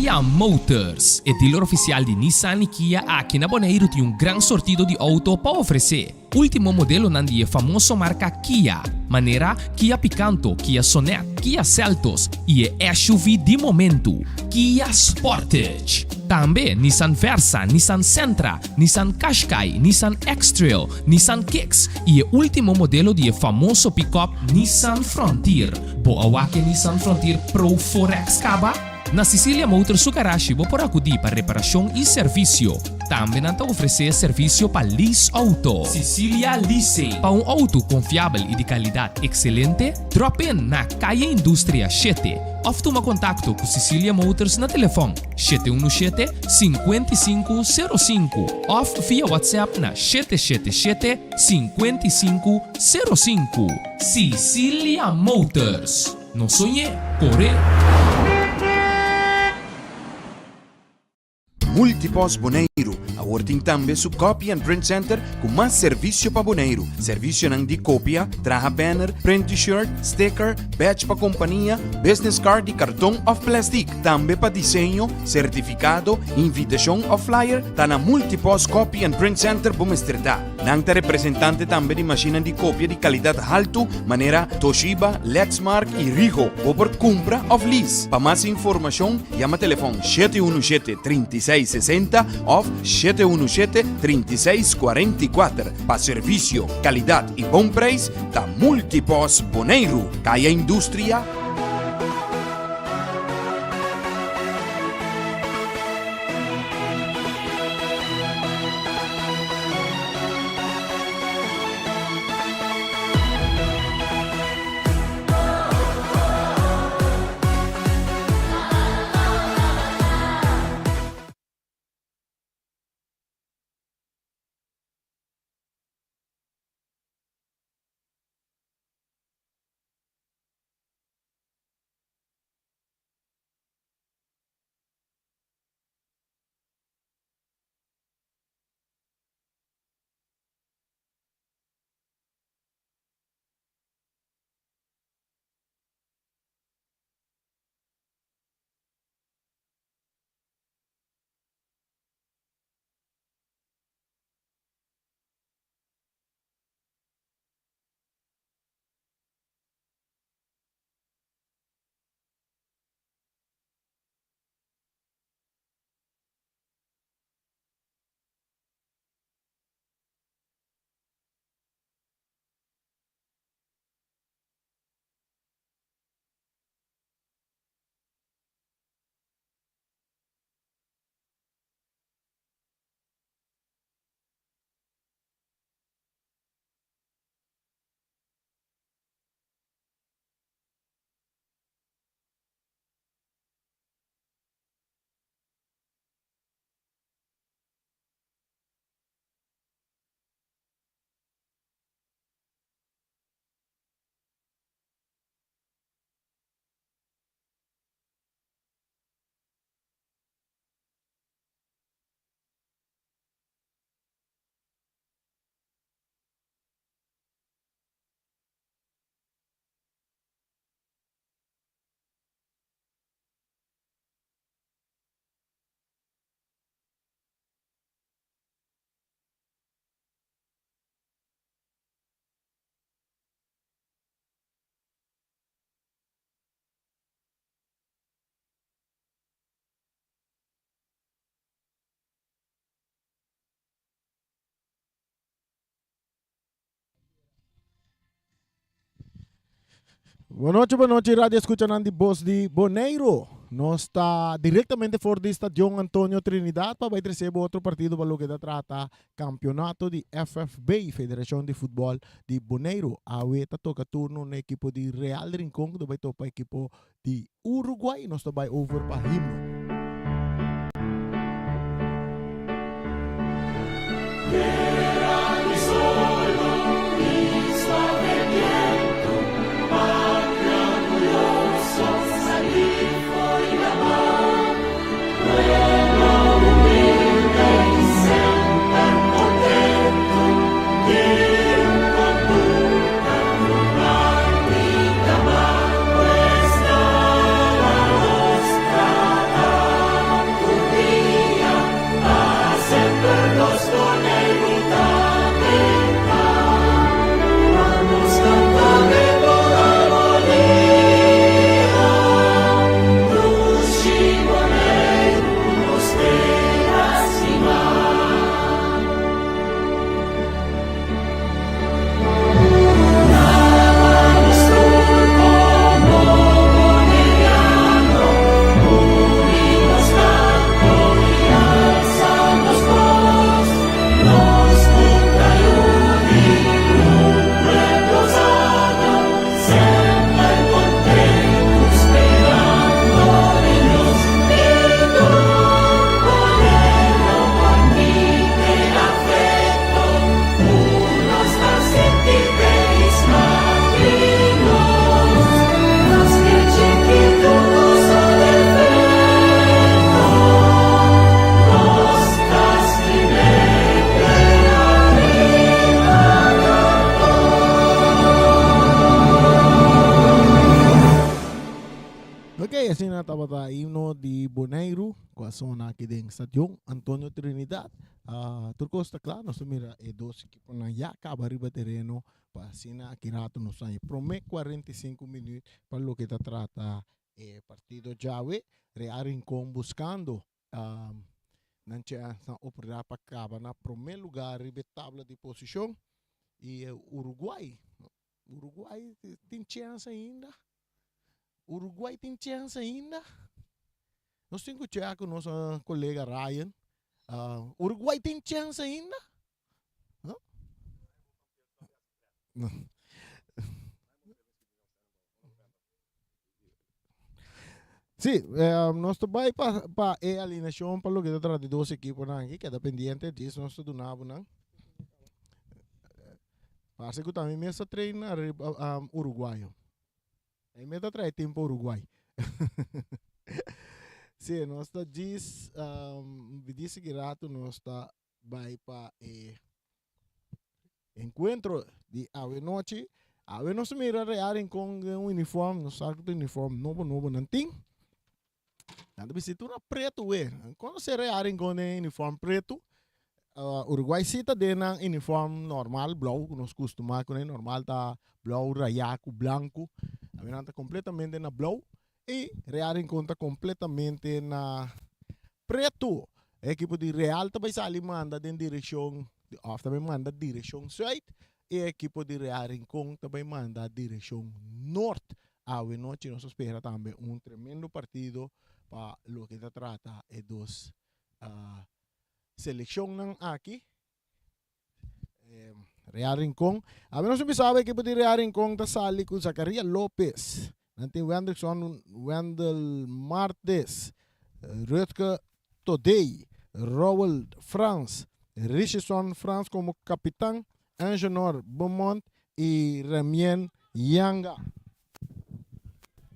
Cecilia Motors, e dealer ofisial di Nissan i Kia aki na Boneiru tin un gran sortido di outo pa ofresé. Último modelonan di e famoso marka Kia, manera Kia Picanto, Kia Sonet, Kia Seltos i e SUV di momentu, Kia Sportage. Tambe Nissan Versa, Nissan Sentra, Nissan Qashqai, Nissan X-Trail, Nissan Kicks i e último modelo di e famoso pikòp Nissan Frontier. Bo a wak e Nissan Frontier Pro 4X kaba? Na Cecilia Motors su garashi bo por akudí pa reparashon i servisio. Tambe nan ta ofresé servisio pa lease outo. Cecilia Leasing. Pa un outo konfiabel i di kalidat ekselente, drop in na Kaya Industria shete òf tuma kontakto ku Cecilia Motors na telefòn 717 5505 òf via WhatsApp na 777 5505. Cecilia Motors. No soñ'é, kor'é! Multipost Boneiru awor tin tambe su Copy and Print Center ku mas servisio pa Boneiru. Servisionan di kopia, traha banner, print T-shirt, sticker, badge pa kompania, business card di karton òf plèstik. Tambe pa diseño, sertifikado, invitashon òf flyer ta na Multipost Copy and Print Center bo mester ta. Nan ta representante tambe di mashinnan di kopia di kalidat haltu manera Toshiba, Lexmark i Rigo. Bo por kumpra òf lease. Pa mas informashon yama telefòn 717 36 60 òf 717 36 44. Pa servisio, kalidat i bon preis ta Multipost Boneiru, Kaya Industria, Bonochi, bonochi, radio escuchanan di Bos di Boneiro. Nos ta directamente for di Stadion Antonio Trinidad pa bai trece bo otro partido pa loke ta trata campeonato di FFB, Federacion di Futbol di Boneiro. Awe ta toca turno na equipo di Real Rincon cu ta bai topa equipo di Uruguay. Nos ta bai over pa himno. Asina tabata himno di Boneiru ku a sona aki den Stadion Antonio Trinidad. Tur kos ta kla, nos ta mira e dos ekiponan ya kaba riba tereno pa asina aki rato nos ta haña e prome 45 minuut pa loke ta trata e partido djawe. Real Rincon buskando nan chèns nan oportunidat pa kaba na prome lugar riba e tabla di posishon i Uruguay, Uruguay tin chèns ainda. Uruguay tin chèns ainda? Nos tin ku chèk ku nos kolega Ryan. Uruguay tin chèns ainda? No? No. Sí, nos ta bai pa pa e alineashon pa loke ta trata di dos ekiponan aki. Keda pendiente, djis nos ta duna bo nan. Parse ku tambe mes ta train ariba Uruguayo. E mes ta trae team pa Uruguay. Sí, nos ta djis djis sigui rato nos ta bai pa e encuentro di awe nochi. Awe nos ta mira Real Rincon den un uniform, nos sa ku ta uniform nobo nobo nan tin. Nan ta bisti tur na pretu we. Konosé Real Rincon den uniform pretu. Uruguay sí ta den nan uniform normal, blou, ku nos kustumá kuné. Normal ta blou rayá ku blanku. Awe nan ta kompletamente na blou i Real Rincon ta kompletamente na pretu. E ekipo di Real ta bai sali manda den direkshon, òf ta bai manda direkshon sùit i e ekipo di Real Rincon ta bai manda direkshon nort. Awe nochi nos ta spera tambe un tremendo partido pa loke ta trata e dos selekshonnan aki. Real Rincon. Awe nos a bisa ekipo di Real Rincon ta sali ku Zacaria Lopez. Nan tin Wendrickson Wendel Martes, Rutger Todey, Roald Frans, Richardson Frans komo kapitan, Angenor Beaumont i Remien Yanga.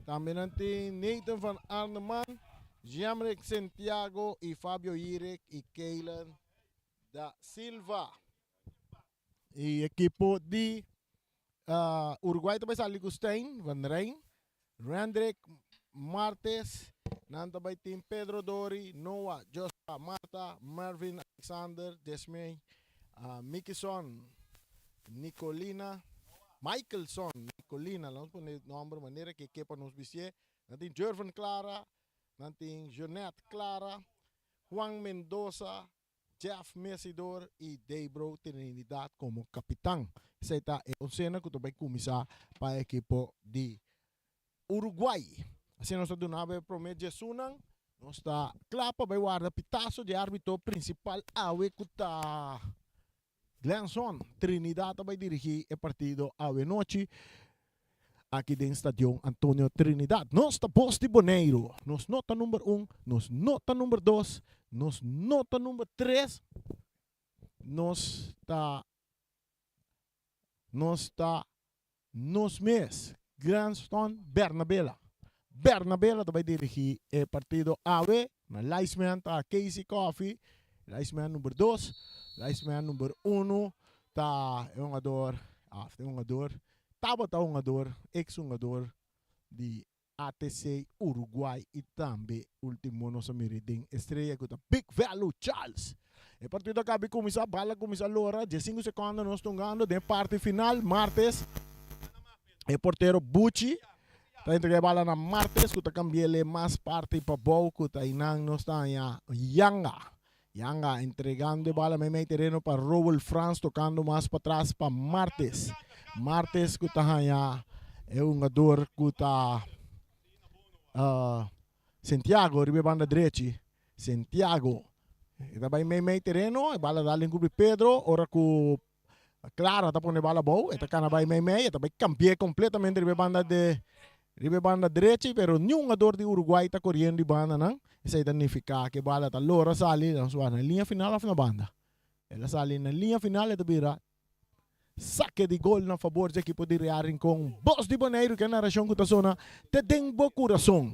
Tambe nan tin Nathan van Arneman, Jamrick Santiago i Fabio Hirik i Kaylen da Silva. E ekipo di Uruguay ta bai sali ku Stijn van Rijn, Rendrick Martes, nan ta bai tin Pedro Dori, Noah, Joshua, Marta, Mervin Alexander, Desmey, Mikison, Nicolina, Michaelson, Nicolina, nos pone nomber manera ke ke pa nos bistié. Nan tin Jervin Clara, nan tin Jeanette Clara, Juan Mendoza, Jeff Mesidor i Debro Trinidad komo kapitan. Esei ta e onsena ku ta bai kuminsá pa e ekipo di Uruguay. Asina nos ta duna bo e promé djesunnan. Nos ta kla pa bai warda pitaso di árbitro prinsipal awe ku ta Glenson Trinidad ta bai dirigí e partido awe nochi aki den Stadion Antonio Trinidad. Nos ta Bos di Boneiru. Nos no ta number un, nos no ta number dos, nos no ta number tres. Nos ta nos ta nos mes. Glanston Bernabela. Bernabela ta bai dirigí e partido awe. Na linesman ta Casey Coffey, linesman number dos. Linesman number uno ta e hungador, ah, e hungador, tabata hungador, ex hungador di ATC Uruguay y tambe ultimo nos a mira den Estrella cu ta Big Value Charles. E partido a caba cuminsa, bala a cuminsa lora, diescinco secondo nos tungando den parti final, Martes, e portero Buchi ta entrega e bala na Martes cu ta cambiele mas parti pabou cu ta einan nos ta haña Yanga. Yanga entregando e bala meimei tereno pa Roel Frans tocando mas patras pa Martes. Martes cu ta haya e hungador cu ta uh, Santiago riba e banda drechi. Santiago e ta bay meimei tereno, e bala dal encubri Pedro ora cu Clara ta pone bala abou, e ta cana bay meimei, e ta bay cambi'e completamente riba e banda de riba e banda drechi, pero niun hungador di Uruguay ta coriendo di bandanan. Esey ta nifica cu e bala ta lora sali na su na liña final of na banda. El a sali na liña final, e ta bira saque di gol na fabor dje ekipo di Real Rincon. Bos di Boneiru, ke narracion cu ta sona te den bo curason.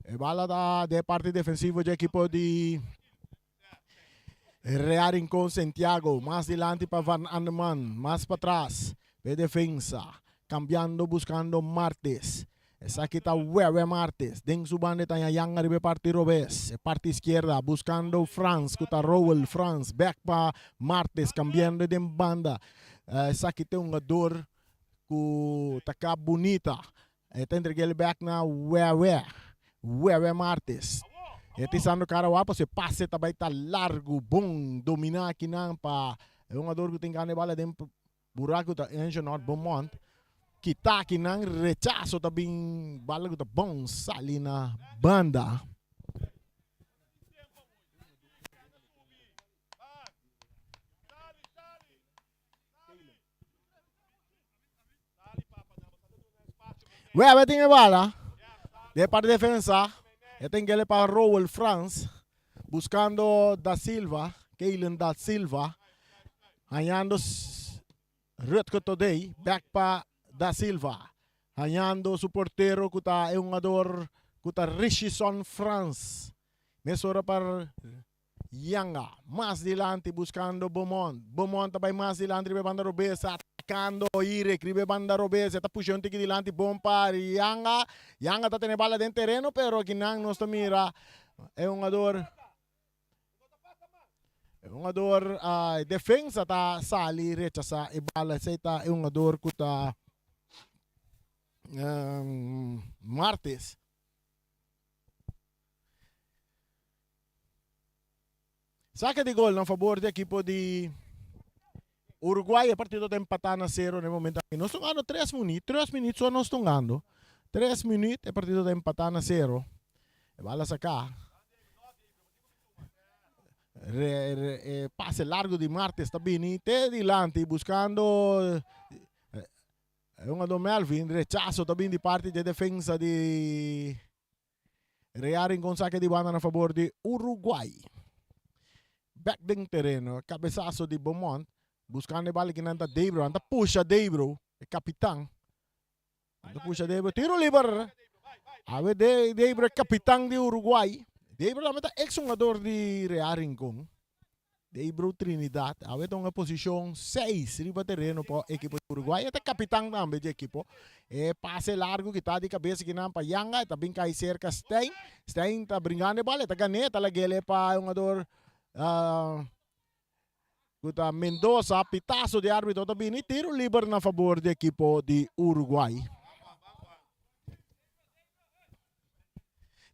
E bala ta den e parti defensivo dje ekipo di Real Rincon Santiago, mas dilanti pa Van Andeman, mas patras pa e defensa, cambiando buscando Martes. Esaki ta Wewe Martes. Den su banda e ta haña Yanga riba e parti robes. E parti izquierda buscando Frans cu ta Rowell Frans. Bek pa Martes cambiando den banda. Esaki ta e hungador cu ta kap bunita. E ta entreg'el bek na Wewe. Wewe Martes. E ta isando cara wak pasobra e pase ta bay ta largo. Bon domina akinan pa e hungador cu tin gana e bala den Buraco ta Angenot Beaumont kita aki nan rechaso ta bin bala ku ta bon sali na banda. Wewe tin e bala de parti defensa e ta ingele pa Rowel Frans buscando Da Silva, Keilen Da Silva Hañando Rutger Todey bek pa Da Silva. Hañando su portero ku ta e hungador ku ta Richison Frans. Mesora pa Yanga. Mas dilanti buskando Beaumont. Beaumont ta bai mas dilanti riba e banda robes atakando Irek riba e banda robes. E ta pusha un tiki dilanti bon pa Yanga. Yanga ta tene bala den tereno pero akinan nos ta mira e hungador. E hungador uh, defensa ta sali rechasa e bala. Esei ta e hungador ku ta um, Martes. Saque di gol na favor di ekipo di Uruguay. E partido ta empatá na cero na e momento aki. Nos ta hungando tres minuut, tres minuut so nos ta hungando. Tres minuut e partido ta empatá na cero. E bala saká. Re, re, e pase largo di Martes ta bini te dilanti buscando e hungador Melvin. Rechazo ta bini di parti di defensa di Real Rincon sake di banda na fabor di Uruguay. Bek den tereno, cabezazo di Beaumont, buscando e bala kinan ta Debro, anta pusha Debro, e capitan. Anta pusha Debro, tiro liber. Awe de Debro e capitan di Uruguay. Debro tambe ta ex hungador di Real Rincon. Deibro Trinidad awe ta un posicion 6 riba tereno pa ekipo di Uruguay. E ta capitan tambe di ekipo. E pase largo kita di cabeza kinan pa Yanga. E ta bin kai cerca Stein. Stein ta bringando e bal. E ta gane. E ta lagele pa e hungador uh, ku ta Mendoza. Pitazo di arbitro ta bini. Tiro liber na favor di ekipo di Uruguay.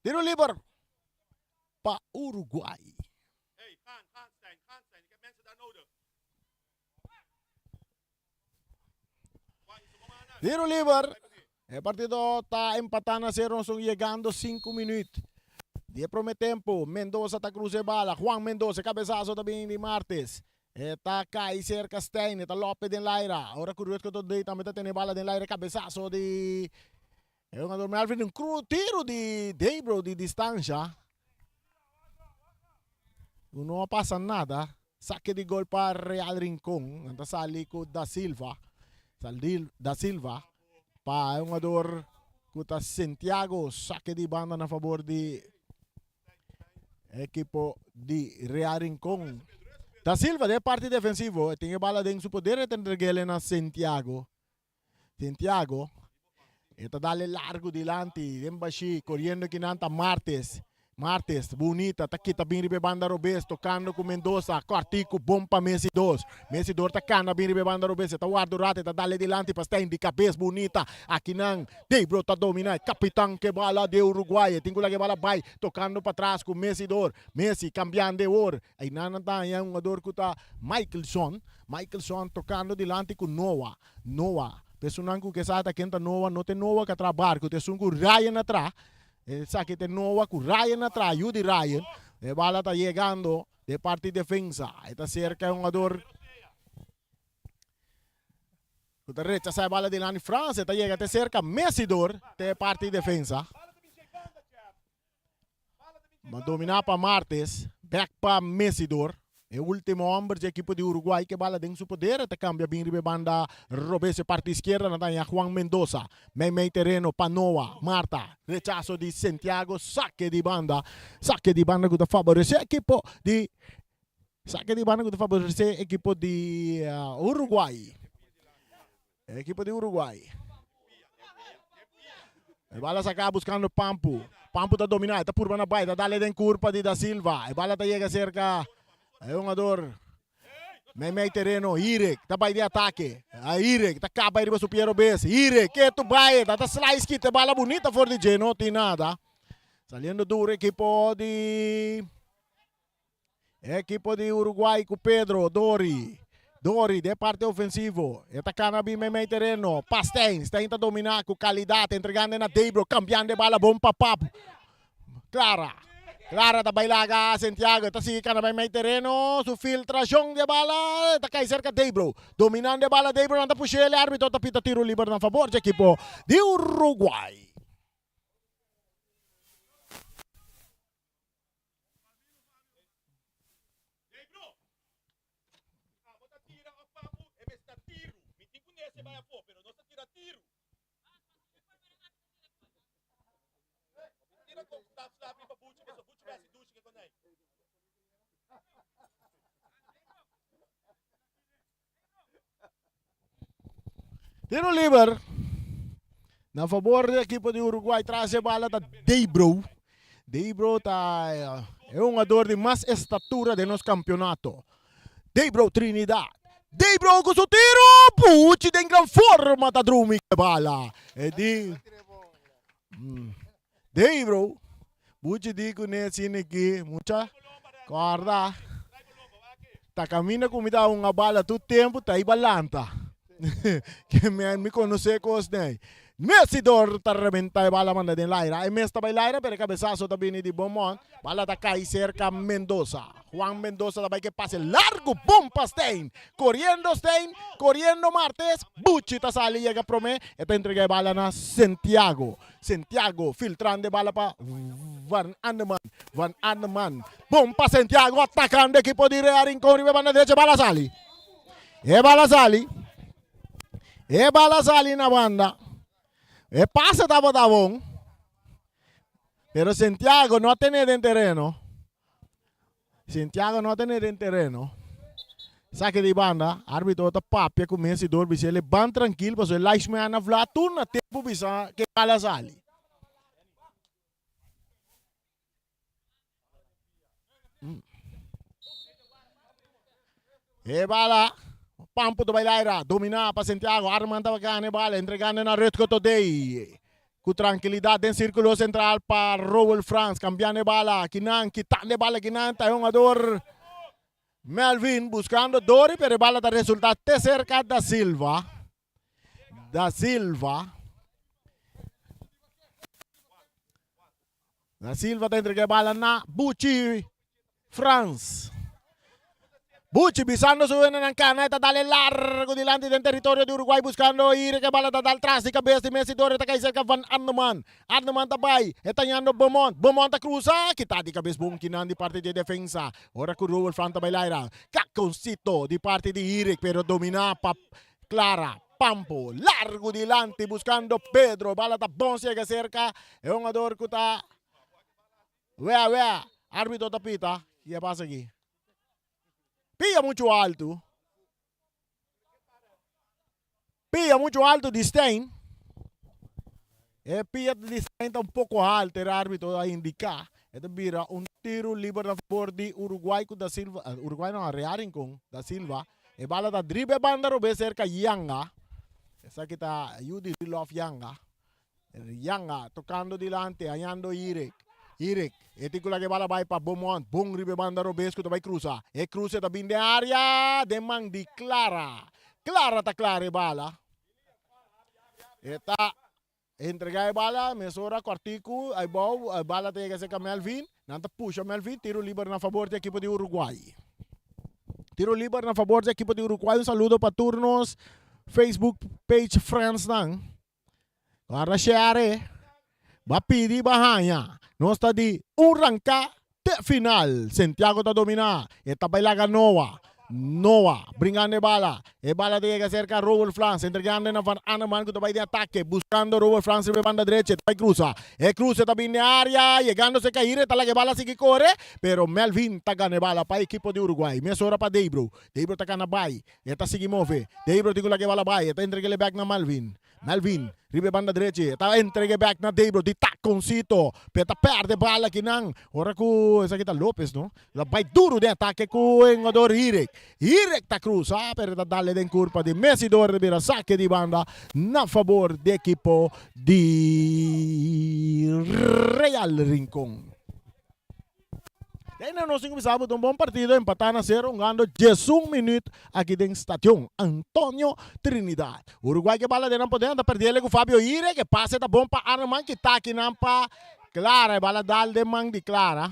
Tiro liber pa Uruguay. Tiro liber. E partido ta empatá na cero. Nos yegando 5 minuut. Di e prome tempo. Mendoza ta cruza e bala. Juan Mendoza. Cabezazo ta bin di Martes. E ta kai cerca Stein. E ta Lopez den laira. Ora cu Rutger Todey tambe ta tene bala den laira. Cabezazo di e jugador Melvin. Un cru tiro di Debro di distancia. No a pasa nada. Saque di gol pa Real Rincon. Nan ta sali cu Da Silva. Saldil Da Silva pa e hungador cu ta Santiago. Saque di banda na favor di equipo di Real Rincon. Da Silva den parti defensivo. E tin e bala den su poder. E ta entreg'ele na Santiago. Santiago e ta dale largo dilanti den bashi coriendo kinan ta Martes. Martes bunita ta kita bin riba e banda robes tocando cu Mendoza cortico bon pa Messi dos. Messi dor ta cana bin riba e banda robes e ta warda un rato e ta dale dilanti pa Stein di cabes bunita akinan Debro ta domina e capitan ke bala de Uruguay e tin cu laga e bala bay tocando patras cu Messi dor. Messi cambiando e or Einan nan ta haña un hungador ku ta Michaelson. Michaelson tokando dilanti ku Noah. Noah. Pa esunnan ku ke sa ta ken ta Noah, no ta e Noah ku a traha barku, ta esun ku Ryan a traha. Esaki ta e Noah ku Ryan a traha, yu di Ryan. E bala ta yegando den parti defensa. E ta serka e hungador ku ta rechasá e bala dilanti Frans. E ta yega te serka Messi dor te parti defensa. Ma dominá pa Martes, bèk pa Messidor. E último hòmber dje ekipo di Uruguay ke bala den su poder e ta kambia bin riba e banda robes e parti iskierda nan ta haña Juan Mendoza. Mei mei tereno pa Noah Marta. Rechaso di Santiago sake di banda. Sake di banda ku ta faboresé ekipo di sake di banda ku ta faboresé ekipo di Uruguay. Ekipo di Uruguay. E bala saká buskando Pampu. Pampu ta dominá, e ta purba na bai, ta dale den kurpa di Da Silva. E bala ta yega serka e hungador meimei tereno, Hirek ta bai di atake. A Hirek ta kaba riba su pie robes. Hirek ke tu bai, ta ta slice kita e bala bunita for di dje, no tin nada. Saliendo duro ekipo di Ekipo di Uruguay ku Pedro, Dori. Dori den parte ofensivo. E ta kana bin meimei tereno. Pa Stein. Stein ta dominá ku kalidat, entregando na Debro, kambiando e bala bon pa Pap. Clara. Clara ta bai laga Santiago. E ta sigui kana meimei tereno. Su filtrashon di e bala ta kai serka Debro. Dominando e bala Debro nan ta push'el. E arbitro ta pita tiro liber na fabor dje ekipo di Uruguay. Tiro liber na fabor di ekipo di Uruguay. Tras e bala ta Debro. Debro ta e hungador di mas estatura den nos campeonato. Debro Trinidad. Debro ku su tiro. Puchi den gran forma ta drumi e bala. E di Debro. Buchi di ku ne asina aki mucha korda ta kaminda ku mi ta hunga bala tur tempu ta iba lanta ke men mi konosé kos nei. Mesidor ta rebenta e bala manda den laira e mes ta bai laira pero e kabesaso ta bini di Beaumont bala ta kai serka Mendoza Juan Mendoza ta bai ke pase largu bon pa Stein koriendo Stein koriendo Martes Buchi ta sali yega prome e ta entrega e bala na Santiago Santiago filtrando e bala pa Van Andeman. Van Andeman. Bon pa Santiago atacando equipo di Real Rincon riba e banda derecha. Bala sali. E bala sali. E bala sali na banda. E pase tabata bon. Pero Santiago no a tene den tereno. Santiago no a tene den tereno. Sake di banda, arbitro ta papia ku Messi dor bisa el e ban trankil pasobra e linesman a vla tur na tempu bisa ke bala sali. E bala, Pampo ta bai laira, domina pa Santiago, Arman ta gana e bala, entregando na Rutger Todey. Ku trankilidat den sirkulo sentral pa Roel Frans, kambiando e bala, kinan, kitando e bala kinan, ta e hungador Melvin buskando Dori, pero e bala ta resulta te serka Da Silva. Da Silva. Da Silva ta entrega e bala na Buchi Frans. Buchi bisando su hendenan cana e ta dale largo dilanti den territorio di Uruguay buscando Ire ke bala ta dal tras di cabes di Messi Dore ta cay cerca Van Anneman. Anneman ta bay e ta yando Beaumont. Beaumont ta cruza kita di cabes bon kinan di parti di defensa. Ora cu Roel Fran ta bay laira. Caconcito di parti di Ire pero domina pa Clara. Pampo largo dilanti buscando Pedro. Bala ta bon ciega cerca e hungador cu ta Wea wea, arbitro ta pita, ki a pasa aki? Pia mucho alto. Pia mucho alto di Stein. E pia di Stein ta un poco alto, e arbitro a indica. E ta bira un tiro liber na favor di Uruguay cu Da Silva, Uruguay no, Real Rincon, Da Silva. E bala ta driba e banda robes cerca Yanga. Esaki ta Yudi Rilof Yanga. Yanga tocando dilanti, hañando Irek. Irek, e tin cu laga e bala bay pa Beaumont. Bon riba e banda robes cu ta bay cruza. E cruze ta bin den area, den man di Clara. Clara ta clara e bala. E ta entrega e bala, mesora Cortico, aybou, e bala ta yega cerca Melvin. Nan ta pusha Melvin, tiro liber na fabor di ekipo di Uruguay. Tiro liber na fabor di ekipo di Uruguay. Un saludo pa tur nos Facebook page friends nan. Guarda share, ba pidi ba haña. Nos ta di un ranka te final. Santiago ta domina. E ta bai laga Noah. Noah bringando e bala. E bala ta yega serka Roel Frans. Entregando na Van Anneman ku ta bai di atake. Buskando Roel Frans riba e banda drecha. E ta bai krusa. E kruse ta bin den area. Yegando serka Hire. Ta laga e bala sigui kore. Pero Melvin ta gana e bala pa ekipo di Uruguay. Mesora pa Debro. Debro ta kana bai. E ta sigui move. Debro tin ku laga e bala bai. E ta entreg'el e bek na Melvin. Melvin riba e banda drechi ta entrega bek na Debro di taconcito pe ta perde bala kinan ora cu esaki ta Lopez no ta bay duro den atake cu e hungador Hirek. Hirek ta cruza pero ta dale den curpa di Messi door ta bira sake di banda na fabor di ekipo di Real Rincon. Tene nos tin ku bisa bo ta un bon partido empatá na sero hungando 11 minuut aki den Stadion Antonio Trinidad. Uruguay ke bala den nan poder nan ta perdiele ku Fabio Ire ke pase ta bon pa Arman ki ta aki nan pa Clara e bala dal den man di Clara.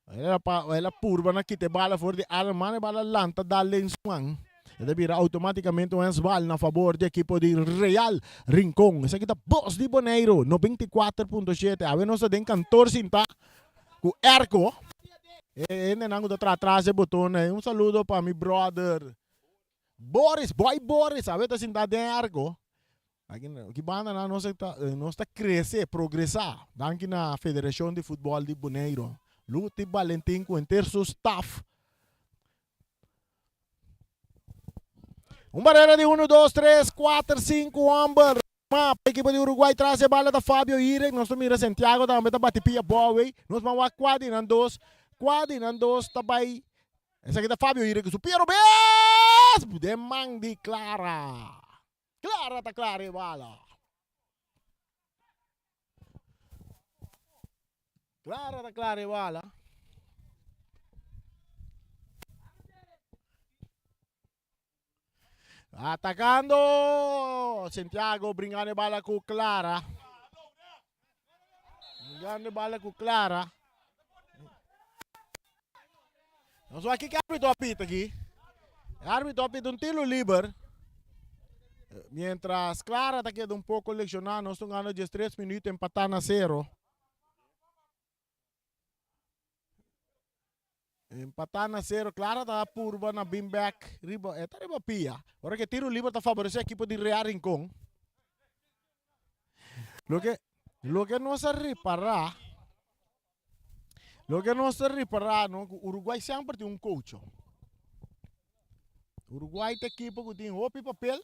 El a el a purba na kita e bala for di Arman e bala lanta dal den su man. E ta bira automaticamente un handsbal na fabor di ekipo di Real Rincon. Esaki ta Bos di Boneiru 94.7. Awe nos ta den kantoor sinta. Ku airco. E hendenan ku ta traha tras e boton ei. Un saludo pa mi brother Boris, boy Boris, awe ta sinta den airco. Aki ki banda nan nos ta nos ta krese, progresá. Danki na Federashon di Futbòl di Boneiru. Luti Balentin ku henter su staff. Un barera di uno, dos, tres, kuater, sinku hòmber. Ma pa ekipo di Uruguay tras e bala ta Fabio Irek. Nos ta mira Santiago tambe ta bati pia Bowey. Nos ban wak kua di nan dos. Kua di nan dos ta bai. Esaki ta Fabio Irek ku su pia robes den man di Clara. Clara ta klara e bala. Clara ta clara e bala. Atacando Santiago bringando e bala cu Clara. Bringando e bala cu Clara. Nos aki que árbitro apita aqui. Árbitro apita un tiro liber. Mientras Clara ta queda un poco leccionada, nos ta gana 13 minutos empatá na cero. Empatá na sero. Clara ta purba na bin bek riba, e ta riba pia. Ora ke tiro liber ta faboresé ekipo di Real Rincon. Loke, loke nos a ripará, loke nos a ripará no, ku Uruguay semper tin un coach. Uruguay ta ekipo ku tin hopi papel,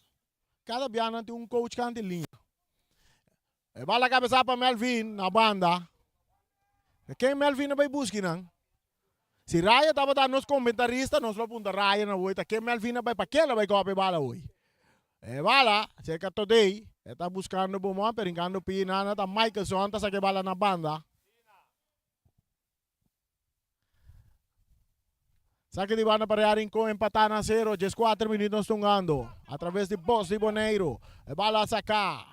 kada bia nan tin un coach kant di liña. E bala kabesa pa Melvin na banda. E ken Melvin a bai buski nan? Si Raya tabata nos komentarista nos lo punta Raya na woi ta ken Melvin a bai pa ken a bai kopi e bala woi. E bala serka Todey e ta buskando Beaumont pero hinkando pie nana ta Michaelson ta saka e bala na banda. Saki di banda pa Real Rincon empatá na sero 14 minuut nos tungando atraves di Bos di Boneiru. E bala saka.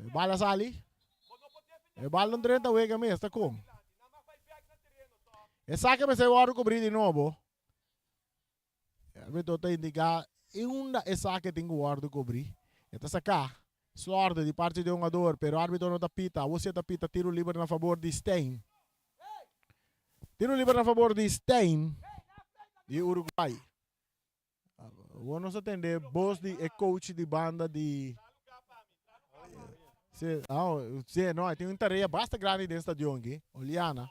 E bala sali. E bala no drenta wega mes, ta kon. E sake mester wòrdu kubrí di nobo. E arbitro ta indiká unda e sake tin ku wòrdu kubrí. E ta saká. Slòrde di parti di e hungador, pero arbitro no ta pita. Awor si e ta pita tiro liber na fabor di Stein. Tiro liber na fabor di Stein di Uruguay. Awor nos a tende bos di e coach di banda di Si, oh, si, no, tin un tarea basta grandi den stadion aki. Oliana.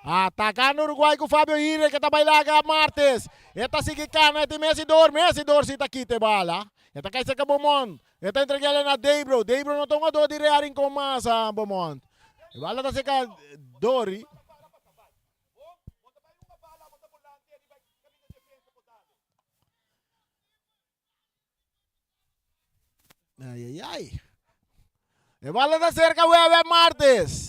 Atacando Uruguay ku Fabio Ire que ta bailaga Martes. E ta sigui cana, e tin Messi door, Messi door si ta kita e bala. E ta kai cerca Beaumont. E ta entreg'el na Debro. Debro no ta un jugador di Real Rincon mas, ah, Beaumont. E bala ta cerca Dori. Ai, ai, ai. E bala ta cerca Wewe Martes.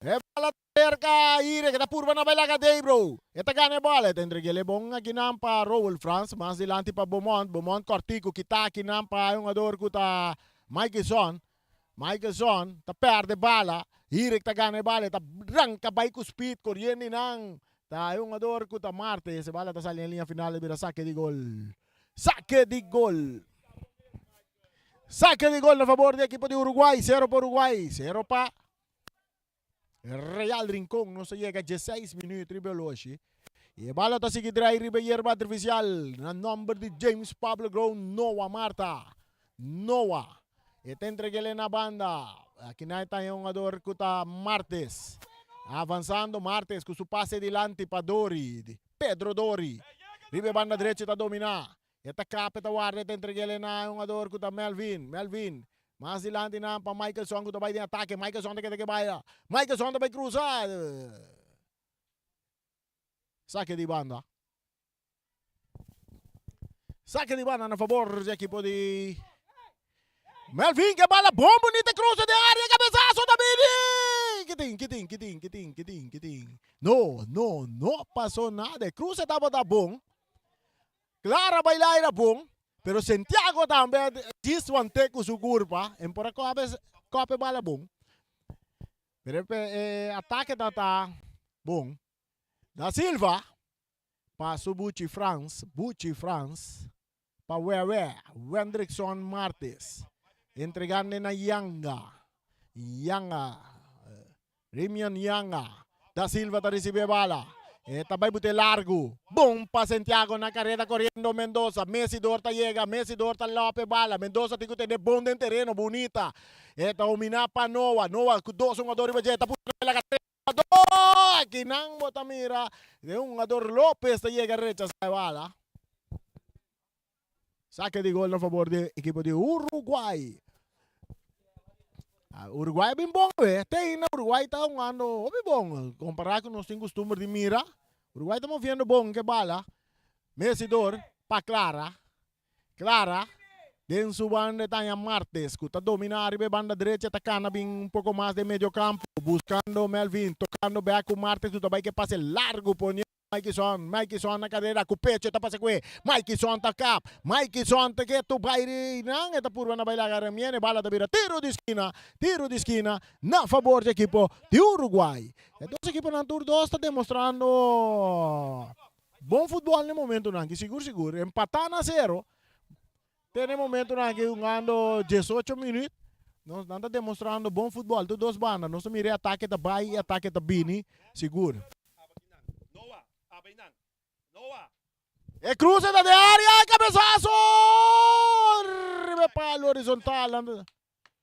E bala ta cerca Ire que ta purba na bailaga Debro. E ta gana e bola. E ta entreg'el bon akinan pa Rowel Frans. Mas dilanti pa Beaumont. Beaumont cortico kita akinan pa e hungador cu ta Michelson. Michelson ta perde bala, Hirik ta gana e bala, e ta ranka bai ku speed koriendo i nan ta e hungador ku ta Martes, e bala ta sali na liña final e bira sake di gol. Sake di gol. Sake di gol na fabor di ekipo di Uruguay, sero pa Uruguay, sero pa Real Rincon. Nos a yega dieseis minuut riba e oloshi. I e bala ta sigui drai riba e yerba artifisial na nomber di James Pablo Groen Noah Marta. Noah. E ta entreg'el na banda. Aki nan e ta e hungador ku ta Martes. Avansando Martes ku su pase dilanti pa Dori. Pedro Dori. Riba e banda drechi ta domina. E ta kap, e ta warda, e ta entreg'é na e hungador ku ta Melvin. Melvin, mas dilanti nan pa Michaelson ku ta bai den atake. Michaelson ta keda ke baila. Michaelson ta bai krusa. Sake di banda. Sake di banda na fabor di ekipo di Melvin ke bala bon bunita cruce den area cabezazo ta bini. Kitin kitin kitin kitin kitin kitin. No no no pasó nada. E cruce tabata bon. Clara baila era bon. Pero Santiago tambe djis wante ku su kurpa. En por a kope kope bala bon. Pero e atake tabata bon. Da Silva pa su Buchi Frans, Buchi Frans pa Wewe, Wendrickson Martis, entregando na Yanga, Yanga, Rimian Yanga, Da Silva ta ricibi e bala, e ta bay bute largo, bon pa Santiago na careda coriendo Mendoza, Messi door ta yega, Messi door ta lop e bala, Mendoza tin cu tene bon den tereno, bunita, e ta domina pa Noah, Noah cu dos hungador riba dje, ta puta na laga tres. Jugador! Aki nan bo ta mira de un jugador Lopez ta yega rechasa e bala. Saque di gol na favor di ekipo di Uruguay. Ah, Uruguay a bin bon we. Te ainda Uruguay ta jugando hopi bon. Compará ku nos tin costumber di mira. Uruguay ta moviendo bon ke bala. Messi door pa Clara. Clara den su banda e ta haña Martes cu ta domina ariba e banda drecha ta cana bin un poco mas den medio campo buscando Melvin tocando bek cu Martes cu ta bay ke pase largo poniendo Maikison Maikison na carera cu pecho ta pasa cu e Maikison ta kap Maikison ta ketu bay nan e ta purba na bay laga Remiene bala ta bira tiro di skina tiro di skina na fabor di ekipo di Uruguay e dos ekiponan tur dos ta demostrando Bon futbol n'e momentonan aki sigur sigur. Empatá na sero te n'e momentonan aki hungando diesocho minuut. Nos nan ta demostrando bon futbol tur dos banda. Nos ta mira e atake ta bai e atake ta bini sigur. E cruce ta den area e cabezazo riba e palo horizontal. Nan ta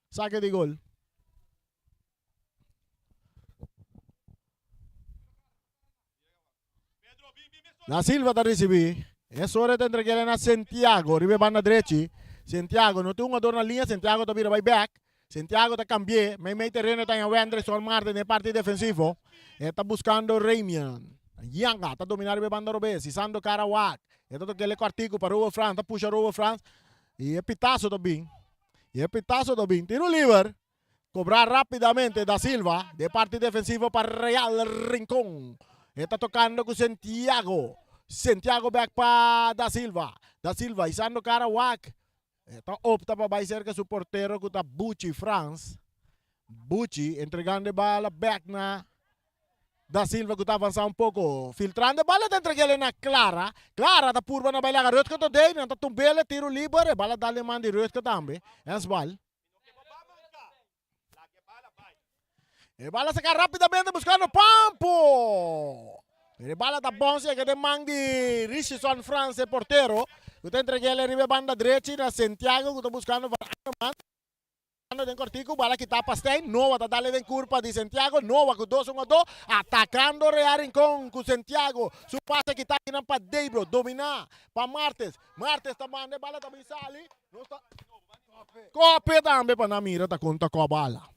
sake di gol. Da Silva ta ricibi. Es ora ta entreg'el na Santiago riba e banda drechi. Santiago no tin hungador na liña. Santiago ta bira bai bek. Santiago ta cambi'e. Meimei tereno ta haña Wendrickson Martin den e parti defensivo. E ta buscando Ramian. Yanga ta domina riba e banda robes. Isando cara wak. E ta tok'el e cuartico pa Roel Frans. Ta pusha Roel Frans. Y e pitazo ta bin. Y e pitazo ta bin. Tiro liber. Cobra rapidamente Da Silva de parti defensivo pa Real Rincon. E ta tocando cu Santiago. Santiago back pa Da Silva. Da Silva isando cara wak. E ta opta pa bay cerca su portero cu ta Buchi Frans. Buchi entregando e bala back na Da Silva cu ta avansa un poco. Filtrando e bala ta entregele na Clara. Clara ta purba na bay laga Rutger Todey. Nan ta tumbele tiro liber. E bala dal den man di Rutger tambe. Hensbal. E bala saca rapidamente buscando Pampo. Pero e bala ta bon llega den man di Richardson Frans, e portero. Cu ta entregele riba e banda drechi na Santiago cu ta buscando Van Arman. Den cortico, bala kita pa Stein. Noah ta dale den curpa di Santiago. Noah cu dos un a do. Atacando Real Rincon cu Santiago. Su pase kita kinan pa Debro. Domina pa Martes. Martes ta manda e bala ta bin sali. Nos ta Kope tambe pa nan mira ta kon ta ko bala.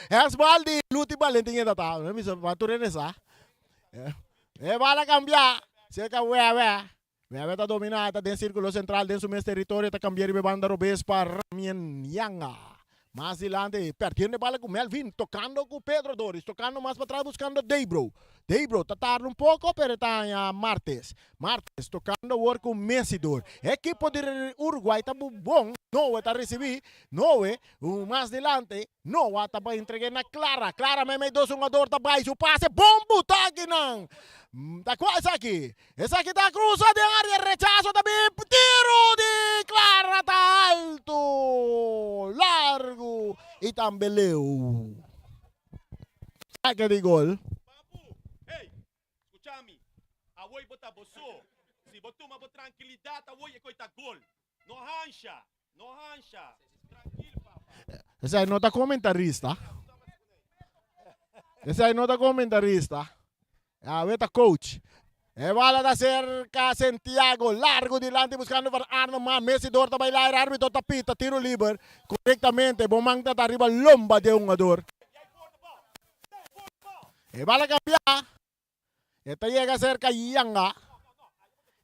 Hesbal di Luti Valentin e tata. Mi bisa pa tur hende sa. E bala kambia. Serka Wewe. Wewe ta domina, ta den sirkulo sentral den su mes teritorio ta kambia riba e banda robes pa Ramien Yanga. Mas dilanti perdiendo e bala ku Melvin tokando ku Pedro Doris tokando mas patras buskando Deybro. Deybro ta tarda un poko pero e ta haña Martes. Martes tokando awor ku Messidor. E ekipo di Uruguay ta bon. Noe ta risibí. Noe un mas dilanti. Noa ta bai entreg'é na Clara. Clara meimei dos hungador ta bai su pase. Bon buta akinan. Ta kua esaki? Esaki ta cruza den area, rechazo ta bin, tiro di Clara ta alto, largo y tambe leu. Saque di gol. Papu, hey, scucha mi, awoi bo ta bo so, si bo tuma bo trankilidad awoi e coi ta gol, no hansha, no hansha, trankil papa. Esei no ta comentarista. Esei no ta comentarista. Awe ta coach. E bala ta serka Santiago, largo dilanti buskando pa Arno ma Messi dor ta bai laira, arbitro ta pita tiro liber korektamente, bo man ta ta riba lomba di e hungador. E bala kambia, e ta yega serka Yanga,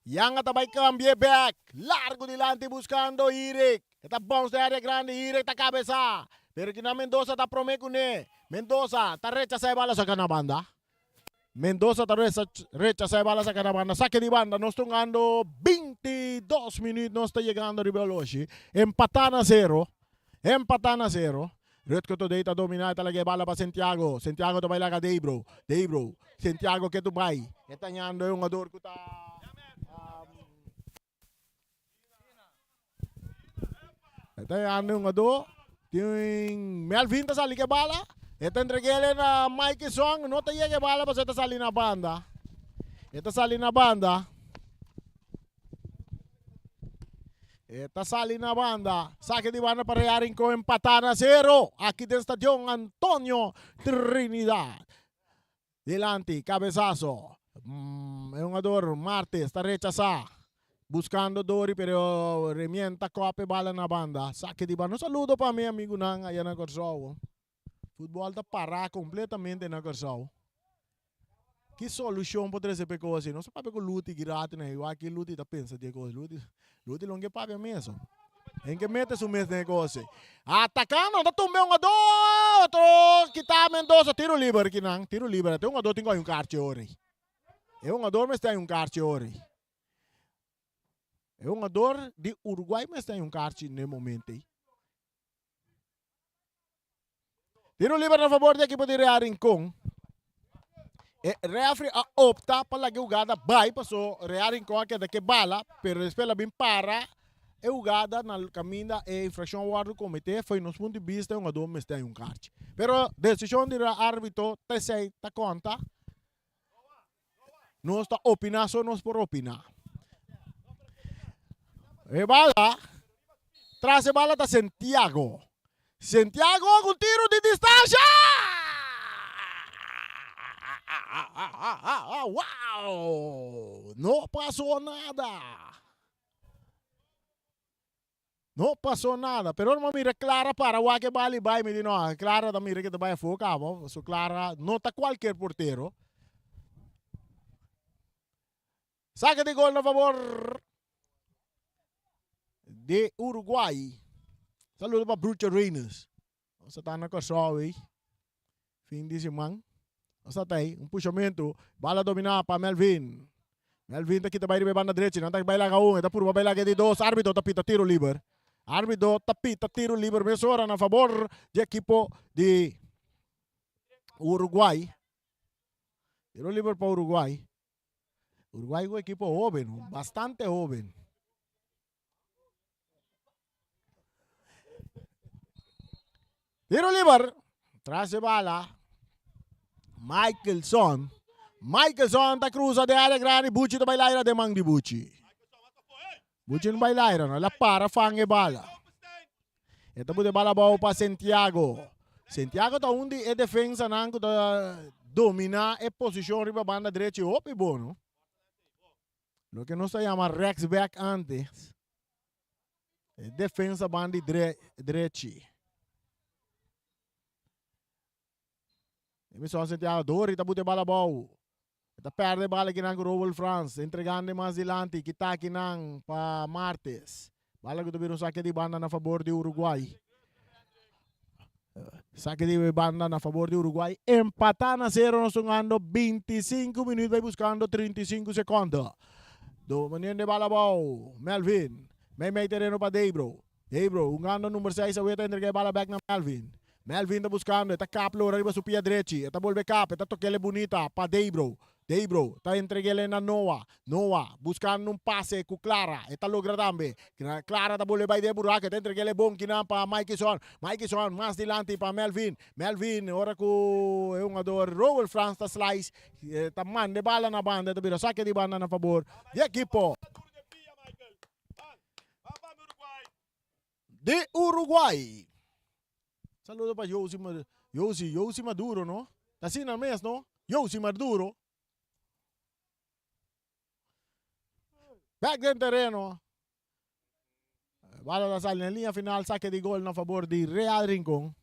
Yanga ta bai kambia bek, largo dilanti buskando Irik, e ta bounce den area grandi, Irik ta kabesa, pero kina Mendoza ta prome kune, Mendoza ta rechasa e bala saka na banda. Mendoza ta rechasa e bala saka na banda. Sake di banda. Nos ta hungando 22 minuut. Nos ta yegando riba e oloshi. Empatá na zero. Empatá na zero. Rutger Todey ta dominá. E ta laga e bala pa Santiago. Santiago ta bai laga Deibro. Deibro. Santiago ke tu bai. E ta hañando e hungador ku ta. E ta yanda un hungadó. Tin Melvin ta sali ke bala. E ta entreg'é na Mikey Song. No ta yega e bala pasobra e ta sali na banda. E ta sali na banda. E ta sali na banda. Sake di banda pa Real Rincon empatá na sero. Aki den Stadion Antonio Trinidad. Dilanti, cabezazo. E hungador Martes ta rechasa. Buscando Dori pero Remien ta cop e bala na banda. Sake di banda. Un saludo pa mi amigunan aya na Corsou. Futbol ta para completamente na Corsou. Ki solucion por trece pa e cos asi? Nos ta papia cu Luti Girati na igual ki Luti ta pensa di e cos. Luti, Luti lo ke papia mesun. En ke mete su mes den e cos ei. Atacando, ta tumba e hungador, otro kita Mendoza, tiro liber kinan, tiro liber. E hungador tin cu hay un kaartje ora ei. E hungador mester hay un kaartje ora ei. E hungador di Uruguay mester hay un kaartje n'e momento ei. Tiro liber na favor di ekipo di Real Rincon. E refri a opta pa laga e hugada bai paso Real Rincon a keda ke bala, pero despues el a bin para e hugada na kaminda e infraccion a wordo comete. Fo'i nos punto di bista e hungador mester hay un karchi. Pero decision di arbitro ta esey ta konta. Nos ta opina so nos por opina. E bala, tras e bala ta Santiago. Santiago ku tiro di distansha! Wow! No pasó nada. No pasó nada. Pero ora mi a mira Clara para wak e bala i bai, mi di no, Clara ta mira ke ta bai afó kaba. Pasobra Clara no ta kualkier portero. Saka di gol na fabor di Uruguay. Saludo pa Brucho Reyners. Nos ta na Kòrsou ei. Fin di siman. Nos ta ei. Un pushamentu. Bala dominá pa Melvin. Melvin ta kita bai riba e banda drechi. Nan ta bai laga un. E ta purba bai laga e di dos. Arbitro ta pita tiro liber. Arbitro ta pita tiro liber mesora na fabor di ekipo di Uruguay. Tiro liber pa Uruguay. Uruguay un ekipo hoben, bastante hoben. Tiro liber. Tras de bala. Michelson. Michelson ta cruza de área grande. Buchi ta bailaira de man di Buchi. Buchi no bailaira no. La para fang e bala. E ta pone bala abou pa Santiago. Santiago ta un di e defensanan ku ta domina e posishon riba banda drechi hopi bon no. Loke nos ta yama rechtsback antes. E defensa bandi dre, drechi. Emison Santiago Dori ta bute bala abou. E ta perde bala kinan ku Robel Frans. Entregando mas dilanti. Kita kinan pa Martes. Bala ku ta bira un sake di banda na fabor di Uruguay. Sake di banda na fabor di Uruguay. Empatá na sero nos jugando 25 minuut bai buscando 35 secondo. Dominion de bala abou. Melvin. Mei mei tereno pa Debro. Debro jugando number 6 aweta entrega e bala back na Melvin. Melvin ta buscando, e ta kap lora riba su pia drechi. E ta bolbe kap, e ta tokele bunita pa Debro. Debro ta entreg'ele na Noah. Noah buscando un pase cu Clara. E ta logra tambe. Clara ta bolbe bay den e buraco. E ta entreg'ele bon kinan pa Maikison. Maikison mas dilanti pa Melvin. Melvin ora cu e hungador Roel Frans ta slice. E ta manda e bala na banda. E ta bira sake di banda na fabor di ekipo di Uruguay. Saludo pa Josi, Josi, Josi Maduro, no? Ta asina mes, no? Josi Maduro. Bek den tereno. Bala ta sali na liña final, sake di gol na fabor di Real Rincon.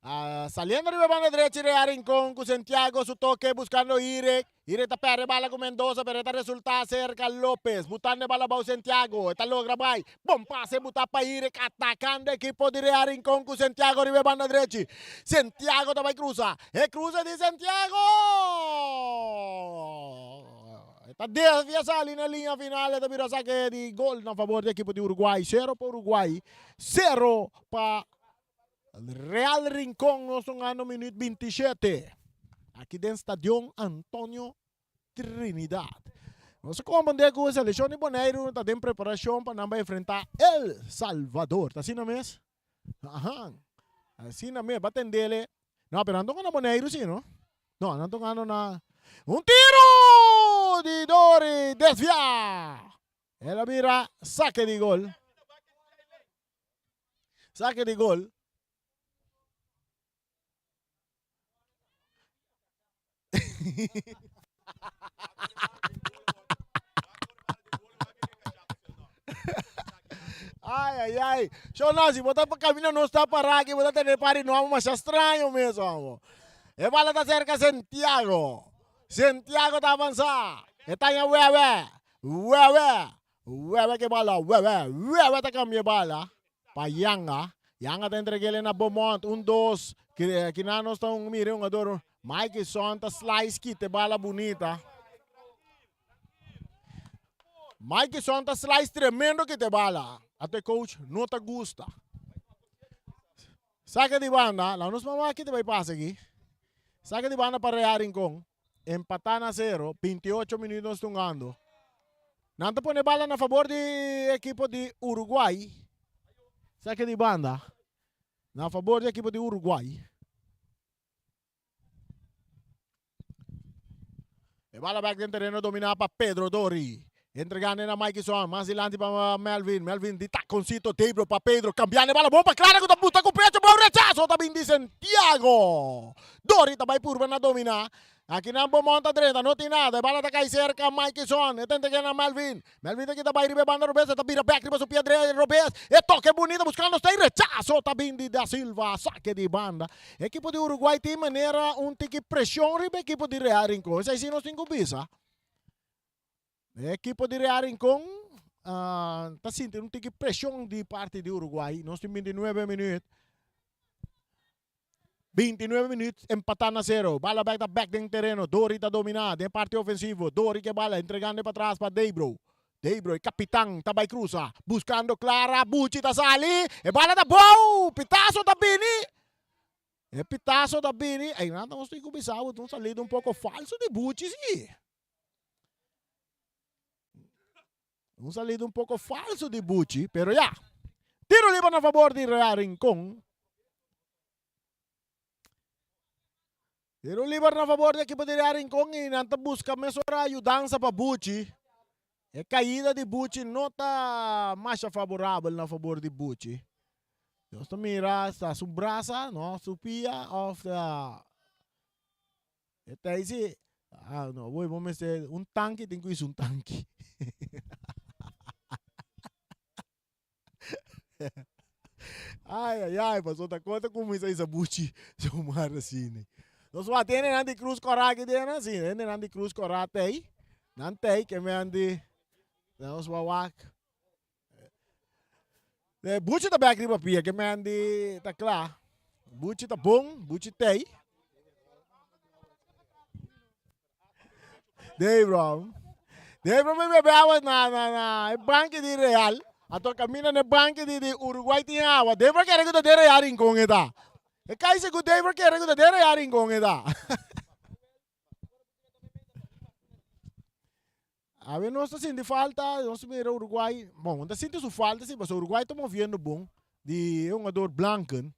Ah, saliendo riba banda derecha Real Rincon cu Santiago su toque buscando Irek. Irek ta perde bala cu Mendoza pero ta resulta cerca Lopez. Butando e bala bou Santiago. E ta logra bai. Bon pase buta pa Irek atacando equipo di Real Rincon cu Santiago riba banda derecha. Santiago ta bai cruza. E cruza di Santiago! E ta desvia sali na linea final. E ta bira saque di gol na favor di equipo di Uruguay. 0 pa Uruguay. 0 pa Real Rincon. Nos ta hungando minuut 27. Aki den Stadion Antonio Trinidad. Nos a comprende cu seleccion di Boneiru ta den preparacion pa nan bai enfrenta El Salvador. Ta asina mes? Aha. Asina mes, ba tendele. No, pero nan ta hungando na Boneiru si, no? No, nan ta hungando na. Un tiro di Dori desvia. El a bira saque di gol. Saque di gol. Ai, ai, ai. Show no, si bo ta camina no sta para aquí, bo ta tener pari no amo masha extraño mes, amo. E bala ta cerca Santiago. Santiago ta avanza. E taña Wewe. Wewe. Wewe ke bala. Wewe. Wewe ta cambia bala. Pa Yanga. Yanga ta entreg'é na Beaumont. Un dos. Kinan nos ta un mira e hungador Mikey Son ta slice kita e bala bunita. Mikey Son ta slice tremendo kita e bala. Ato e coach no ta gusta. Saka di banda. Laga nos mama kita bai pasa aki. Saka di banda pa Real Rincon. Empatá na sero. 28 minuut nos ta hungando. Nan ta pone bala na fabor di ekipo di Uruguay. Saka di banda. Na fabor di ekipo di Uruguay. E bala bek den tereno dominá pa Pedro Dori. Entregando na Mikey Son. Mas dilanti pa Melvin. Melvin di taconcito. Debro pa Pedro. Cambiando e bala bon pa Clara ku ta buta ku pecho. Bon rechazo ta bin di Santiago. Dori ta bai purba na dominá. Aki nan Beaumont ta drenta. No tin nada. E bala ta kai serka Mikey Son. E ta entrega na Melvin. Melvin ta kita bai riba e banda robes. E ta bira bek riba su pia dre robes. E toke bunita buscando stay. Rechazo ta bin di Da Silva. Sake di banda. Ekipo di Uruguay tin manera un tiki presion riba ekipo di Real Rincon. Esei si nos tin ku bisa. E ekipo di Real Rincon ta sinti un tiki presion di parti di Uruguay. Nos tin 29 minuut. 29 minuut empata na cero. Bala bek ta bek den tereno. Dori ta domina den parti ofensivo. Dori ke bala entregando pa tras pa Debro. Debro e kapitan ta bai cruza. Buscando Clara. Buchi ta sali. E bala ta bou. Pitazo ta bini. E pitazo ta bini. Ey nan ta nos tin cu bisa bo un salida un poco falso di Buchi si. Un salida un poco falso di Buchi, pero ya. Tiro liber na favor di Real Rincon. Tiro liber na favor di equipo di Real Rincon y nan ta busca mesora ayudanza pa Buchi. E caída di Buchi no ta masha favorabel na favor di Buchi. Nos ta mira sta su brasa, no, su pia of ta E ta dici, ah no, boy, bo mester un tanki tin ku hisa un tanki. Ai, ai, ai, paso ta kota kuminsa hisa buchi zomaar asina. Nos wak hendenan di Cruz Cora aki den nan, si, hendenan di Cruz Cora tei, nan tei ke men di, nos wak. E buchi ta bek riba pia, ke men di ta kla. Buchi ta bon, buchi tei. Dei bro. Dei bro mi bebe awa na na na e banki di Real. Ato camina na e banki di di Uruguay tin awa. Dei bro kere ku ta den Real Rincon e ta. E kaise ku Dei bro kere ku ta den Real Rincon e ta. Awe nos ta sinti falta, nos mira Uruguay, bon, ta sinti su falta si, pasobra Uruguay ta moviendo bon di e hungador Blanken.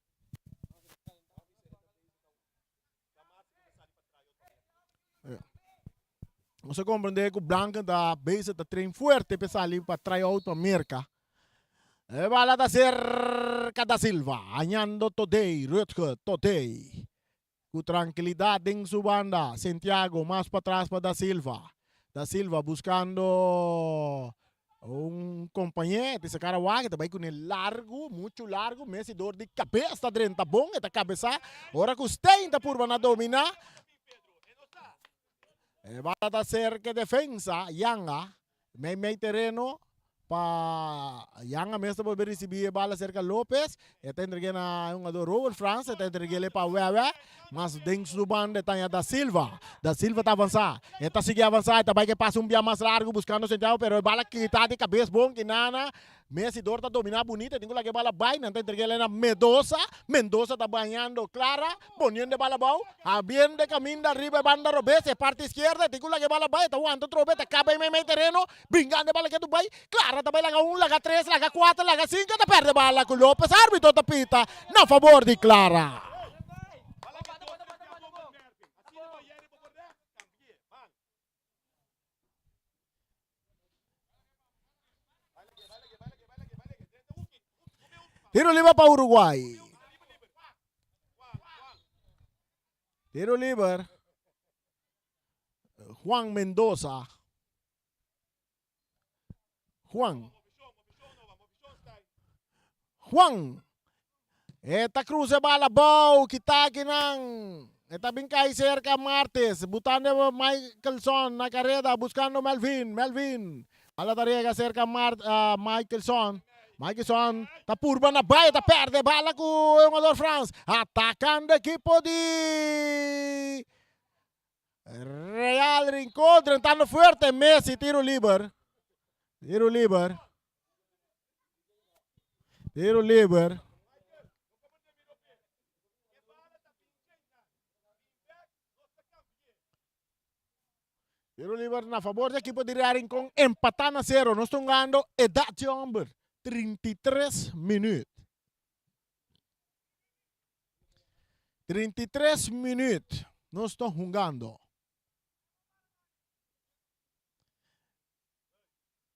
Nos a comprende cu Blanken ta bezig ta train fuerte pa sali pa try out pa Merca. E bala ta cerca da Silva, hañando Todey, Rutger Todey. Ku trankilidat den su banda. Santiago mas patras pa Da Silva. Da Silva buskando un kompañé. E ta kara wak, e ta bai kuné largu, muchu largu. Messi dor di kabes ta drenta bon, e ta kabesá. Ora ku Stein ta purba na dominá. E bala ta serka defensa, Yanga. Mei mei tereno pa Yanga mes ta bolbe ricibi e bala cerca Lopez. E ta entregue na e hungador Robert Frans. E ta entreguele pa Wewe. Mas den su banda e taña Da Silva. Da Silva ta avansa. E ta sigui avansa. E ta bai ke pase un bia mas largo buscando Santiago. Pero e bala kita di cabes bon Kinana. Messi dor ta domina bunita, e tin ku laga e bala bai, nan ta entreg'el na Medoza, Mendoza ta bañando Clara, poniendo e bala abou, habiendo e kaminda riba e banda robes, e parti izquierda, e tin ku laga e bala bai, e ta wanta trobe, e ta kaba ei meimei tereno, bringando e bala ketu bai, Clara ta bai laga un, laga tres, laga kuater, laga sinku, e ta perde bala ku Lopez, arbitro ta pita na fabor di Clara. Tiro liber pa Uruguay. Tiro liber. Juan Mendoza. Juan. Juan. E ta cruza e bala bou, kita akinan. E ta bin kai cerca Martes, butando Michelson na careda, buscando Melvin, Melvin. Bala ta riega cerca Mart, uh, Michelson. Michelson ta purba na bai, ta perde bala ku e jugador Frans. Atacando equipo di Real Rincon, drentando fuerte Messi, tiro liber. Tiro liber. Tiro liber. Tiro liber na favor di equipo di Real Rincon. Empatá na cero. Nos ta hungando edad di homber. 33 minuut. 33 minuut. Nos ta hungando.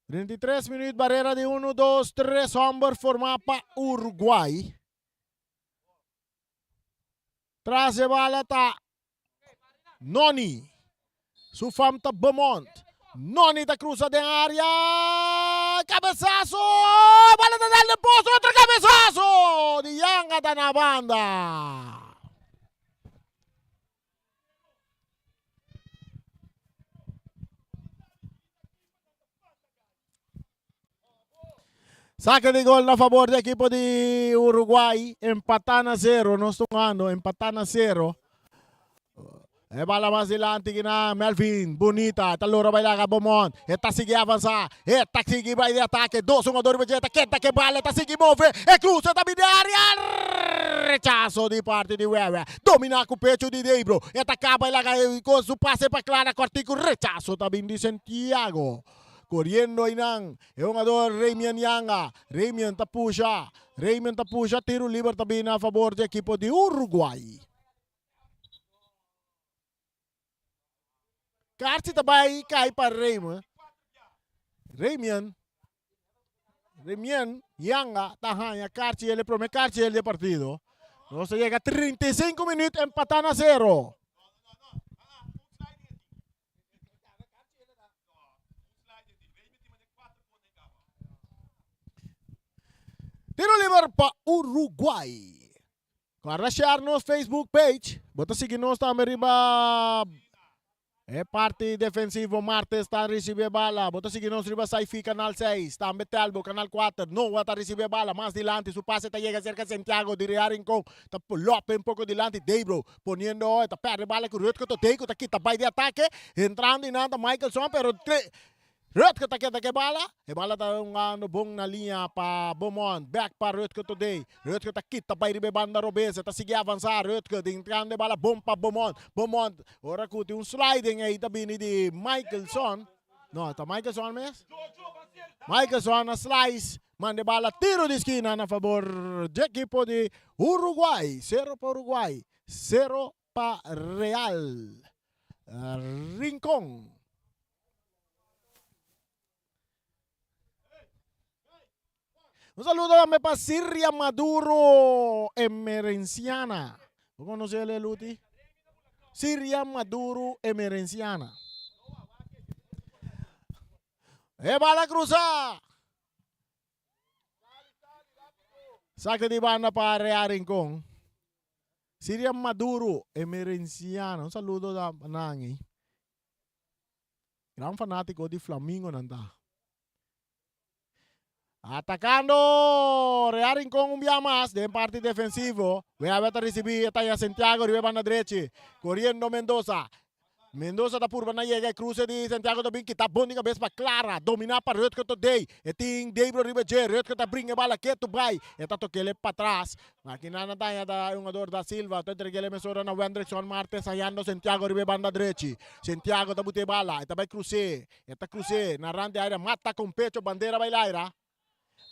33 minuut, barrera di 1, 2, 3 homber formá pa Uruguay. Tras de bala ta Noni. Su fam ta Beaumont. Noni ta cruza den área. Cabezazo! Bala ta dal den posto. Otro cabezazo! Di Yanga ta na banda. Saque de gol na favor di equipo di Uruguay. Empatá na zero. Nos ta jugando. Empatá na zero. E bala mas dilanti kina Melvin. Bonita. Ta lora bai laga Beaumont. E ta sigui avansa. E ta sigui bai di atake. Dos jugador riba dje. Ta keda ke bala. E ta sigui move. E cruza ta bin di area. Rechazo di parti di Wewe. Domina ku pecho di Debro. E ta kaba e laga ku su pase pa Clara Cortico. Rechazo ta bin di Santiago. Coriendo einan e hungador Raymien Yanga. Raymien ta pusha. Raymien ta pusha. Tiro liber ta bin a favor di ekipo di Uruguay. Karchi ta bai kai pa Raymien. Raymien. Raymien Yanga ta haña karchi el e prome karchi el di e partido. Nos ta yega 35 minuut empata na zero. Tiro liber pa Uruguay. Guarda share nos Facebook page. Bo ta sigui nos tambe riba e parti defensivo. Martes ta ricibi e bala. Bo ta sigui nos riba Saifi Canal 6. Tambe Telbo Canal 4. Noah ta ricibi e bala mas dilanti. Su pase ta yega cerca Santiago di Real Rincon. Ta lope un poco dilanti. Debro poniendo e ta perde bala cu Rutger Totei cu ta kita bay di atake. Entrando y nan ta Michelson pero Rutger ta keda ku e bala. E bala ta hungando bon na liña pa Beaumont. Bek pa Rutger Todey. Rutger ta kita bai riba e banda robes. E ta sigui avansá. Rutger den entrando e bala bon pa Beaumont. Beaumont ora ku tin un sliding ei ta bini di Michelson. No, ta Michelson mes? Michelson a slice. Manda e bala tiro di skina na fabor dje ekipo di Uruguay. Sero pa Uruguay. Sero pa Real Rincon. Un saludo tambe pa Siria Maduro Emerenciana. Bo conoce el, Luti? Siria Maduro Emerenciana. E bala cruza. Saque di banda pa Real Rincon. Siria Maduro Emerenciana. Un saludo da nan. Gran fanatico di Flamingo nan ta. Atacando Real Rincon un bia mas den parti defensivo. Weawe ta ricibi e taya Santiago riba e banda drechi. Coriendo Mendoza. Mendoza ta purba na yega e cruce di Santiago ta bin kita bon di cabes pa Clara. Domina pa Rutger Todey. E tin Debro riba dje. Rutger ta bringa e bala ketu bay. E ta tokele patras. Aki nan a daña da e hungador Da Silva. Ta entregele mesora na Wendrickson Martes hayando Santiago riba e banda drechi. Santiago ta buta e bala. E ta bay cruce. E ta krus'é na rand di aire, mata kon pecho, bandera bai laira.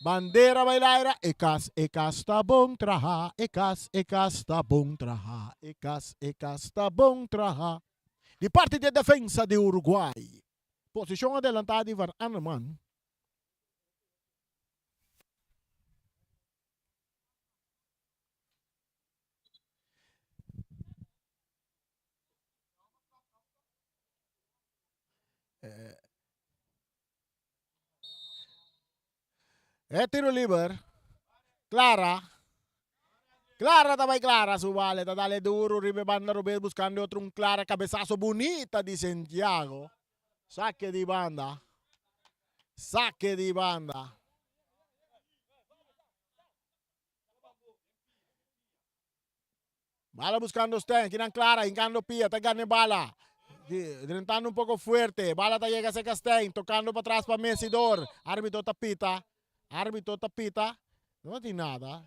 Bandera bai laira, e kas, e kas ta bon traha, e kas, e kas ta bon traha, e kas, e kas ta bon traha. Di parti di e defensa di Uruguay, posishon adelantá di Van Anderman. E tiro liber. Clara. Clara ta bai Clara su bale. Ta dale duro riba banda robes buscando otro un Clara. Cabezazo bonita di Santiago. Saque di banda. Saque di banda. Bala buscando Sten, kinan Clara, hincando pia, ta gana e bala. Drentando un poco fuerte, bala ta yega cerca Sten, tocando pa tras pa Messidor. Arbitro ta pita, arbitro ta pita, no tin nada.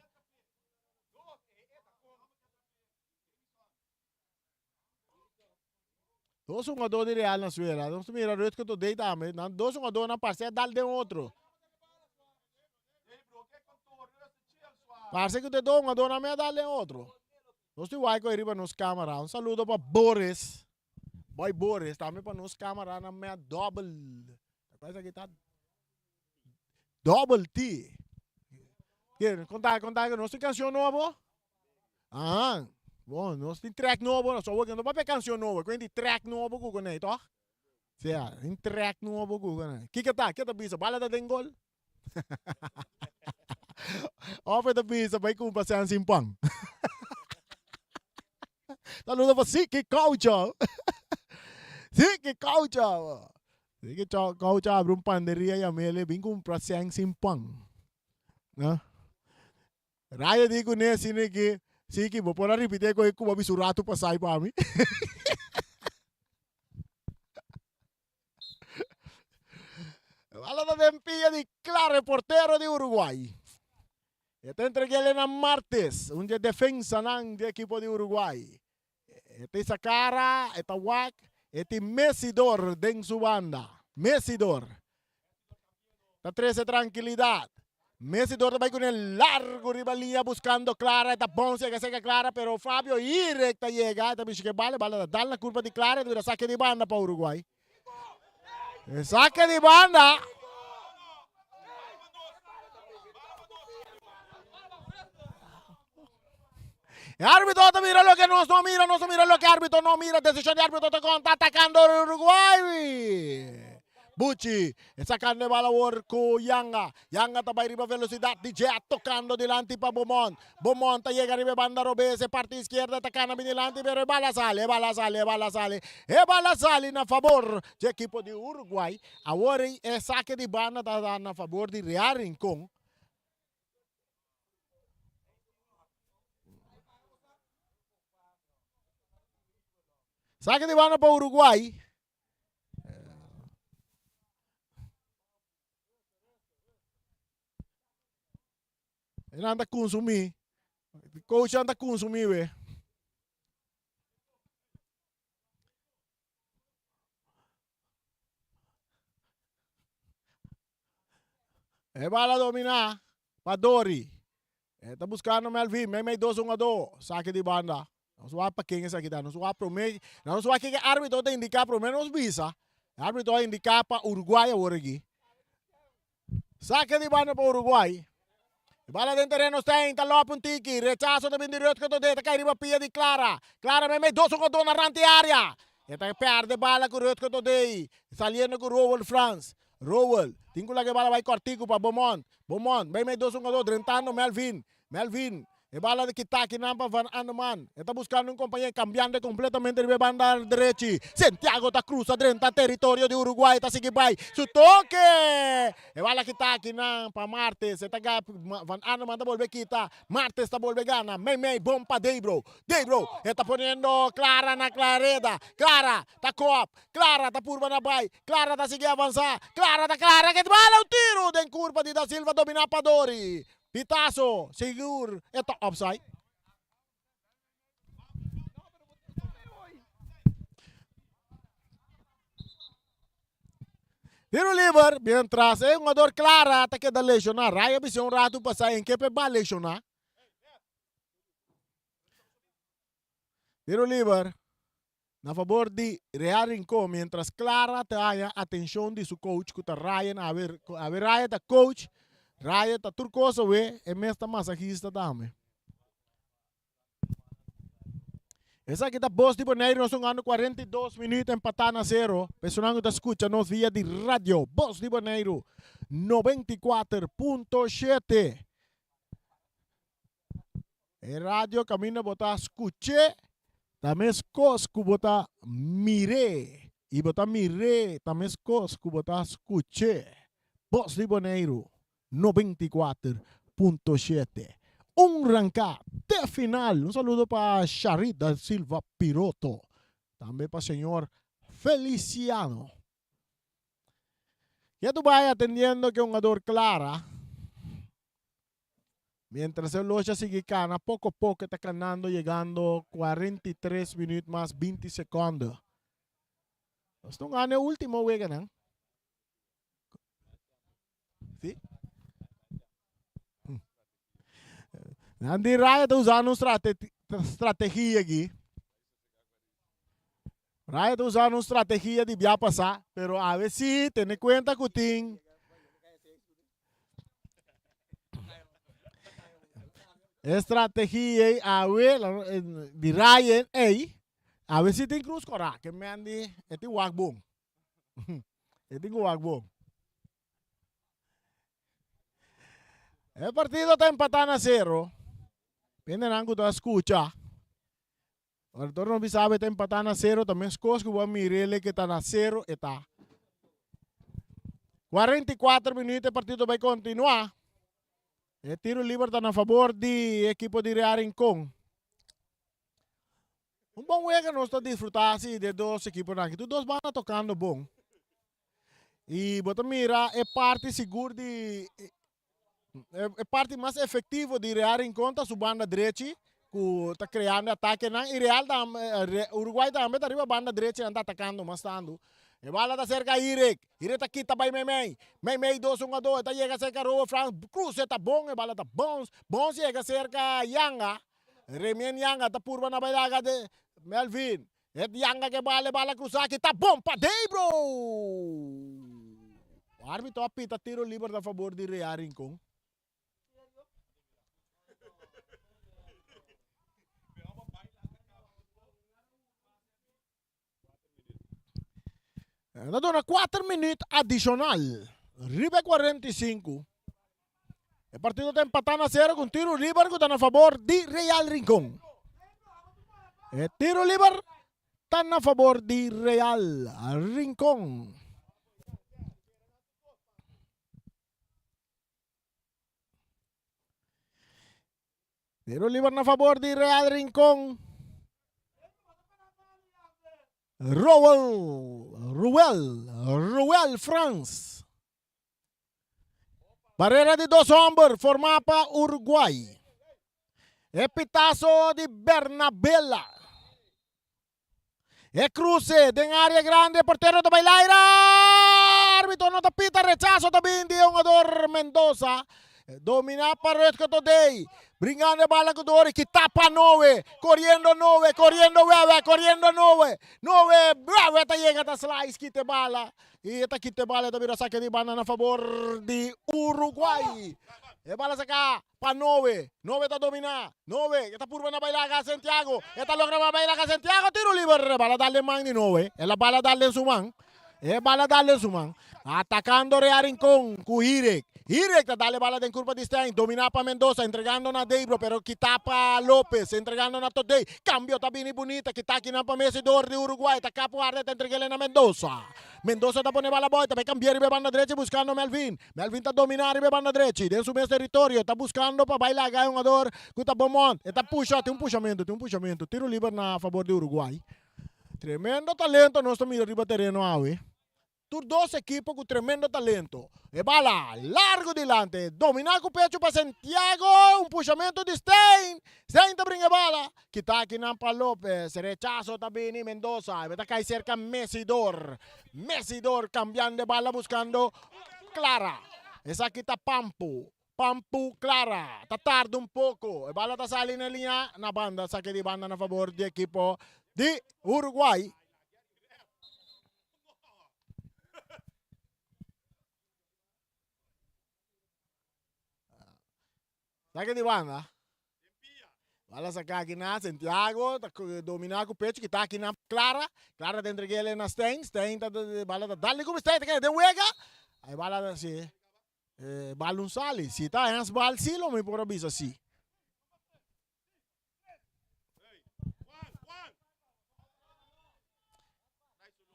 Dos hungador di Real na suela. Nos mira Rutger Todey tambe. Nan dos hungadornan parse a dal den otro. Parse ku te dos hungadornan me a dal den otro. Nos tin wak riba nos camera. Un saludo pa Boris. Boy Boris tambe pa nos camera nan me a double. Parece que ta double T. Konta, konta que nos tin canción nobo. Aha. Bon, nos tin track nobo, nos awor no papia canción nobo, kwen di track nobo ku konei, toch? Sea, tin track nobo ku konei. Kiko ta? Ke ta bisa? Bala ta den gol? Of e ta bisa bai kumpra sen sin pan? Saludo pa Siki Caucho. Siki Caucho. Siki Caucho abre un panderia yamele bin kumpra sen sin pan. No? Rayo di kuné asina ki, Siki, bo por a ripití e koe ku bo a bisa un ratu pasá pa mi? Bala ta den pia di Clara, e portero di Uruguay. E ta entreg'é na Martes, un di e defensanan di e ekipo di Uruguay. E ta isa kara, e ta wak, e tin Messidor den su banda. Messidor ta trese trankilidat. Messidor ta bai kuné largu riba liña buskando Clara. E ta bon sega sega Clara, pero Fabio Irek ta yega. E ta bishi ku e bala, e bala ta dal na kurpa di Clara, e ta bira sake di banda pa Uruguay. E sake di banda. E árbitro ta mira loke nos no mira, nos ta mira loke árbitro no mira. Desishon di árbitro ta konta atakando Uruguay. Buchi sacando e bala awor cu Yanga. Yanga ta bay riba velocidad di Jet tocando dilanti pa Beaumont. Beaumont ta yega riba e banda robes e parti izquierda ta cana bin dilanti pero e bala sali, e bala sali, e bala sali. E bala sali na fabor dje ekipo di Uruguay. Awor e sake di banda ta da na fabor di Real Rincon. Sake di banda pa Uruguay. E nan ta consumí. Coach nan ta consumí we. E bala dominá pa Dori. E ta buscando Melvin. Meimei dos hungadó. Sake di banda. Nos wak pa ken esaki ta. Nos wak prome. Nos wak ken e arbitro ta indica prome nos bisa. E arbitro a indica pa Uruguay awor aki. Sake di banda pa Uruguay. Bala den tereno Stein ta lòp un tiki. Rechaso ta bin di Rutger Todé ta kai riba pia di Clara. Clara meimei dos hungadó na rant di área. E ta pèrdè bala ku Rutger Todé saliendo ku Roel Frans. Roel tin ku laga e bala bai kòrtiku pa Beaumont. Beaumont meimei dos hungadó drentando Melvin. Melvin E bala di kita akinan pa Van Anneman. E ta buskando un kompañé, kambiando kompletamente riba e banda drechi. Santiago ta krusa drenta teritorio di Uruguay, ta sigui bai su toke! E bala kita akinan pa Martes. E ta ga Van Anneman ta bolbe kita. Martes ta bolbe gana. Meimei bon pa Debro. Debro e ta poniendo Clara na reda. Clara ta kop. Clara ta purba na bai. Clara ta sigui avansa. Clara ta Clara ke bala un tiro den kurpa di Da Silva domina pa Dori. Pitazo, sigur e ta offside. Tiro liber, mientras e jugador Clara ta keda lesioná. Ray a bisa un rato pasá en ke pe ba lesioná. Tiro liber. Na fabor di Real Rincon mientras Clara ta haña atencion di su coach cu ta Ryan awe awe Ryan ta coach Ryan ta tur cos awe e mes ta masahista tambe. Esaki ta Bos di Boneiru nos hungando 42 minuut empata na cero personan cu ta scucha nos via di radio Bos di Boneiru 94.7 E radio kaminda bo ta skuch'é ta meskos ku bo ta mir'é, i bo ta mir'é ta meskos ku bo ta skuch'é. Bos di Boneiru, 94.7. Un ranká te final. Un saludo pa Sharit da Silva Piroto. Tambe pa señor Feliciano. Ya tu bai atendiendo ke hungador Clara. Mientras e locha sigui cana, poco poco e ta canando yegando 43 minuut mas 20 seconde. Nos ta gana e ultimo weganan. Si? Nan di Raya ta usando un strategia aki. Raya ta usando un strategia di bia pasá, pero awe sí, tene cuenta cu tin E strategia ei awe di Ryan ei, awe si tin cruz kora, ke men di e tin wak bon. E tin ku wak bon. E partido ta empatá na sero. Pendenan ku ta skucha. Ora tur no bisa awe ta empatá na sero ta meskos ku bo a mir'é ke ta na sero e ta. 44 minuut e partido bai kontinuá. E tiro liber ta na fabor di ekipo di Real Rincon. Un bon wega nos ta disfrutá si de dos ekiponan aki. Tur dos banda tokando bon. I bo ta mira e parti sigur di E parti mas efectivo di Real Rincon ta su banda drechi cu ta creando atakenan y Real tambe Uruguay tambe ta riba banda drechi nan ta atacando mas tanto. E bala ta cerca Irek, Irek ta kita bay meimei, meimei dos hungador e ta yega cerca Roel Frans, cruce ta bon e bala ta bounce, bounce yega cerca Yanga, Remien Yanga ta purba na bay laga de Melvin, E Yanga ke bala e bala cruza aki ta bon pa Debro! Arbitro a pita tiro liber na fabor di Real Rincon. Ta duna 4 minuut adicional riba e 45. E partido ta empatá na sero ku un tiro liber ku ta na fabor di Real Rincon. E tiro liber ta na fabor di Real Rincon. Tiro liber na fabor di Real Rincon. Roel, Ruel, Ruel Frans. Barrera di dos homber formá pa Uruguay. E pitazo di Bernabela. E cruce den área grande, portero ta bai laira. Árbitro no ta pita, rechazo ta bin di e hungador Mendoza. Dominá pa Rutger Todey. Bringando e bala ku Dori, kita pa Noe. Koriendo Noe, koriendo Wewe, koriendo Noe. Noe, Wewe ta yega ta slice kita e bala. I e ta kita e bala, e ta bira sake di banda na fabor di Uruguay. E bala saka pa Noe. Noe ta domina. Noe e ta purba na baila ka Santiago. E ta logra pa baila ka Santiago. Tiro liber. E bala dal den man di Noe. E la bala dal den su man. E bala dal den su man. Atacando Real Rincon cu Hirek. Hirek ta dal e bala den curpa di Stein. Domina pa Mendoza. Entregando na Deibro. Pero kita pa Lopez. Entregando na Todey. Cambio ta bini bunita. Kita akinan pa Messi door di Uruguay. Ta capo arde ta entregele na Mendoza. Mendoza ta pone bala boy. Ta bay cambia riba e banda drechi buscando Melvin. Melvin ta domina riba e banda drechi. Den su mes territorio. Ta buscando pa bay laga e hungador cu ta Beaumont. E ta pusha. Tin un pushamento. Tin un pushamento. Tiro liber na favor di Uruguay. Tremendo talento nos ta mira riba tereno awe. Tur dos ekipo ku tremendo talento. E bala largo dilante, domina ku pecho pa Santiago, un pushamento di Stein. Stein ta bringa e bala, kita akinan pa Lopez, rechaso ta bini Mendoza, e ta kai serka Messidor. Messidor kambiando e bala buskando Clara. Esaki ta Pampu. Pampu Clara ta tarda un poko. E bala ta sali na liña na banda, sake di banda na fabor di ekipo di Uruguay. Sake di banda. Bala saka aki na Santiago, ta domina ku pecho, kita aki na Clara. Clara ta entregele na Stein. Stein ta bala ta dale ku Stein ta keda den wega. Ai bala ta si. Eh, balun sali. Si ta handsbal si lo mi por a bisa si.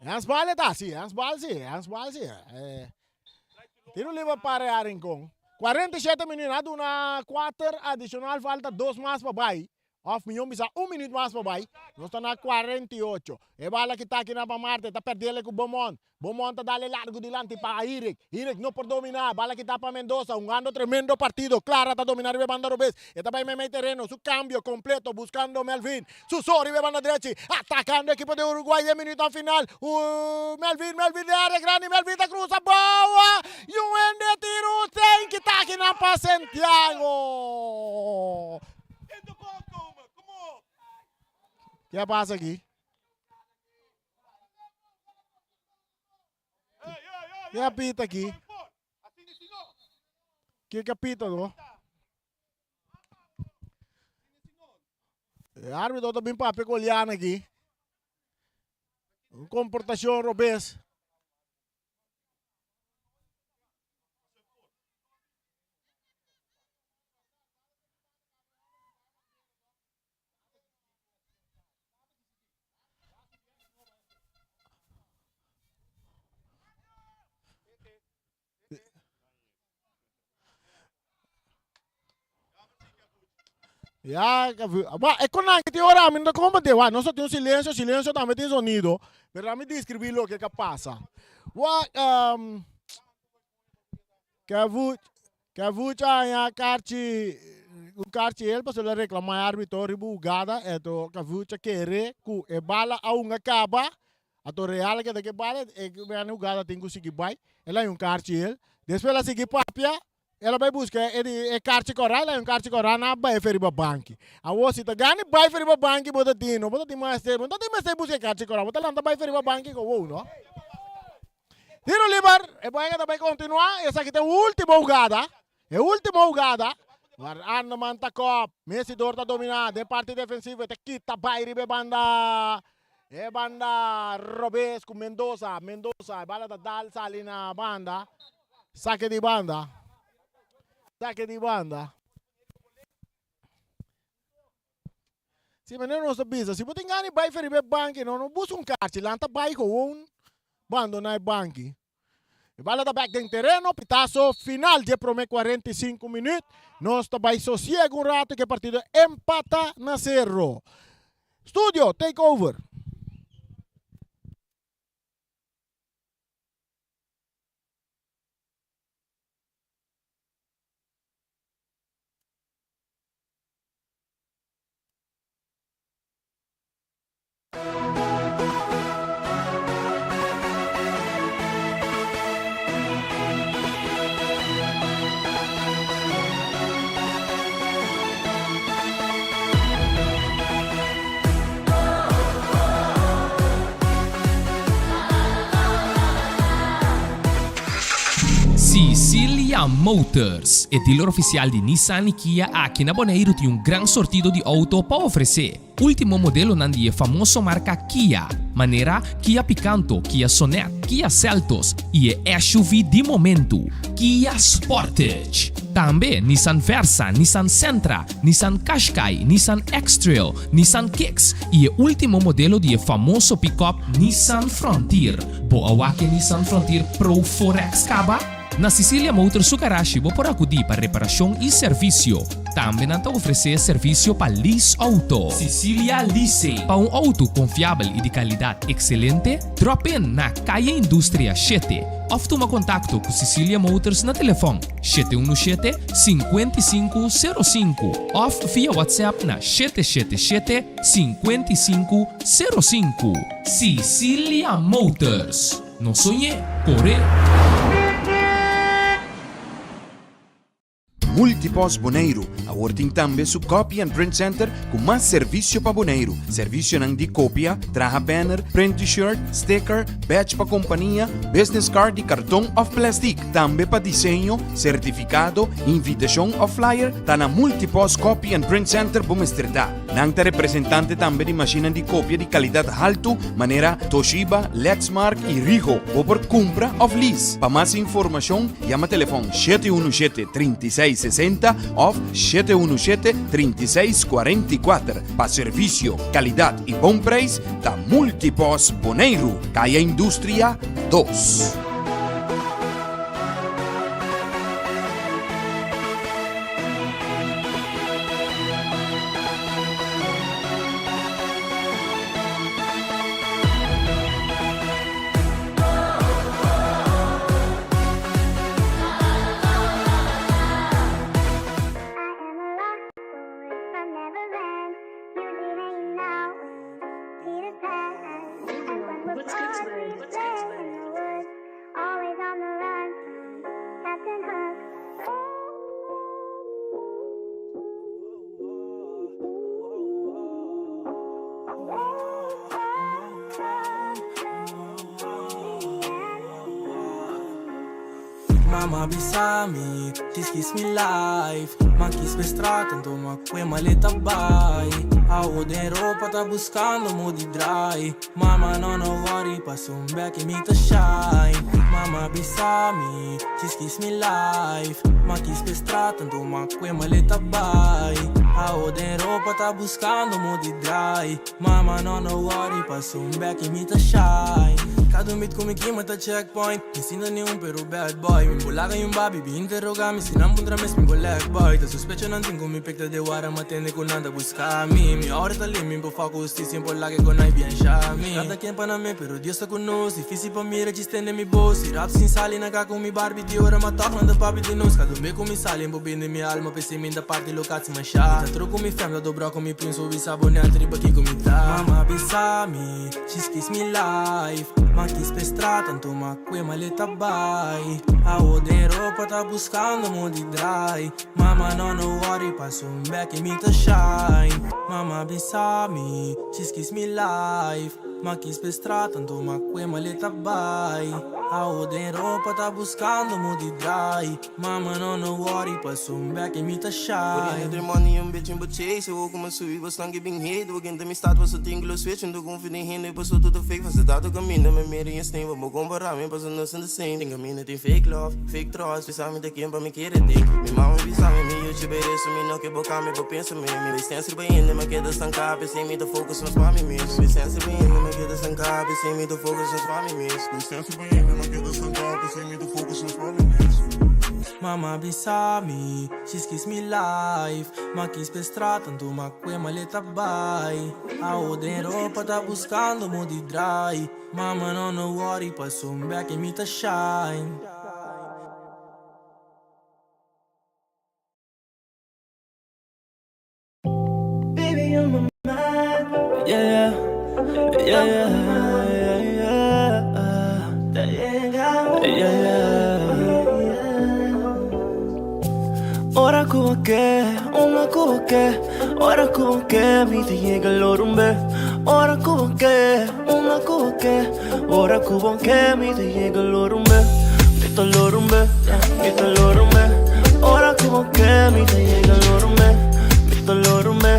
Handsbal e ta, si, handsbal si, handsbal si. Eh, tiro liber pa Real Rincon. 47 minuut, a duna 4 adicional, falta 2 mas pa bai. Of miyon bisa un minuut mas pa bai. Nos ta na 48. E bala ki ta aki na pa Marte, ta perdele ku Beaumont. Beaumont ta dale largo dilanti pa Hirek. Hirek no por domina. Bala ki ta pa Mendoza, hungando tremendo partido. Clara ta domina riba e banda robes. E ta bai meimei tereno. Su cambio completo buscando Melvin. Suso riba e banda drechi. Atacando ekipo di Uruguay den minuutnan final. Melvin, Melvin den area grandi. Melvin ta cruza boa. Y un hende tiro ten ki ta akinan pa Santiago. Ke a pasa aki? Ke a pita aki? Ke ke a pita do? E arbitro ta bin papia ku Oliana aki. Un komportashon robes. Ya, wa, e konan ki tin ora mi no ta komprende, wa, nos ta tin un silencio, silencio tambe tin sonido, pero ami describi loke ka pasa. Wa, um, Kevuch, Kevuch a haña karchi, un karchi el pasobra el a reklamá e árbitro riba hugada, eto Kevuch a kere ku e bala aun a kaba, ato Real a keda ku e bala, e mene hugada tin ku sigui bai, el a haña un karchi el, despues el a sigui papia, el a bai buska e di e karchi kòrá, el a haña un karchi kòrá nan a bai fe riba banki. Awor si ta gana bai fe riba banki bo ta tin, no bo ta tin mester, bo no ta tin mester buska e karchi kòrá, bo ta lanta bai fe riba banki kowou no. Tiro liber, e wega ta bay continua, esaki ta e ultimo hugada, e ultimo hugada, war Arneman ta kop, Messidor ta domina den parti defensivo, e ta kita bay riba e banda, e banda robes cu Mendoza, Mendoza, e bala ta dal sali na banda, sake di banda, sake di banda. Si manera nos ta bisa, si bo tin gana di bai for riba e banki, no, no buska un karchi, lanta bai gewoon bandona e banki. E bala ta bek den tereno, pitaso final dje prome 45 minuut. Nos ta bai sosiego un rato ku e partido empata na sero. Studio, take over. Cicilia Motors, e dealer ofisial di Nissan i Kia aki na Boneiru tin un gran sortido di outo pa ofresé. Último modelonan di e famoso marka Kia, manera Kia Picanto, Kia Sonet, Kia Seltos i e SUV di momentu, Kia Sportage. Tambe Nissan Versa, Nissan Sentra, Nissan Qashqai, Nissan X-Trail, Nissan Kicks i e último modelo di e famoso pikòp Nissan Frontier. Bo a wak e Nissan Frontier Pro 4X kaba? Na Cicilia Motors su garashi bo por akudí pa reparashon i servisio. Tambe nan ta ofresé servisio pa lease outo. Cicilia Leasing. Pa un outo konfiabel i di kalidat ekselente, drop in na Kaya Industria shete òf tuma kontakto ku Cicilia Motors na telefòn 717 5505 òf via WhatsApp na 777 5505. Cicilia Motors. No soñ'é, kor'é! Multipost Boneiru awor tin tambe su Copy and Print Center ku mas servisio pa Boneiru. Servisionan di kopia, traha banner, print t-shirt, sticker, badge pa kompania, business card di karton òf plèstik. Tambe pa diseño, sertifikado, invitashon òf flyer ta na Multipost Copy and Print Center bo mester ta. Nan ta representante tambe di mashinnan di kopia di kalidat haltu manera Toshiba, Lexmark i Ricoh. Bo por kumpra òf lease. Pa mas informashon yama telefòn 717 36 60 òf 717 36 44. Pa servisio, kalidat i bon preis ta Multipos Boneiru, Kaya Industria 2. Mama bisa mi, this kiss mi life Ma kiss pe straat anto ma kue maleta bai Awo den ropa ta buscando mo di draai Mama no no worry paso un bek y mi ta shine Mama bisa mi, djis kiss mi life Ma kiss pe straat anto ma kue maleta bai Awo den ropa ta buscando mo di draai Mama no no worry paso un bek y mi ta shine Cada un bit cu mi kima ta checkpoint Mi sinta ni un pero bad boy Mi por laga y un babi bi interroga mi Si nan puntra mes mi por leg boy Ta sospecho nan tin cu mi pek ta de wara Ma tende cu nan ta busca mi Mi ora ta limpi mi por foco husticia Mi por laga e con ay bien sha mi Cada ken pa nan me pero Dios ta cu nos Dificil pa mira djis tende mi voz Si rap sin sali nan ka cu mi Barbie di ora Ma toch nan ta papia di nos Cada un be cu mi sali mi por bende mi alma P'esei mi ta parti locatie Mi ta tro ku mi fam, ta dobra ku mi prim So bisa bo net riba kiko mi ta Mama bisa mi, she's kiss mi life Ma kiss pe straat, anto ma kue maleta bai Awo den ropa ta buskando mo di draai Mama no no worry, paso un bek i mi ta shine Mama bisa mi, she's kiss mi life Ma kiss pe straat, anto ma kue maleta bai Awo den ropa ta buskando mo di draai Mama no no worry paso un bek y mi ta shine. Poniendo money un bitch in bo chase Awo ku mi subi bo slank bin hate Bo kenta mi stad paso tin glow switch Un ta konfia den hende paso tur ta fake Fase tato kaminda mi mira y steen Pa bo kompara mi paso nos ta the same Den kaminda tin fake love, fake trust Bisa mi ta ken pa mi kere den Mi mama bisa mi mi yuchi bay reso Mi no ke bo kambia bo pensamentu Mi bay sense riba hende mi keda stanka P'esei mi ta focus mas pa mi mes Mi bay sense riba hende mi keda stanka P'esei mi ta focus mas pa mi mes Mi bay sense riba hende mi keda stanka P'esei mi ta focus mas pa mi mes. Mama bisa mi, she's kiss mi life Ma kiss pe straat, anto ma kue maleta bai Awo den ropa ta buskando mo di draai Mama no no worry, paso un bek y mi ta shine. Baby, on my mind. Yeah, yeah, yeah, yeah, yeah, yeah. Ora ku ke, una ku ke, ora ku ke, mi te yega lorumbe. Ora ku ke, una ku ke, ora ku ke, mi te yega lorumbe. Mi ta lorumbe. ta loro un be. Ora ku bo ke, mi ta yega loro un be. Mi ta loro un be,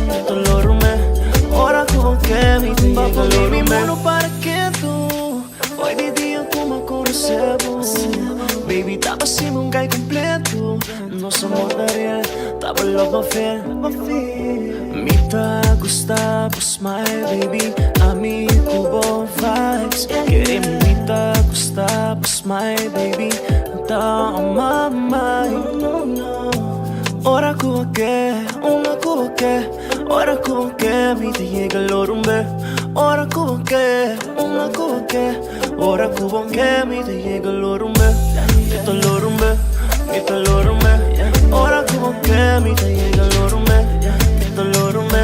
mi ta loro un be. Ora ku bo ke, mi ta yega loro un be. Para ketu, fo'i di dia ku mi a konosé bo. Baby, ta pa sima un gai kompleto. Nos amor ta real, ta bo love ma feel. Mi ta gusta bo smile, baby. Ami ku bo vibes. Kere mi mi ta gusta bo smile, baby. Ta on my mind. Ora ku bo ke, unda ku bo ke. Ora ku bo ke, mi ta yega lor un be. Ora ku bo ke, unda ku bo ke. Ora ku bo ke, mi ta yega lor un be. Mi ta lor un be, mi ta lor un be. Ora ku bo ke, mi ta yega lor un be. Mi ta lor un be,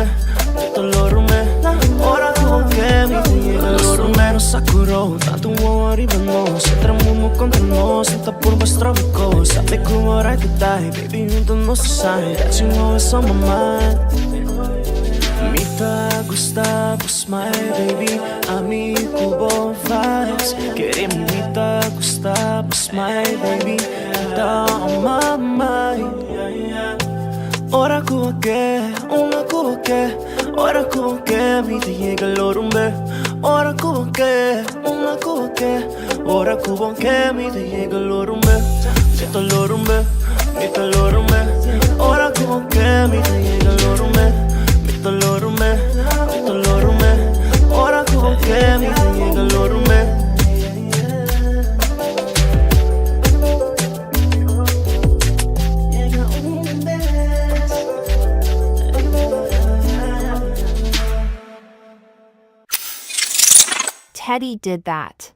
mi ta lor un be. Ora ku bo ke, mi ta yega lor un be. Nos a curó, tantu wowo riba nos. Entra mumu kontra nos, no ta purba strobe kos. Sabe ku bo right to die, baby huntu nos ta shine. Got you always on my mind. Mi ta gusta bo smile, baby. Ami ku bo vibes. Kere mi mi ta gusta bo smile, baby. Ta on my mind. Ora ku bo ke, unda ku bo ke. Ora ku bo ke, mi ta yega lor un be. Ora ku bo ke, unda ku bo ke. Ora ku bo ke, mi ta yega lor un be. Mi ta lor un be, mi ta lor un be. Ora ku bo ke, mi ta yega lor un be. Mi ta lor un be, mi ta lor un be. Ora ku bo ke, mi ta yega lor un be. Teddy did that.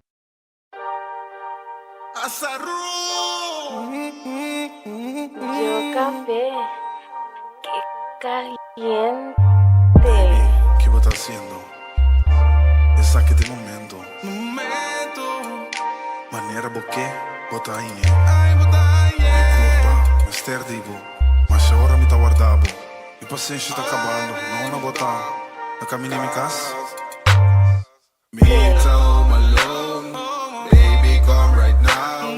Yo café, ke caliente. Baby, ki bo ta haciendo? Esaki ta e momento. Manera bo ke, bo ta hañ'é. Mi culpa, mester di bo. Masha ora mi ta warda bo. Mi pasenshi ta cabando, no na bo ta na camina mi cas? Mi ta home alone, baby come right now.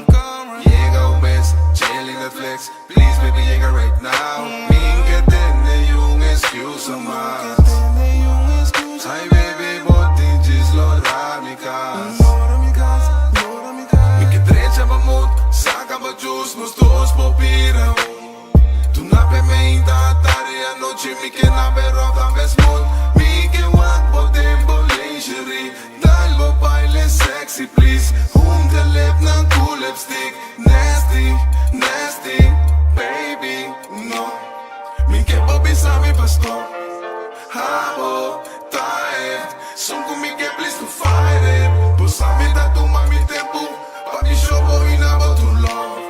Yega un bes, chilling Netflix, please baby yega right now. Mi ke tende un excuse mas. Ay baby bo tin djis lora mi cas. Mi ke drecha bo mood, saca bo juice, nos dos por bira un. Tu na pe meinta, tarde anochi mi ke na be rock tambe smooth. Mi ke wak bo den bo lingerie, dal bo baile sexy please. Hunta lipnan ku lipstick, nasty, nasty, baby no. Mi ke bo bisa mi pa stop, ha bo ta echt son ku mi ke please no fight it. Bo sa mi ta tuma mi tempu pa mi show bo i na bo true love.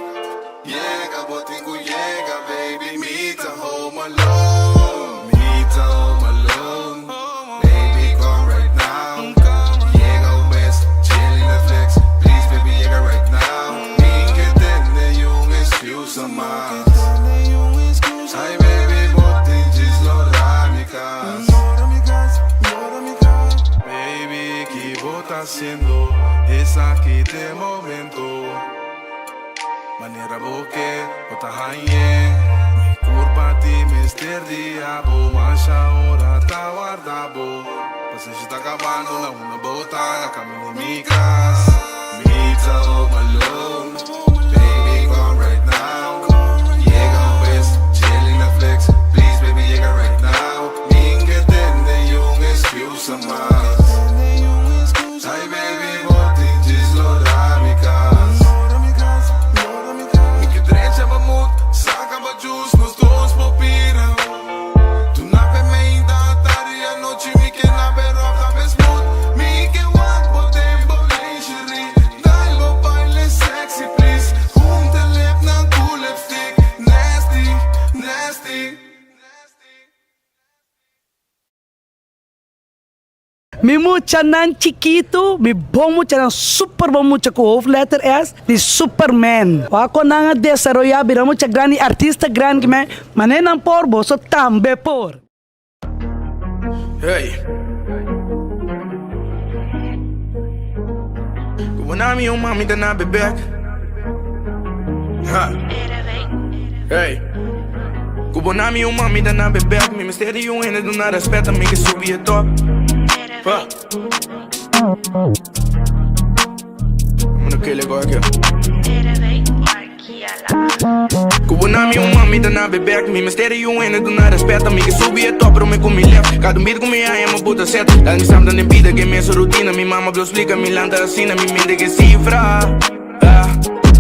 Yega bo tin ku yega baby mi ta home alone Mi ta home alone Baby come right now Yega un bes chilling Netflix Please baby yega right now Mi ke tende un excuse mas Ay baby bo tin djis lora mi cas Baby ki bo ta haciendo Esaki t'e momento. Manera bo ke, bo ta hañ'é. Mi kurpa di mester di abo, masha ora ta warda bo. Pasenshi ta kabando na unda bo ta, na kaminda di mi kas. Mi ta home alone, baby come right now. Yega un bes, chilling Netflix, please baby yega right now. Mi n'ke tende un excuse mas. Ay baby bo tin djis lora mi cas. Mi ke drecha bo mood, saca bo juice, nos dos por bira un. Tu na pe meinta, tardi anochi mi ke na be rock tambe smooth. Mi ke wak bo den bo lingerie, dal bo baile sexy please. Hunta lipnan cu lipstick, nasty, nasty. Mi muchanan chikitu, mi bon muchanan, super bon mucha ku hoofdletter S, di Superman. Wak kon nan a desaroyá bira mucha grandi, artista grandi ki men, manera nan por, boso tambe por. Hey. Ku bo na mi un mami ta na bebek. Ha. Hey. Ku bo na mi un mami ta na bebek Mi mester di un hende duna respet Mi ke subi e top Ha. I'm gonna kill it, go again. Ku bo na mi un mami ta na bebek Mi mester di un hende duna respet Mi ke subi e top pero mi ku mi left Kada un bit ku mi haña mi buta set Dal mi samta den bida ke mesun rutina Mi mama blo splika mi lanta asina Mi mente ke sifra Ah,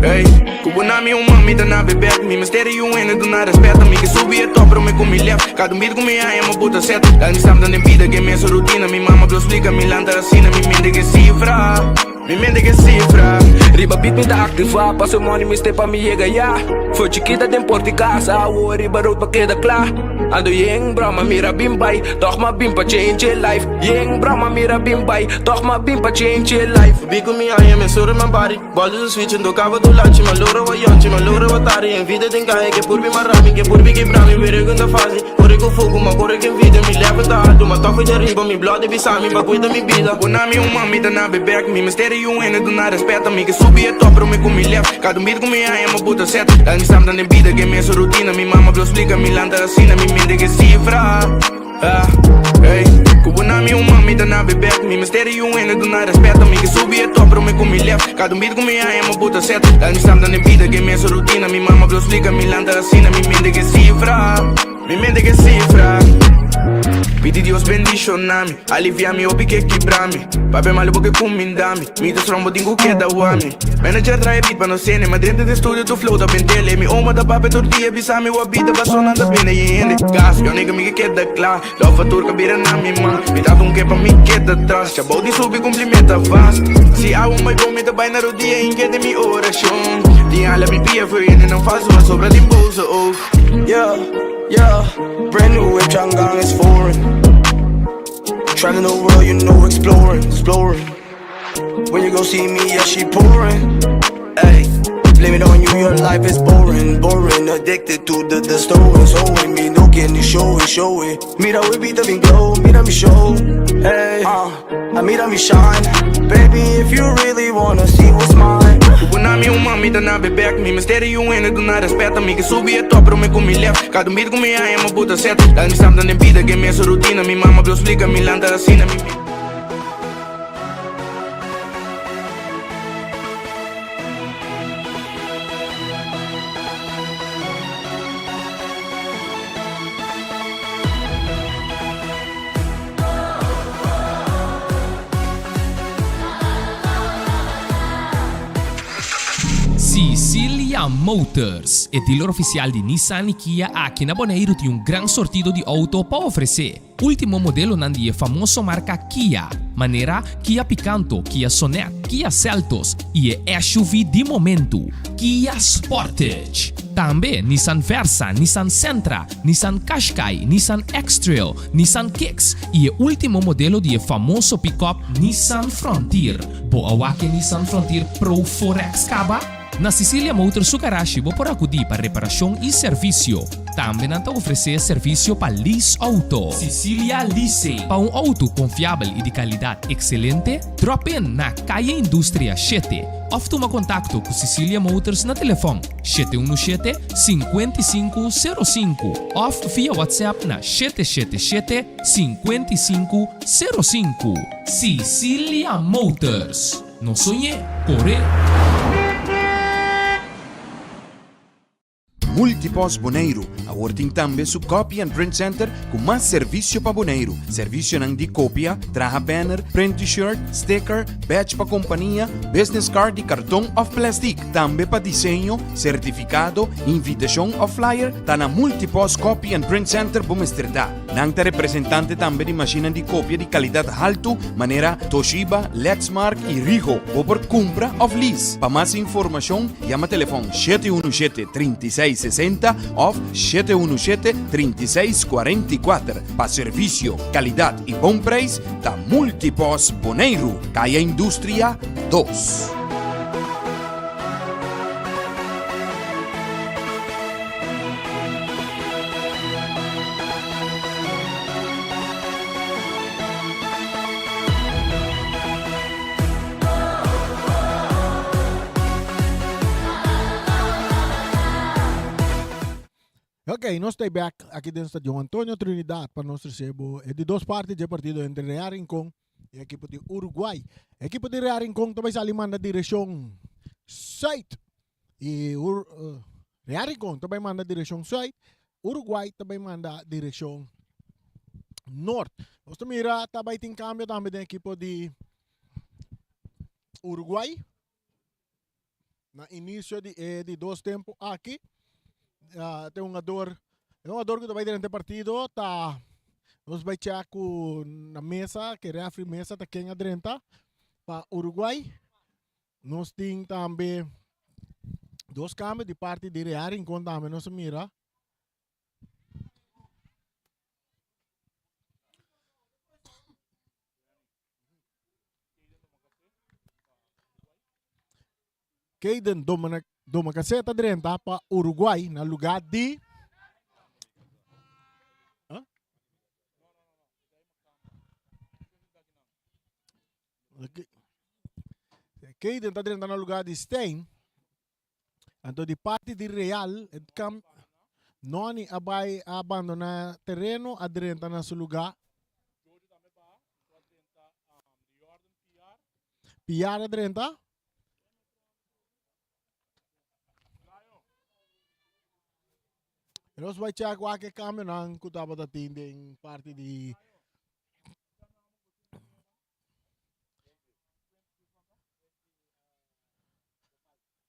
ey Ku bo na mi un mami ta na bebek Mi mester di un hende duna respet Mi ke subi e top pero mi ku mi left Kada un bit ku mi haña mi buta set Dal mi samta den bida ke mesun rutina Mi mama blo splika mi lanta asina Mi mente ke sifra Mi mente ke sifra Riba beat mi ta aktivá Paso money mi step pa mi yega ya For chikita den por di casa Awor riba road pa keda kla Ando yen broma mira bin bai Tòg m'a bin pa change e life Yen broma mira bin bai Tòg m'a bin pa change e life Bi ku mi aña mi suru mi body Bol di su switch en tocaba tu lachi Ma logra wa yonchi, ma logra wa tari En vida den calle ke purbi marami Ke purbi kibrami, pero ku ta fácil Kore ku fogo, ma kore ku envidia Mi level ta alto, ma tòg di ariba Mi blood di bisami pa cuida mi bida Ku na mi un mami ta na bebek Mi mester di un hende duna respet Mi ke subi e top pero mi ku mi left Kada un bit ku mi haña mi buta set Dal mi samta den bida ke mesun rutina Mi mama blo splika mi lanta asina Mi mente ke sifra Ah, ey Ku bo na mi un mami ta na bebek Mi mester di un hende duna respet Mi ke subi e top pero mi ku mi left Kada un bit ku mi haña mi buta set Dal mi samta den bida ke mesun rutina Mi mama blo splika mi lanta asina Mi mente ke sifra Mi mente ke sifra Pidi Dios bendiciona mi Alivia mi hopi ke kibra mi Papia malo bo ke kuminda mi Mi ta strong bo tin ku keda wak mi Manager trae beat pa nos sene Ma drenta den studio tu flow ta bentele Mi oma ta papia tur dia bisa mi wak bida paso nan ta bende ye hende Gas yo nigga mi ke keda kla Love a tur ka bira na mi man Mi tata un ke pa mi keda tras Chabou di subi kumpli meta vast Si awa mai bon mi ta bai na rodia Hinke den mi orashon Tin hala mi pia for hende nan falso A sobra tin boze oog Yeah, yeah, brand new whip, Changang is foreign. Traveling the world, you know, exploring, exploring. When you go see me, yeah, she pouring. Hey, blame it on you, your life is boring, boring. Addicted to the the stolen, so me no can you show it, show it. Mira, we beat the big glow, mira mi show. Hey, I mira mi shine. Baby, if you really wanna see what's mine. Ku bo na mi un mami ta na bebek Mi mester di un hende duna respet Mi ke subi e top pero mi ku mi left Kada un bit ku mi haña mi buta set Dal mi samta den bida ke mesun rutina Mi mama blo splika mi lanta asina Mi. Sicilia Motors, e dealer oficial di Nissan y Kia aki na Boneiru tin un gran sortido di auto pa ofrece. Ultimo modelonan di e famoso marca Kia, manera Kia Picanto, Kia Sonet, Kia Seltos y e SUV di momento, Kia Sportage. Tambe Nissan Versa, Nissan Sentra, Nissan Qashqai, Nissan X-Trail, Nissan Kicks y e ultimo modelo di e famoso pick-up Nissan Frontier. Bo a wak e Nissan Frontier Pro 4X caba? Na Sicilia Motors su garashi bo por acudi pa reparacion y servicio. Tambe nan ta ofrece servicio pa lease auto. Sicilia Leasing. Pa un auto confiabel y di calidad excelente, drop in na Calle Industria shete of tuma contacto cu Sicilia Motors na telefon 717 5505 of via WhatsApp na 777 5505. Sicilia Motors. No soñ'é, cor'é! Multipost Boneiru awor tin tambe su Copy and Print Center ku mas servisio pa Boneiru. Servisionan di kopia, traha banner, print t-shirt, sticker, badge pa kompania, business card di karton òf plèstik. Tambe pa diseño, sertifikado, invitashon òf flyer ta na Multipost Copy and Print Center bo mester ta. Nan ta representante tambe di mashinnan di kopia di kalidat haltu manera Toshiba, Lexmark i Rigo. Bo por kumpra òf lease. Pa mas informashon yama telefòn 717 36 60 òf 717 36 44. Pa servisio, kalidat i bon preis ta Multipost Boneiru, Kaya Industria dos. Ok, nos ta back aki den Stadion Antonio Trinidad pa nos recibo e di dos parti dje partido entre Real Rincon y equipo di Uruguay. Equipo di Real Rincon ta bay sali manda direccion zuid y Ur uh, Real Rincon ta bay manda direccion zuid, Uruguay ta bay manda direccion noord. Nos ta mira ta bay tin cambio tambe den equipo di Uruguay. Na inicio di e di dos tempo aki, uh, te hungador, e hungador ku ta bai durante partido ta nos bai check ku na mesa, ke referee mesa ta ken a drenta pa Uruguay. Nos tin tambe dos cambio di parti di Real Rincon tambe nos a mira. Kayden Domacassé ta drenta pa Uruguay na lugar di Huh? Kayden ta drenta na lugar di Stein. Anto di parti di Real, e kam Noni a bai a abandoná tereno, a drenta na su lugá. Piar a drenta. Nos bai check wak e kambionan ku tabata tin den parti di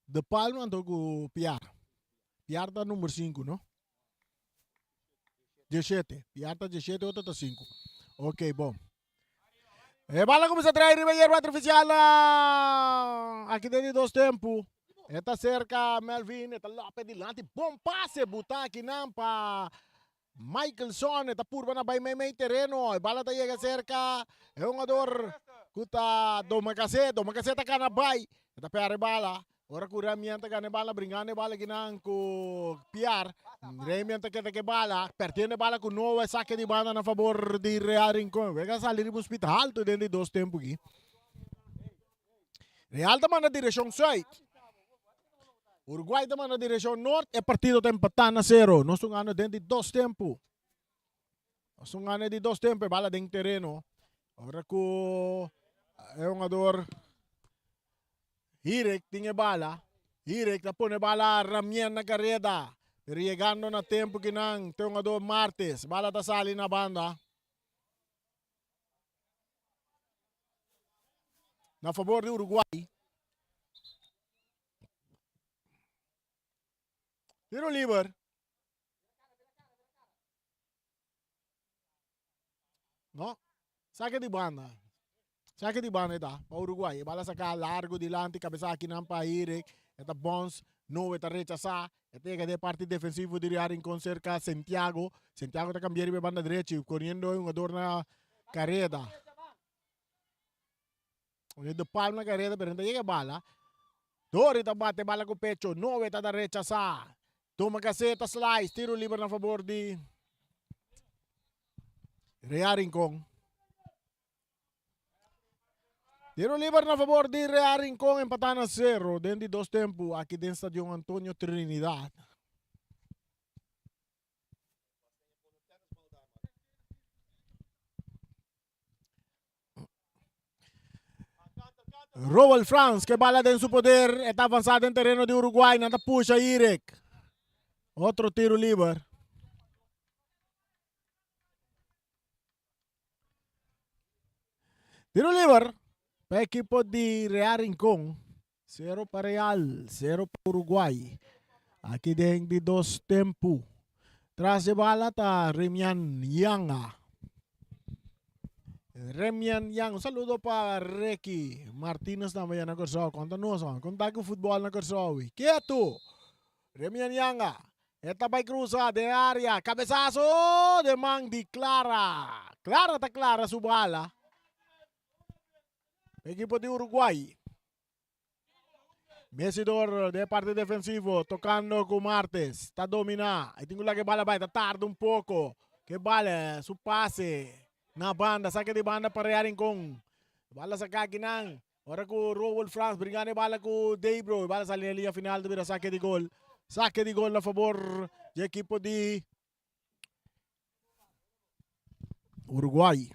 De Palma anto ku Piar. Piar ta number 5, no? 17. Piar ta 17, otro ta 5. Ok, bom. E bala comienza a traer riba hierba artificial. Aquí den di dos tempo. Eta cerca Melvin, eta Lopez dilanti. Bon pase, buta aquí nan pa Michelson e ta purba na bai meimei tereno. E bala ta yega serka e hungador ku ta Domacassé. Domacassé ta kana bai. E ta pèrdè e bala. Ora ku Remian ta gana e bala, bringando e bala kinan ku Piar. Remian ta keda ku e bala, pèrdiendo e bala ku Noah e sake di banda na fabor di Real Rincon. Wega sali riba un spit haltu den di dos tempu aki. Real ta manda direccion zuid. Uruguay ta manda direccion noord. E partido ta empatá na cero. Nos ta gana den di dos tempo. Nos ta gana di dos tempo. E bala den tereno. Ora ku e hungador Hirek tin e bala. Hirek ta pone bala Ramien na kareda. Pero yegando na tempo kinan te hungador Martes. Bala ta sali na banda. Na favor di Uruguay. Tiro liber. No. Saque di banda. Saque di banda eta pa Uruguay. E bala saca largo dilanti, cabeza aki nan pa Eric. Eta Bons. No, eta rechasa. E ta yega den e parti defensivo di Real Rincon serka Santiago. Santiago ta kambia riba e banda drechi, koriendo e hungador na kareda. Poniendo pal na kareda, pero no ta yega e bala. Dori ta bate e bala ku pecho. Noe ta da rechasá. Tuma kaseta, slice, tiro liber na fabor di Real Rincon. Tiro liber na fabor di Real Rincon empatá na sero den di dos tempu aki den Stadion Antonio Trinidad. Roel Frans ke bala den su poder e ta avansa den tereno di Uruguay nan ta pusha Irek. Otro tiro liber. Tiro liber pa ekipo di Real Rincon. Sero pa Real, sero pa Uruguay. Aki den di dos tempu. Tras de bala ta Remian Yanga. Remian Yang, un saludo pa Ricky Martinez tambe ya na Kòrsou. Konta nos, konta ku futbòl na Kòrsou. Ketu! Remian Yanga. E ta bai cruza den area. Cabezazo den man di Clara. Clara ta clara su bala. Equipo di Uruguay. Messidor den parte defensivo tocando cu Martes. Ta domina. E tin cu laga e bala bai. Ta tarda un poco. Ke bala su pase na banda. Saque di banda pa Real Rincon. Bala saca akinan. Ora ku Roel Frans bringando e bala ku Debro, e bala sali na liña final ta bira sake di gol. Sake di gol na fabor. di ekipo di Uruguay.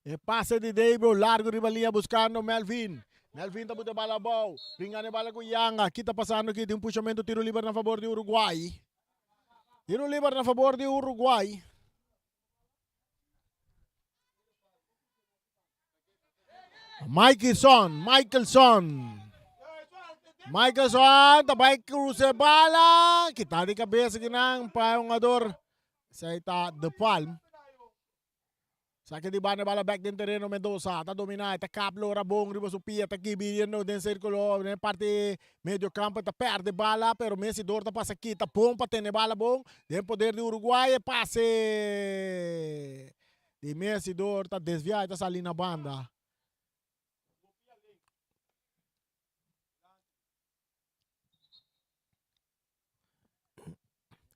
E pase di Debro largo riba liña buscando Melvin. Melvin ta buta bala abou. Bringando e bala cu Yanga. Ki ta pasando aki? Tin un pushamento tiro liber na fabor di Uruguay. Tiro liber na fabor di Uruguay. Michaelson, Michaelson. Michaelson ta bai cruza e bala. Kita di cabeza kinan pa un jugador. Esey ta De Palm. Saque di banda bala back den terreno Mendoza ta domina ta kap lora bon riba su pia ta kibiendo den circulo den parte medio campo ta perde bala pero Messi door ta pasa kita bon pa tene bala bon den poder di Uruguay e pase di Messi door ta desvia y ta sali na banda.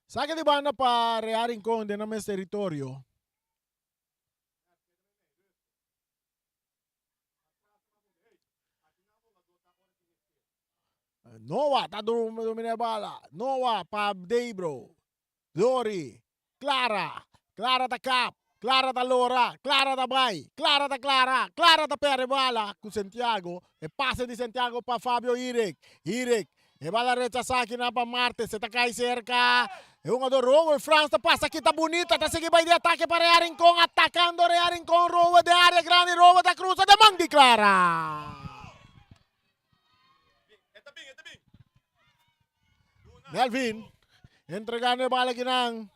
Saque di banda pa Real Rincon den nan mes territorio. Noah ta domina e bala. Noah pa Debro. Lori. Clara. Clara ta kap. Clara ta lora. Clara ta bai. Clara ta clara. Clara ta perde bala ku Santiago. E pase di Santiago pa Fabio Irek. Irek. E bala rechasá akinan pa Martes. E ta kai serka e hungador Rower Frans ta pasa kita bunita. Ta sigui bai di atake pa Rea Rincon. Atakando Rea Rincon. Rower den área grandi. Rower ta krusa den man di Clara. Melvin entregando e bala akinan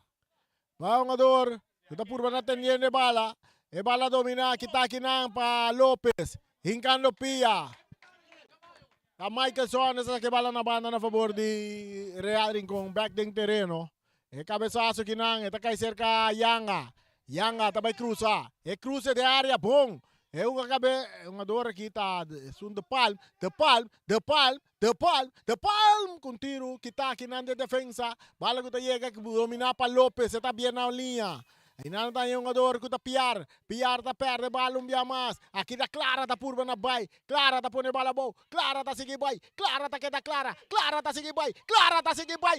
pa hungador ku ta purba na tendiendo e bala. E bala domina kita akinan pa Lopez. Hinkando pia. Ta Michaelson a saka e bala na banda na fabor di Real Rincon. Back den tereno. E cabezazo kinan e ta kai cerca Yanga. Yanga ta bai cruza. E cruce de area bon. E un cabe hungador aki ta esun De Palm, De Palm, De Palm, De Palm, De Palm con tiro kita kinan de defensa. Bala cu ta yega domina pa Lopez. E ta bien na liña. Einan ta e hungador cu ta Piar. Piar ta perde bala un bia mas. Aki ta Clara ta purba na bai. Clara ta pone bala abou. Clara ta sigui bai. Clara ta keda Clara. Clara ta sigui bai. Clara ta sigui bai.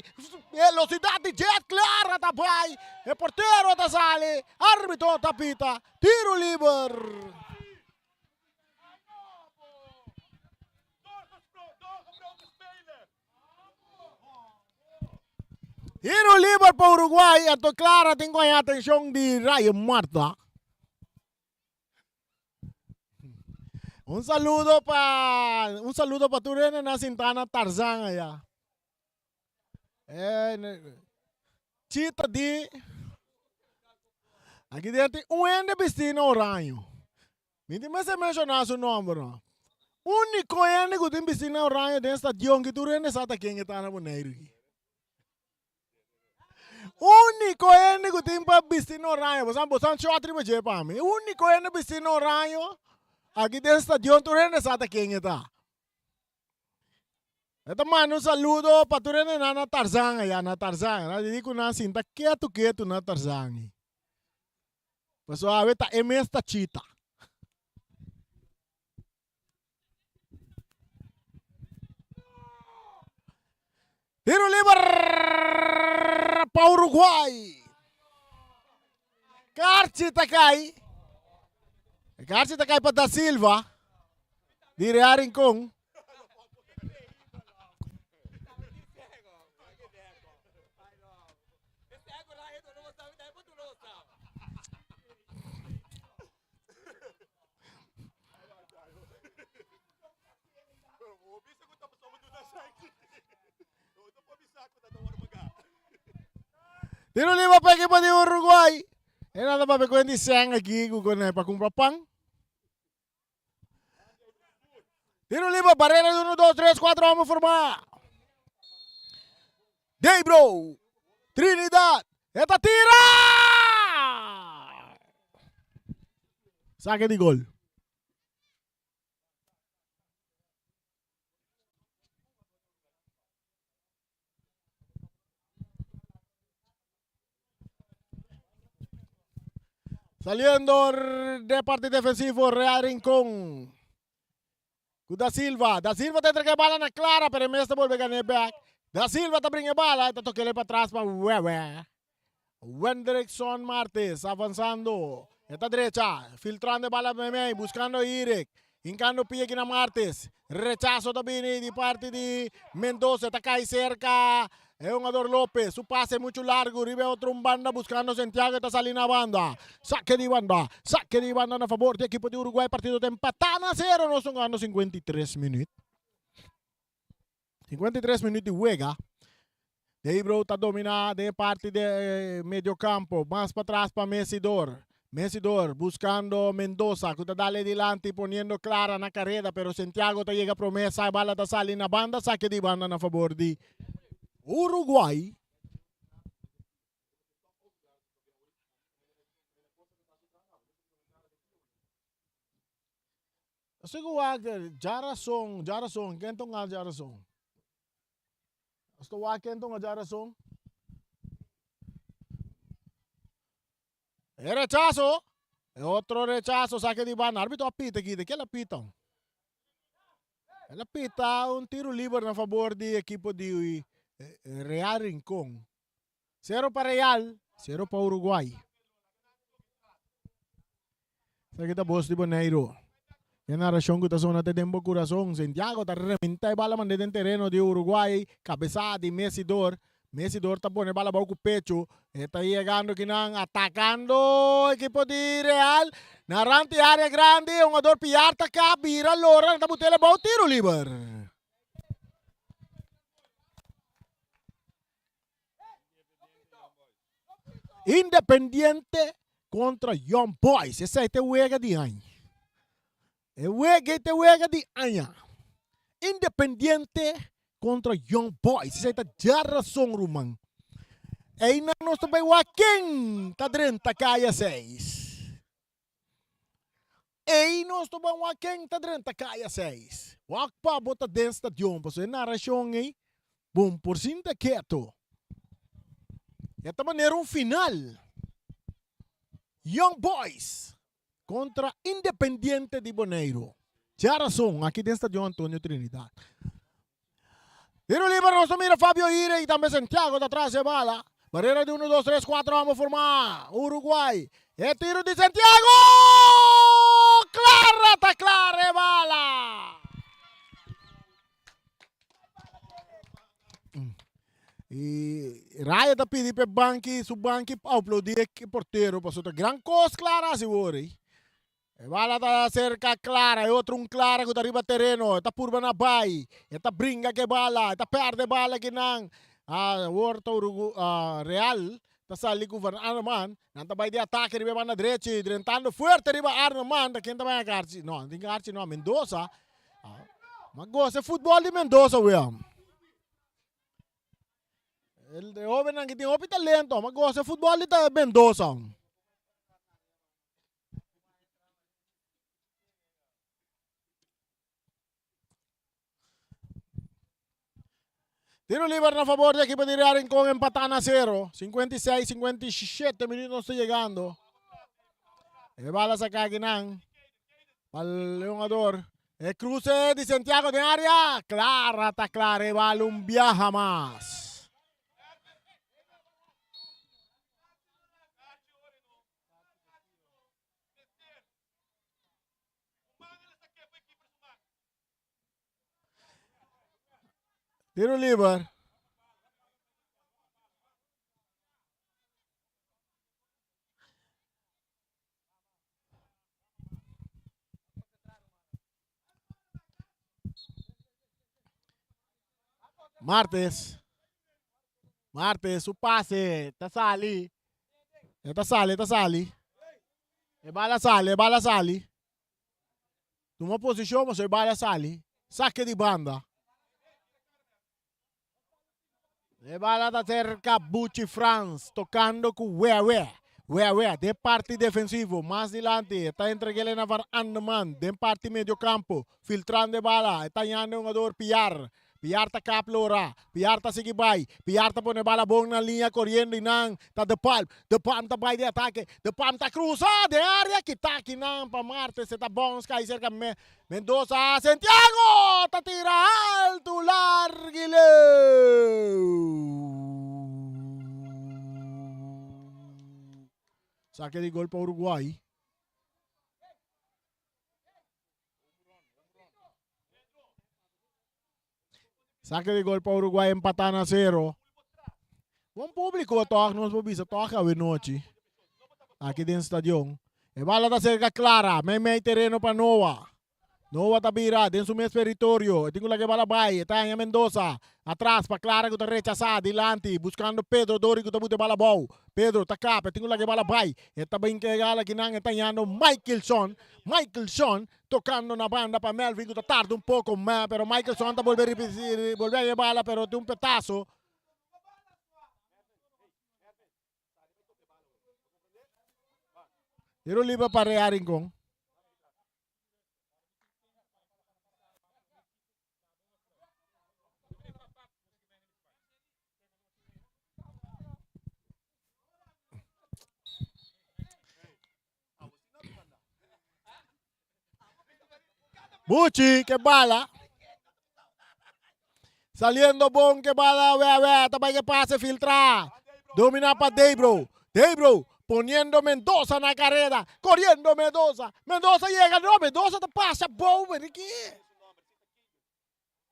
Velocidad di jet. Clara ta bai. E portero ta sali. Arbitro ta pita. Tiro liber. Tiro liber pa Uruguay. Anto Clara tin ku haña atenshon di Ryan Marta. Un saludo pa un saludo pa tur hende na sintá na Tarzan allá. Eh, chita di Aki den tin un hende bistí na oraño. Mi tin mester menshoná su nòmber no. Úniko hende ku tin bistí na oraño den stadion ki tur hende sa ta ken e ta na Boneiru aki. Úniko hende ku tin pa bisti na oraño, boso boso a shòt riba dje pa mi. Úniko hende bisti na oraño aki den stadion tur hende sa ta ken e ta. E ta manda un saludo pa tur hendenan na Tarzan aya, na Tarzan. Nan di ku nan sinta ketu ketu na Tarzan ei. Pasobra awe ta e mes ta chita. Tiro liber pa Uruguay. Karchi ta kai. Karchi ta kai pa Da Silva. Di Real Rincon. Tiro libre pa equipo di Uruguay. E nada pa be di sen aki ku kone pa kumpra pan. Tiro libre, barrera de 1, 2, 3, 4, vamos formar. Debro, Trinidad, eta tira! Saque de gol. Saliendo de parti defensivo Real Rincon. Ku Da Silva. Da Silva ta entrega e bala na Clara, pero e mes ta bolbe gana e bek. Da Silva ta bringa e bala, e ta tok'el pa tras pa Wewe. Wendrickson Martes avansando. E ta drecha, filtrando e bala meimei, buscando Irik. Hincando pia aki na Martes. Rechazo ta bini di parti di Mendoza. Ta cai cerca e hungador Lopez. Su pase mucho largo. Riba e otro un banda buscando Santiago. Ta sali na banda. Saque di banda. Saque di banda na favor di equipo di Uruguay. Partido ta empata na cero. Nos ta hungando 53 minuut. 53 minuut di wega. Debro ta domina den parti di medio campo. Mas patras pa Messidor. Messidor buscando Mendoza cu ta dale dilanti poniendo Clara na careda pero Santiago ta yega prome sa e bala ta sali na banda sake di banda na fabor di Uruguay. Así ku wak djarason, djarason, ken ta un djarason? Nos ta wak ken ta un djarason? E rechazo, e otro rechazo, sake di banda. Arbitro a pita aki, de ke el a pita? El a pita un tiro liber na fabor di ekipo di Real Rincon. Sero pa Real, sero pa Uruguay. Esaki ta bos di Boneiru. E narashon ku ta sona te den bo kurason. Santiago ta rementa e bala manda den tereno di Uruguay. Kabesa di Messidor. Messidor ta pone bala bou ku pechu. E ta yegando kinan atakando ekipo di Real. Na rant di area grandi e hungador Piar ta ka bira lora nan ta but'el bou tiro liber. Independiente kontra Young Boys. Esei ta e wega di aña. E wega ei ta e wega di aña. Independiente kontra Young Boys. Esei ta djarason ruman. Einan nos ta bai wak ken ta drenta kaya seis. Ei nos ta ban wak ken ta drenta kaya seis. Wak pa bo ta den stadion pasobra e narashon ei bon por sinta keto. E ta manera un final. Young Boys kontra Independiente di Boneiru. Djarason aki den stadion Antonio Trinidad. Tiro liber nos ta mira Fabio Ire y tambe Santiago ta tras e bala. Barrera di 1, 2, 3, 4 ambos forma Uruguay. E tiro di Santiago! Clara ta clara e bala! Y Raya ta pidi pe banki, su banki aplaudi e portero pasobra ta gran cos Clara haci wor. E bala ta serka Clara, e otro un Clara ku ta riba tereno, e ta purba na bai, e ta bringa ku e bala, e ta pèrdè e bala kinan. Awor ta Urugu Real ta sali ku Van Arneman, nan ta bai di atake riba e banda drechi, drentando fuerte riba Arneman, ta ken ta bai a Archie? No, tin Archie no, Mendoza. Ma gosa e futbòl di Mendoza wea. E hóbennan ki tin hopi talento, ma gosa e futbòl di Mendoza. Tiro liber na favor di equipo di Real Rincón empatá na cero. 56, 57 minutos nos ta llegando. E bala saca aquí nan. Pal jugador. E cruce di Santiago den área. Clara ta clara e bala un biaha mas. Tiro liber. Martes. Martes, su pase ta sali. E ta sali, e ta sali. E bala sali, e bala sali. Tuma posishon pasobra e bala sali. Sake di banda. E bala ta cerca Buchi Frans tocando cu Wewe. Wewe den parti defensivo mas dilanti e ta entregele na Van Andeman den parti medio campo filtrando e bala e ta yanda e hungador Piar. Piar ta kap lora. Piar ta sigui bai. Piar ta pone bala bon na liña koriendo i nan ta De Palm. De Palm ta bai den atake. De Palm ta krusa den area. Kita kinan pa Martes. E ta bons kai serka Mendoza. Santiago ta tira altu largu i leu. Sake di gol pa Uruguay. Sake di gol pa Uruguay empatá na sero. Bon públiko tòg nos por bisa tòg awe nochi. Aki den stadion. E bala ta serka Clara, mei mei tereno pa Noah. Noah ta bira den su mes teritorio. E tin ku laga e bala bai. E ta haña Mendoza. Atras pa Clara ku ta rechasá dilanti buskando Pedro Dori ku ta buta e bala abou. Pedro ta kap. E tin ku laga e bala bai. E ta bin kega lakinan e ta hañando Michaelson. Michaelson Tocando na banda pa Melvin cu ta tarda un poco ma pero Michaelson ta bolbe ripiti bolbe a yebala pero tin un petazo. Tiro libre pa Real Rincon. Buchi ke bala. Saliendo bon ke bala wea wea ta bai ke pase filtra. Domina pa Debro. Debro poniendo Mendoza na carrera. Corriendo Mendoza. Mendoza llega. No, Mendoza ta pasa bou. Ricky.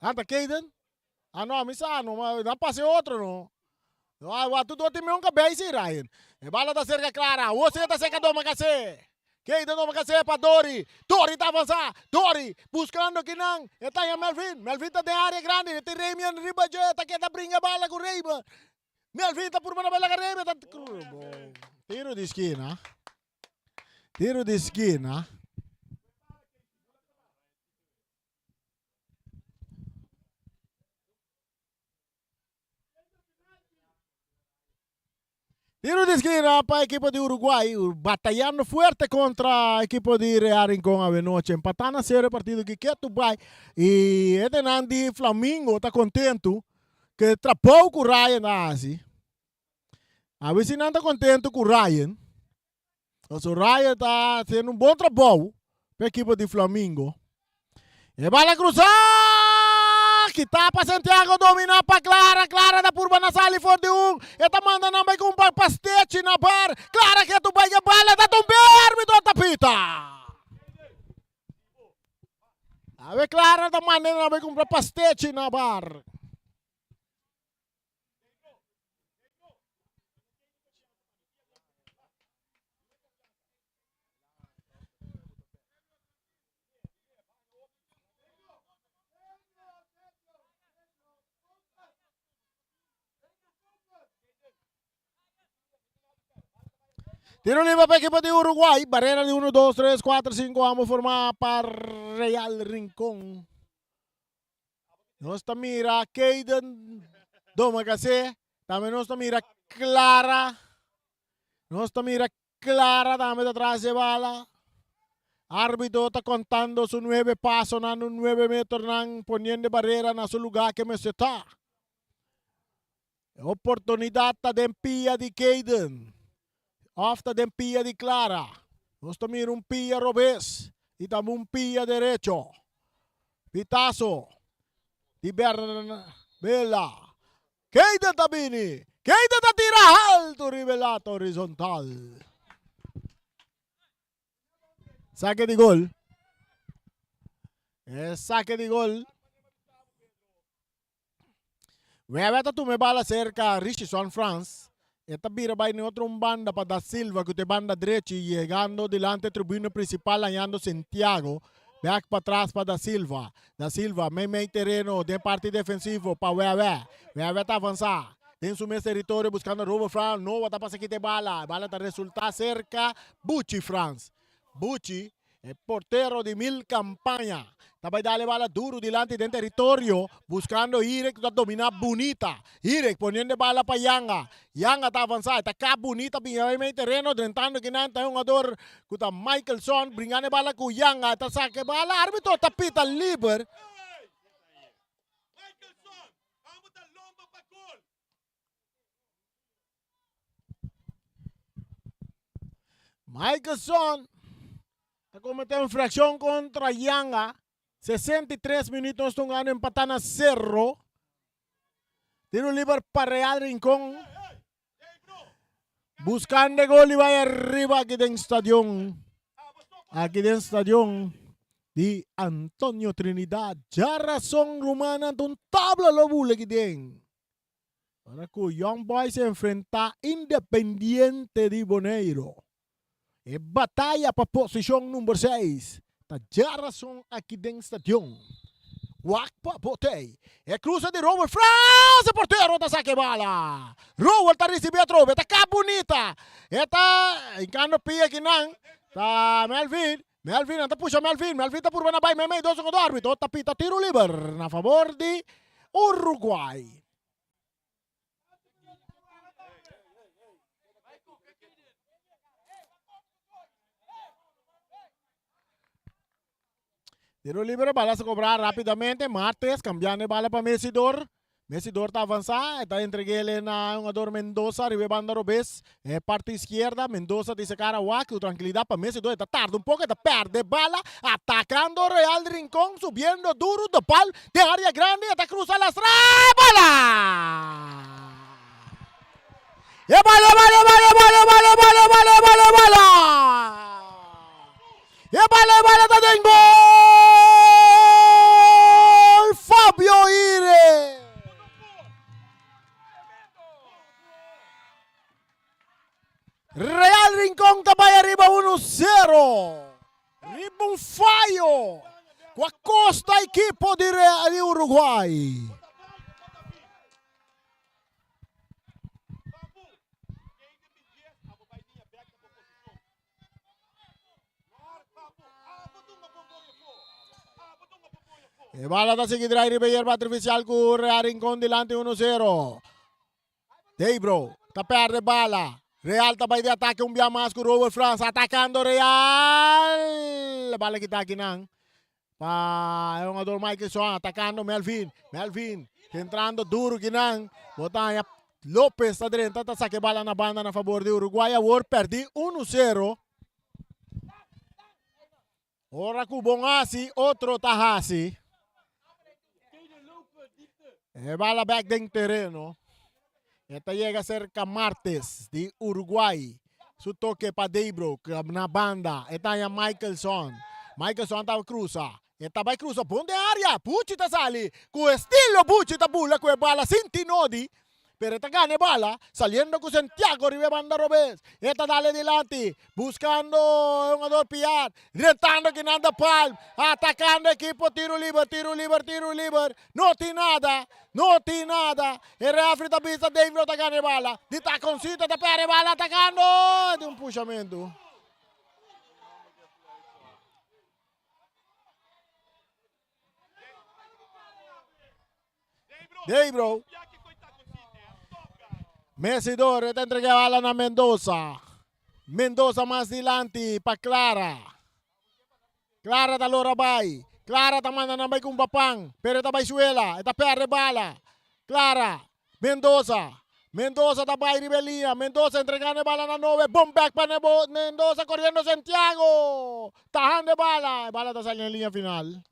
Anta Kaden? Ah no, mi sa no, ma nan pasa e otro no. No, wa tu doti mi un cabei si Ryan. E bala ta cerca Clara. Wose ta cerca Domakase. Kaden Domakase pa Dori. Dori ta avansa. Dori buscando kinan. E ta haña Melvin. Melvin ta den area grandi. E tin Ramian riba dje. Ta keda bringa bala ku Rayman. Melvin ta purba na bala ka Rayman. Ta Tiro di skina. Tiro di skina. Tiro di esquina pa equipo di Uruguay, batallando fuerte contra equipo di Real Rincón avenoche. Empatando a cero e partido ki ketu bai. Y e tenan di Flamingo ta contento ke trabou ku Ryan a hasi. A ver si nan ta contento ku Ryan. Paso Ryan ta haciendo un bon trabou pa equipo di Flamingo. E bala cruza! Kita pa Santiago domina pa Clara. Clara ta purba na sali for di un. E ta manda nan bai kumpa pastechi na bar. Clara ke tu bai ke bala ta tumbe arbitro ta pita. Awe Clara ta manda nan bai kumpra pastechi na bar. Tiro libre para equipo de Uruguay. Barrera de 1, 2, 3, 4, 5. Vamos a formar para Real Rincón. Nos ta mira Kaden Domakase. Tambe nos ta mira Clara. Nos ta mira Clara tambe ta tras de bala. Arbitro ta contando su nueve pasonan, un nueve meternan, poniendo barrera na su lugar que mester ta. Oportunidad ta den pia di Kaden. Of ta den pia di Clara. Nos ta mira un pia robes y tambe un pia derecho. Pitazo di Bernabela. Keita ta bini. Keita ta tira haltu riba e lata horizontal. Sake di gol. E sake di gol. Wewe ta tuma e bala serka Richison Frans. E ta bira bai den otro un banda pa Da Silva ku ta e banda drechi yegando dilanti e tribuna principal hañando Santiago. Bek patras pa Da Silva. Da Silva mei mei tereno den parti defensivo pa Wewe. Wewe ta avansa den su mes teritorio buskando Robert Frans. Noa ta pasa kita e bala. E bala ta resulta serka Buchi Frans. Buchi, e portero di mil campaña, ta bai dal e bala duro dilanti den territorio, buscando Hirek cu ta domina bunita. Hirek poniendo e bala pa Yanga. Yanga ta avansa, e ta kap bunita bin e mei tereno, drentando kinan ta e hungador cu ta Michaelson, bringando e bala cu Yanga, e ta saca e bala, arbitro ta pita liber. Michelson ta comete infraccion contra Yanga. 63 minuut nos ta hungando empata na 0. Tiro liber pa Real Rincon. Buscando e gol y bay arriba aki den stadion. Aki den stadion di Antonio Trinidad. Djarason rumannan ta un tabla lo bula aki den. Ora cu Young Boys enfrenta Independiente di Boneiro. E bataya pa posicion number 6 ta djarason aki den stadion. Wak pa botey. E cruza di Rowell Frans! E portero ta saca e bala. Rowell ta ricibi atrobe. Ta ka bunita. E ta hincando pia akinan. Ta Melvin. Melvin, nan ta pusha Melvin. Melvin ta purba na bay meimei dos secondo. Arbitro ta pita tiro liber na favor di Uruguay. Tiro libre, bala se cobra rápidamente. Martes cambiando e bala pa Messidor. Messidor ta avansa, e ta entreg'ele na hungador Mendoza riba e banda robes. E parti izquierda, Mendoza dice cara wak cu tranquilidad pa Messidor. E ta tarda un poco, e ta perde bala. Atacando Real Rincon, subiendo duro de pal den area grandi. E ta cruza lastra, bala! E bala, bala, bala, bala, bala, bala, bala, bala, bala! E bala, e bala ta den gol! Fabio Ire! Real Rincon ta bai ariba 1-0. Riba un fayo cu a costa ekipo di Uruguay. E bala ta sigui drai riba yerba artificial cu Real Rincon dilanti 1-0. Debro ta perde bala. Real ta bay di atake un bia mas cu Robert Frans atacando Real. Bala kita akinan. Pa e hungador Michaelson atacando Melvin. Melvin entrando duro kinan. Botaña Lopez ta drenta ta saca e bala na banda na favor di Uruguay. Awor perdi 1-0. Ora cu bon haci, otro ta haci. E bala back den tereno. E ta yega cerca Martes di Uruguay. Su toke pa Debro na banda. E ta haña Michelson. Michelson ta cruza. E ta bay cruza bon den area. Buchi ta sali. Cu estilo Buchi ta bula cu e bala sin tinodi. Pero e ta gana e bala, saliendo cu Santiago riba e banda robes. E ta dale dilanti, buscando e hungador Piat, drentando kinan da palm, atacando ekipo, tiro liber, tiro liber, tiro liber. No tin nada, no tin nada. E refri ta bisa Dave lo ta gana e bala. Di taconcito ta perde e bala atacando. Di un pushamento. Debro. Messidor ta entrega bala na Mendoza. Mendoza mas dilanti pa Clara. Clara ta lora bai. Clara ta manda nan bai ku un papan, pero e ta bai suela, e ta perde bala. Clara, Mendoza. Mendoza ta bai riba e liña. Mendoza entregando e bala na Nove. Bon back pa Mendoza corriendo Santiago. Tahando e bala. E bala ta sali na liña final.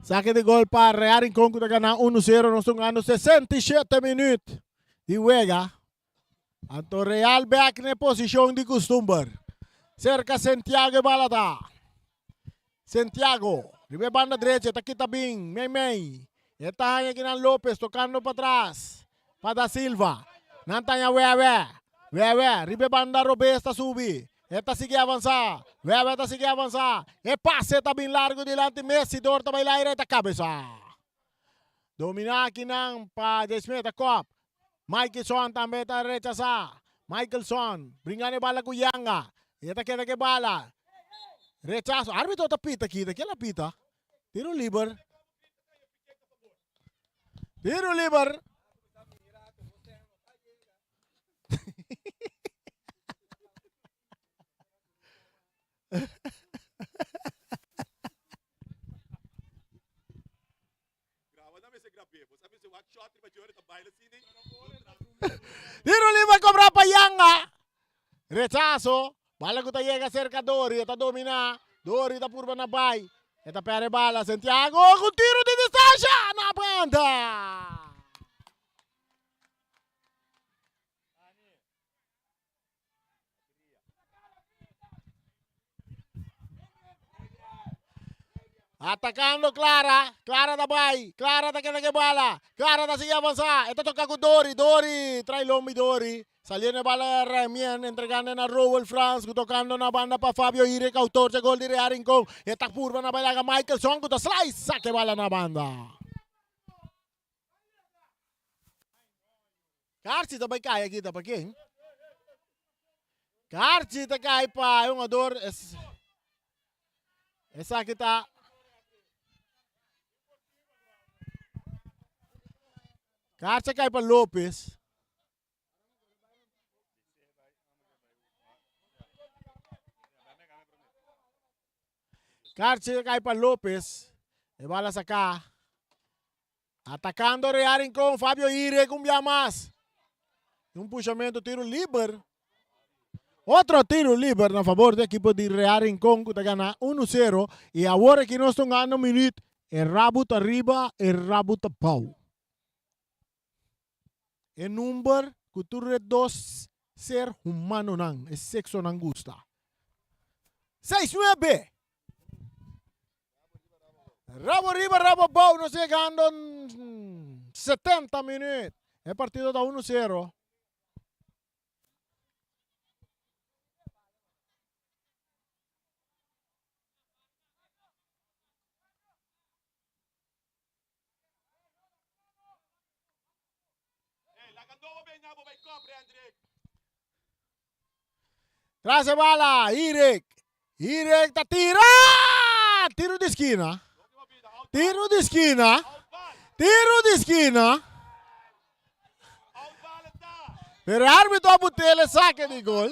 Saque de gol pa Real Rincón ku ta gana 1-0. Nos ta hungando 67 minuut di wega. Anto Real back na e posishon di kustumber. Serka Santiago e bala ta. Santiago riba e banda drecha ta kita bin mei mei. E ta haña kinan Lopez tokando patras pa Da Silva. Nan ta haña Wewe. Wewe riba e banda robes ta subi. E ta sigui avansá. Wewe ta sigui avansá. E pase ta bin largu dilanti Messi. Dor ta bai laira e ta kabesá. Dominá kinan pa Desmet ta kòp. Michelson tambe ta rechasá. Michelson bringando e bala ku Yanga. E ta keda ku e bala. Rechaso. Arbitro ta pita aki. Ta kila pita? Tiro liber. Tiro liber. Tiro liber kobra pa Yanga. Rechaso. Bala ku ta yega serka Dori. E ta domina. Dori ta purba na bai. E ta perde bala. Santiago ku tiro di distansha na banda. Atacando Clara. Clara ta bai. Clara ta keda ke bala. Clara ta sigui avansa. E ta toca cu Dori. Dori trai lombi Dori. Saliendo e bala Remien entregando na Rowel Frans cu tocando na banda pa Fabio Irek autor dje gol di Real Rincon. E ta purba na bai laga Michaelson cu ta slice saca e bala na banda. Karchi ta bai kai aki ta pa ken? Karchi ta kai pa e hungador es esaki ta Karchi a kai pa Lopez. Karchi a kai pa Lopez. E bala saka. Atacando Real Rincon, Fabio Irek un bia mas. Un pushamento tiro liber. Otro tiro liber na favor di ekipo di Real Rincon ku ta gana 1-0. I awor aki nos ta gana minuut. E rabu ta riba, e rabu ta bou. E number ku tur e dos ser humanonan, e sexonan gusta. 6-9. Rabo riba, rabo abou, nos yegando 70 minuut. E partido ta 1-0. Tras e bala, Irek. Irek ta tira! Tiro di skina. Tiro di skina. Tiro di skina. Pero arbitro a butele saque di gol.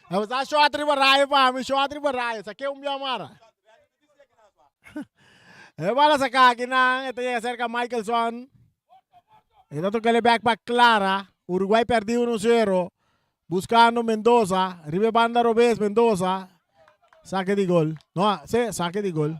Vamos a shot riba raio pa mi, shot riba raio. Saquei un biamara. E bala saca aqui nan, e ta llega cerca Michelson. E ta toca back pa Clara. Uruguay perdi 1-0. Buscando Mendoza. Riba banda robes Mendoza. Saque di gol. No, sí, saque di gol.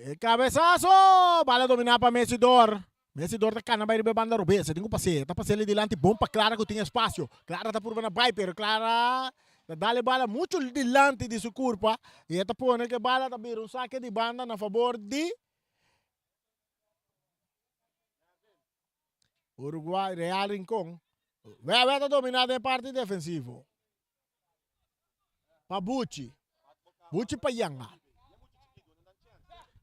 E cabezazo! Bala dominá pa Messi Dor. Messi Dor ta cana bai riba e banda robes. E tin cu pas'é. Ta pas'é dilanti bon pa Clara cu tin espacio. Clara ta purba na bai pero Clara ta dal e bala mucho dilanti di su curpa y e ta pone cu e bala ta bira un saque di banda na favor di Uruguay, Real Rincon. Wewe ta domina den parti defensivo. Pa Buchi. Buchi pa Yanga.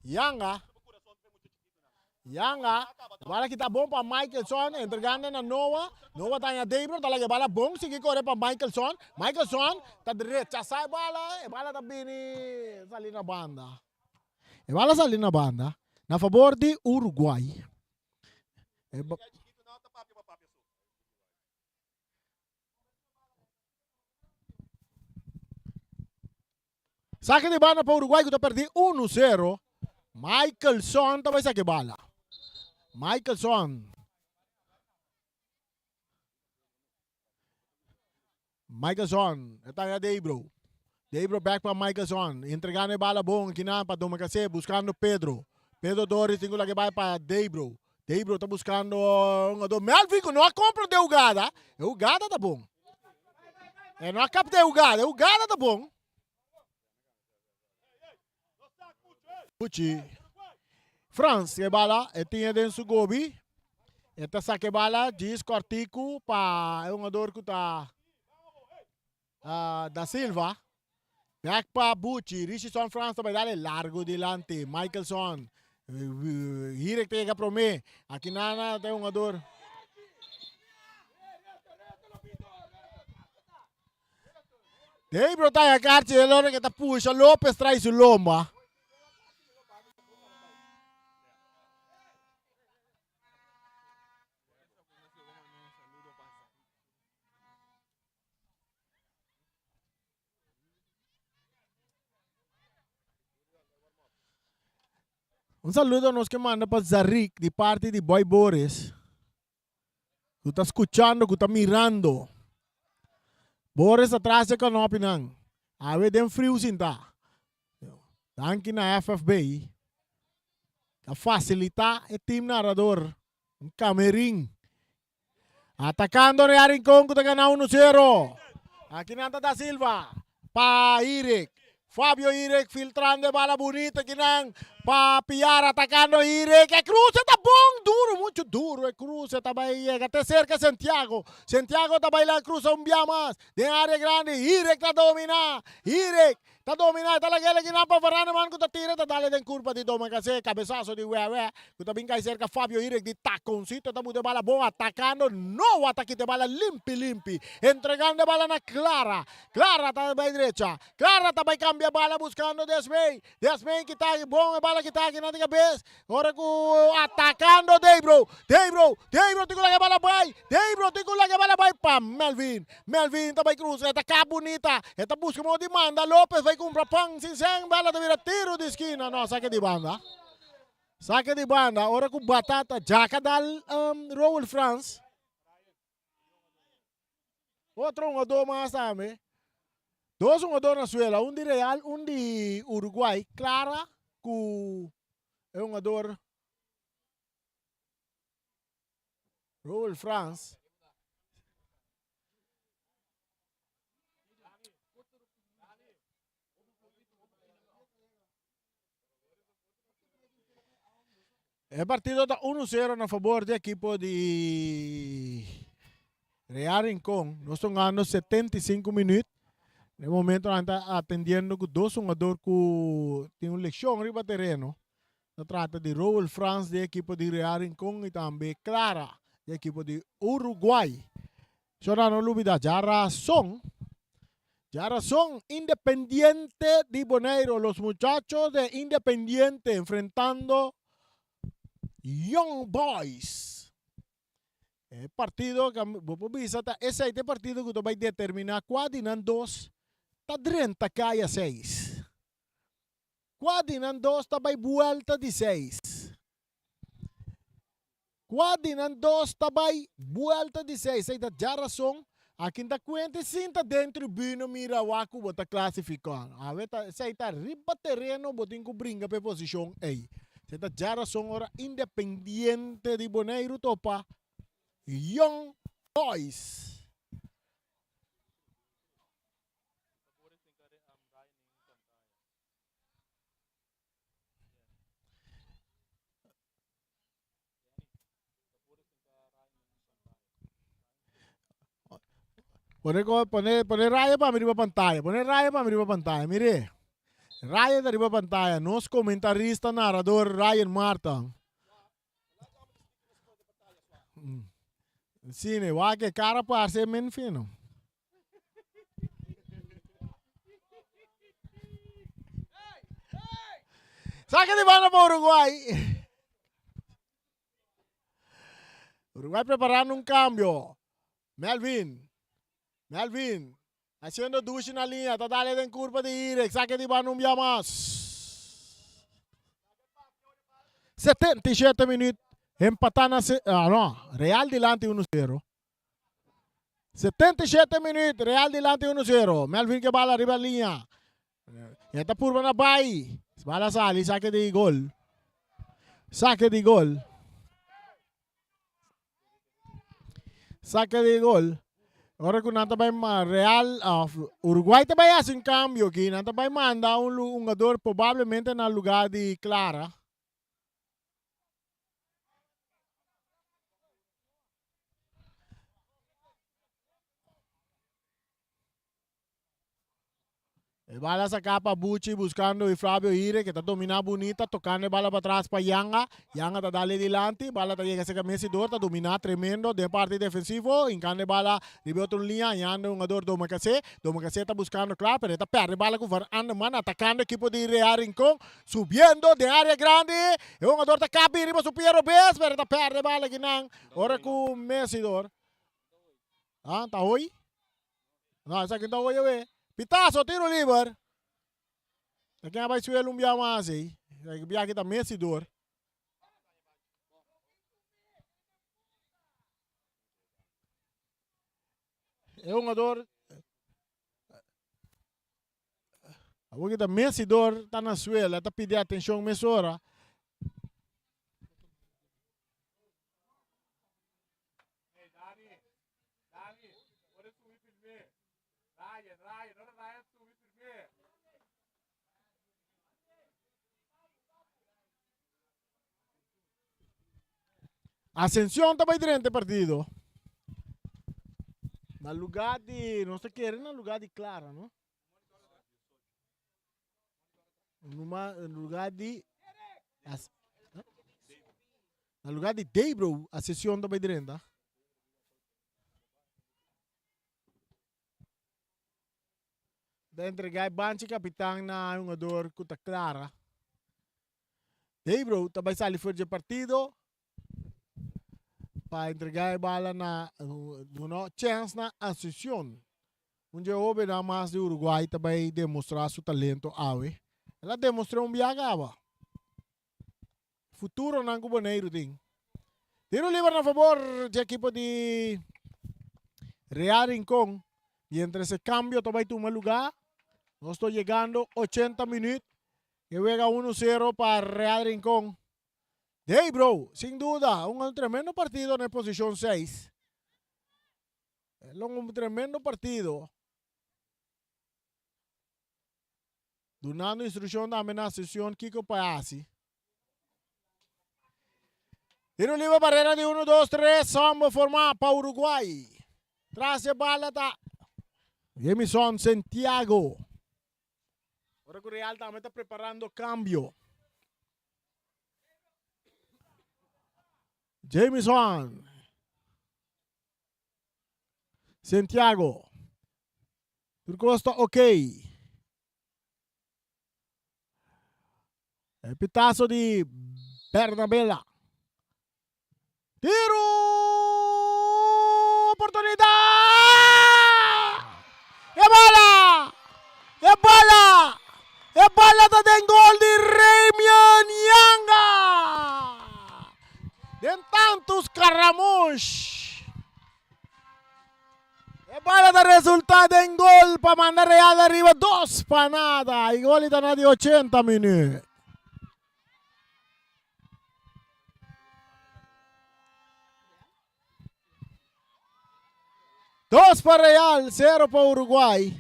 Yanga. Yanga. Bala kita bon pa Michelson. Entregando na Noah. Noah ta Debro. Ta lage bala bon. Sigui kore pa Michelson. Michelson ta rechasa e bala. E bala ta bini sali na banda. E bala sali na banda na fabor di Uruguay. E Sake di banda pa Uruguay ku ta perdi 1-0. Michelson ta bai sake bala. Michelson. Michelson, e ta Debro. Debro back pa Michelson. Entregando e bala bon kinan pa Domacassé, buscando Pedro. Pedro Doris tin ku lage bai pa Debro. Debro ta buscando un ado Melvin ku no a compra de hugada. E hugada ta bon. E no a capta e hugada, e hugada ta bon. Puchi. Frans e bala, e tin e den su gobi. E ta saka e bala djis kòrtiku pa e hungador ku ta Da Silva. Bèk pa Buchi. Richardson Frans ta bai dal e largu dilanti. Michelson. Hirek ta yega promé. Aki nana ta e hungador. Debro ta ya karchi el ora ke ta pusha Lopez trai su lomba. Un saludo nos ke manda pa Zarik di parti di Boy Boris ku ta skuchando, ku ta mirando. Boris ta tras e kanopinan. Awe den friu sinta. Danki na FFB ta fasilita e team narador un kamerin. Atakando Real Rincon ku ta gana uno sero. Aki nan ta Da Silva pa Irek. Fabio Irek filtrando e bala bunita kinan pa Piar atakando Irek. E cruce ta bon duro, mucho duro e cruce ta bai yega te cerca Santiago. Santiago ta bai la cruza un bia mas den area grandi. Irek ta domina. Irek Ta dominá e ta lag'é leginá pa Varaneman ku ta tira ta dale den kurpa di Domacassé. Kabesaso di Wèwè ku ta bin kai serka Fabio Irek di takoncito ta buta e bala bon atakando Noah ta kita e bala limpi limpi entregando e bala na Clara. Clara ta bai drecha. Clara ta bai kambia bala buskando Desmey. Desmey kita bon e bala kita aki nan di kabes. Ora ku atakando Deybro. Deybro, Deybro tin ku laga e bala bai. Deybro tin ku laga e bala bai pa Melvin. Melvin ta bai krusa, e ta kap bunita. E ta buska modo di manda Lopez bai kumpra pan sin sen. Bala ta bira tiru di skina. No, sake di banda. Sake di banda. Ora ku Batata djaka dal um, Roel Frans. Otro hungador mas tambe. Dos hungador na suela, un di Real, un di Uruguay. Clara ku e hungador Roel Frans. E partido ta 1-0 na favor di ekipo di Real Rincon. Nos ta hungando 75 minuut. Na e momento nan ta atendiendo ku dos hungador ku tin un lekshon riba tereno. Ta trata di Roel Frans di ekipo di Real Rincon i tambe Clara di ekipo di Uruguay. Shona no lubida djarason djarason Independiente di Boneiro los muchachos de Independiente enfrentando Young Boys e partido bo por bisa ta esei ta e partido ku ta bai determina kua di nan dos ta drenta kaya seis kua di nan dos ta bai buelta di seis. Kua di nan dos ta bai buelta di seis? Ei ta djarason. Akin ta kuenta i sinta den tribuna mira wak ku bo ta klasifiká. Awe ta esei ta riba tereno bo tin ku bringa pa e posishon ei. Esei ta djarason ora Independiente di Boneiru topa Young Boys. Pone, pone, pone raya pa mi riba pantalla. Pone raya pa mi riba pantalla. Mire. Raya ta riba pantalla. Nos comentarista narrador Ryan Marta. Sine, wak e cara parce men fino. Saque di banda pa Uruguay. Uruguay preparando un cambio. Melvin. Melvin. Haciendo dushi na linea. Ta dale den curva di Irek. Saque di banda un bia mas. 77 minuut. Empata na... Ah, no. Real dilanti 1-0. 77 minuut, Real dilanti 1-0. Melvin ke bala riba liña. E ta purba na bai. Bala sali, sake di gol. Sake di gol. Sake di gol. Ora ku nan ta bai Real of Uruguay ta bai hasi un cambio aki. Nan ta bai manda un hungador probablemente na lugar di Clara. E bala saca pa Buchi buscando y Flavio Ire que ta domina bunita tocando e bala pa tras pa Yanga. Yanga ta dale dilanti, bala ta yega cerca Messi Dor ta domina tremendo den parti defensivo, hincando e bala riba otro linea hallando e hungador Domacase. Domacase ta buscando Klaar pero e ta perde e bala cu Van Anderman atacando ekipo di Real Rincon. Subiendo den área grandi, e hungador ta kapi riba su pia robes, pero ta perde bala kinan ora ku Messi dor. Ah, ta hoy? No, esaki ta hoy awe. Pitazo, tiro liber. Ta ken a bai suelo un bia mas ei. Esaki bia aki ta Messi dor. E hungador Awor ki ta Messidor ta na suela, ta pidi atencion mesora. Ascension ta bai drenta e partido. Na lugar di, nos ta kere na lugar di Clara, no? Na lugar di Na lugar di Debro, Ascension ta bai drenta. Ta entrega e banchi kapitan na e hungador ku ta Clara. Debro ta bai sali for dje partido pa entrega e bala na duna chèns na Asuncion. Un dje hobennan mas di Uruguay ta bai demostrá su talento awe. El a demostr'é un bia kaba. Futuronan ku Boneiru tin. Tiro liber na fabor dje ekipo di Real Rincon. Mientras e kambio ta bai tuma lugá, nos ta yegando ochenta minüt. E wega uno sero pa Real Rincon. Dey bro, sin duda un tremendo partido na e posicion seis. Lo un tremendo partido. Dunando instruccion tambe na Asuncion kico pa haci. Tiro libre barrera di 1, 2, 3, Sambo forma pa Uruguay. Tras e bala ta Jemison Santiago. Ora ku Real tambe ta preparando kambio. Jamison. Santiago. Tur kos ta ok. E pitazo di Bernabela. Tiro! Oportunidad! E bala! E bala! E bala ta den gol di Remian Yanga! Den tantu scaramush! E bala ta resulta den gol pa manda Real ariba dos pa nada. E gol ta na di 80 minuut. Dos pa Real, cero pa Uruguay.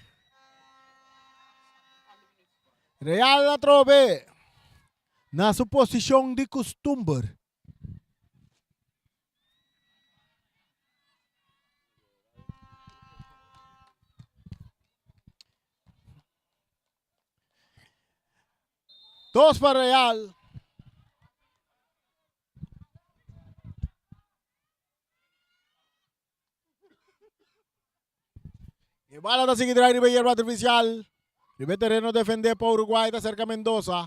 Real atrobe na su posicion di custumber. Dos pa Real. E bala ta sigui drai riba yerba artificial. Riba e tereno defende pa Uruguay ta cerca Mendoza.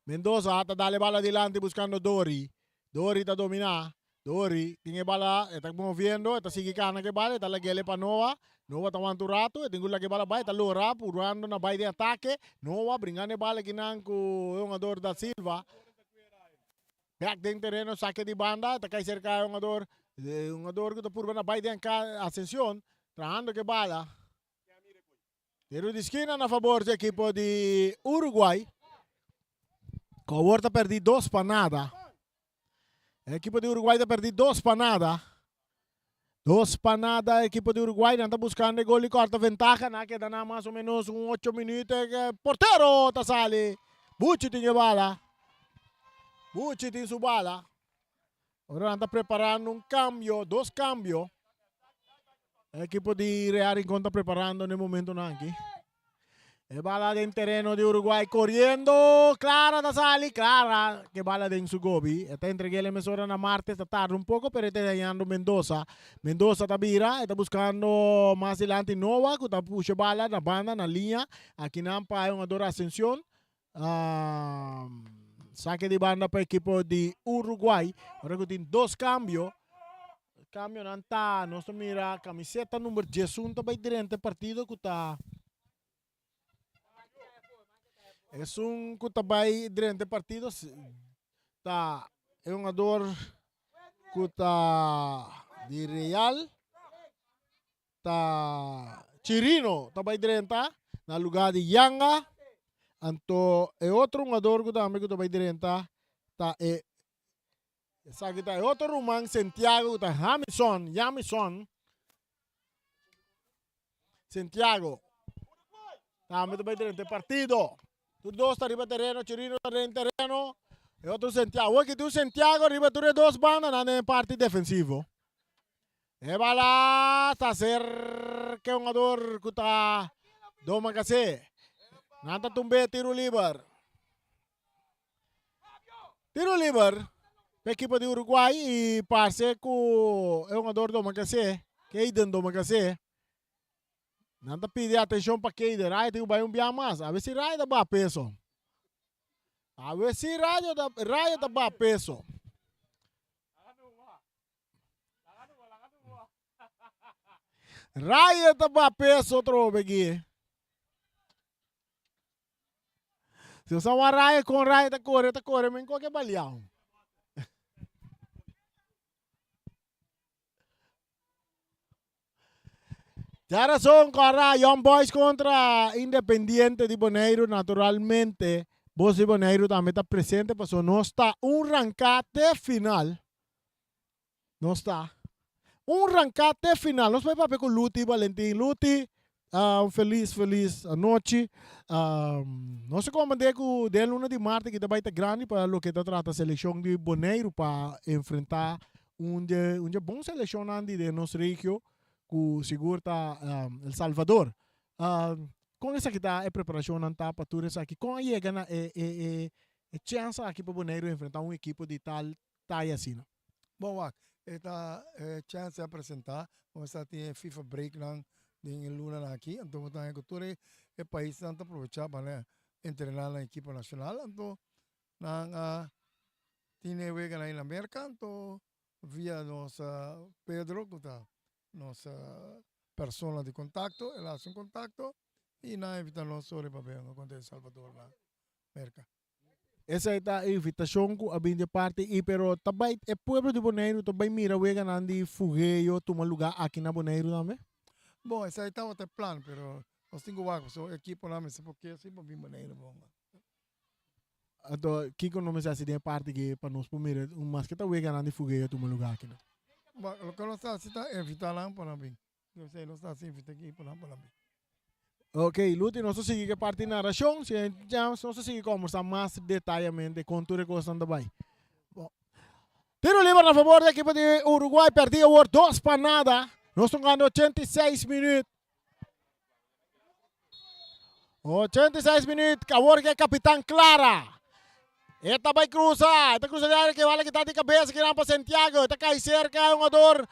Mendoza ta dale bala dilanti buscando Dori. Dori ta domina. Dori tin e bala, e ta moviendo, e ta sigui cana cu e bala, e ta lagele pa Noa. Noa ta wanta un rato, e tin cu laga e bala bai, e ta lora purando na bai den atake. Noa bringando e bala kinan cu e hungador Da Silva. Bek den tereno, sake di banda, e ta cay cerca e hungador, e hungador cu ta purba na bai den Ascension, trahando cu e bala. Tiro di skina na fabor di ekipo di Uruguay. Ku awor ta perdi dos pa nada. E ekipo di Uruguay ta perdi dos pa nada. Dos pa nada ekipo di Uruguay. Nan ta buskando e gol di korta ventaha. Nan a keda na mas o menos un ocho minuut. Portero ta sali. Buchi tin e bala. Buchi tin su bala. Ora nan ta preparando un cambio, dos cambio. E equipo di Real Rincón ta preparando en e momentonan aki. E bala den tereno di Uruguay corriendo. Clara ta sali. Clara ke bala den su gobi. E ta entregué la emisora na Martes. Ta tarda un poco pero e ta dañando Mendoza. Mendoza ta bira. E ta buscando mas dilanti Noah ku ta pusha bala na banda na liña. Akinan pa e hungador Ascension. Sake di banda pa ekipo di Uruguay. Ora ku tin dos kambio. Kambionan ta, nos ta mira kamiseta number diesun ta bai drenta e partido ku ta esun ku ta bai drenta e partido ta e hungador ku ta di Real. Ta Chirino ta bai drenta na lugá di Yanga. Anto e otro hungador ku tambe ku ta bai drenta ta e esaki ta e otro ruman Santiago ku ta Hamison, Yamison. Santiago tambe ta bai drenta e partido. Tur dos ta riba tereno, Chirino ta den tereno, e otro Santiago. Awor ki tin un Santiago riba tur e dos bandanan den e parti defensivo. E bala ta serka e hungador ku ta Domacassé. Nan ta tumbe tiro liber. Tiro liber pa ekipo di Uruguay i parse ku e hungador Domacassé, Kayden Domacassé. Nan ta pidi atenshon pa Kayden. Raya tin ku bai un bia mas. A ver si Raya ta baha peso. A ver si Raya ta, Raya ta baha peso. Raya ta ba peso trobe aquí. Si usa un raya con raya ta corre, ta corre, men koke baliao. Ya razón, Cora, Young Boys contra Independiente di Boneiru, naturalmente, Bos di Boneiru tambe ta presente, paso nos ta un ranka te final. Nos ta un ranka te final. Nos bai papia ku Luti Valentin. Luti, uh, un feliz, feliz anochi. Um, nos a komprendé ku den luna di maart ki ta bai ta grandi pa loke ta trata selekshon di Boneiru pa enfrentá Un dje un dje bon selekshonnan di den nos regio ku sigur ta El Salvador. Kon esaki ta e preparashonnan ta pa tur esaki? Kon a yega na e e e e chèns aki pa Boneiru enfrentá un ekipo di tal taya asina? Bon wak, e ta e chèns a presentá, bo sa tin e FIFA breaknan den e lunanan aki, anto bo ta haña ku tur e e paisnan ta aprovechá pa nan entrená nan ekipo nashonal, anto Nan a tin e weganan na Merca, anto via nos Pedro cu ta nos persona di contacto, el a haci un contacto y nan a invita nos ora pa bay contra El Salvador na Merca. Esai ta e invitacion cu a bin di e parti y pero ta bay e pueblo di Boneiru ta bay mira weganan di Fugeo tuma lugar aki na Boneiru tambe? Bon, esai tabata e plan, pero nos tin cu wak pasobra e ekiponan mester por ke si pa bin Boneiru bon. Anto, kiko no mester hasi den e parti aki pa nos por mira un maske ta weganan di Fugeo tuma luga aki nan? Bo, loke nos ta hasi ta invita nan pa nan bin. Esei nos ta hasi invita ekipo nan pa nan bin. Ok, Luti, nos ta sigui ku e parti narashon. Si nos ta sigui kombersá mas detayamente kon tur e kosnan ta bai. Bo, tiro liber na fabor di ekipo di Uruguay, pèrdí awor dos pa nada. Nos ta hungando 86 minüt. 86 minuut, awor ke kapitan Clara. E ta bai cruza, e ta cruza de área ke bala kita di cabeza kinan pa Santiago, e ta kai cerca e hungador.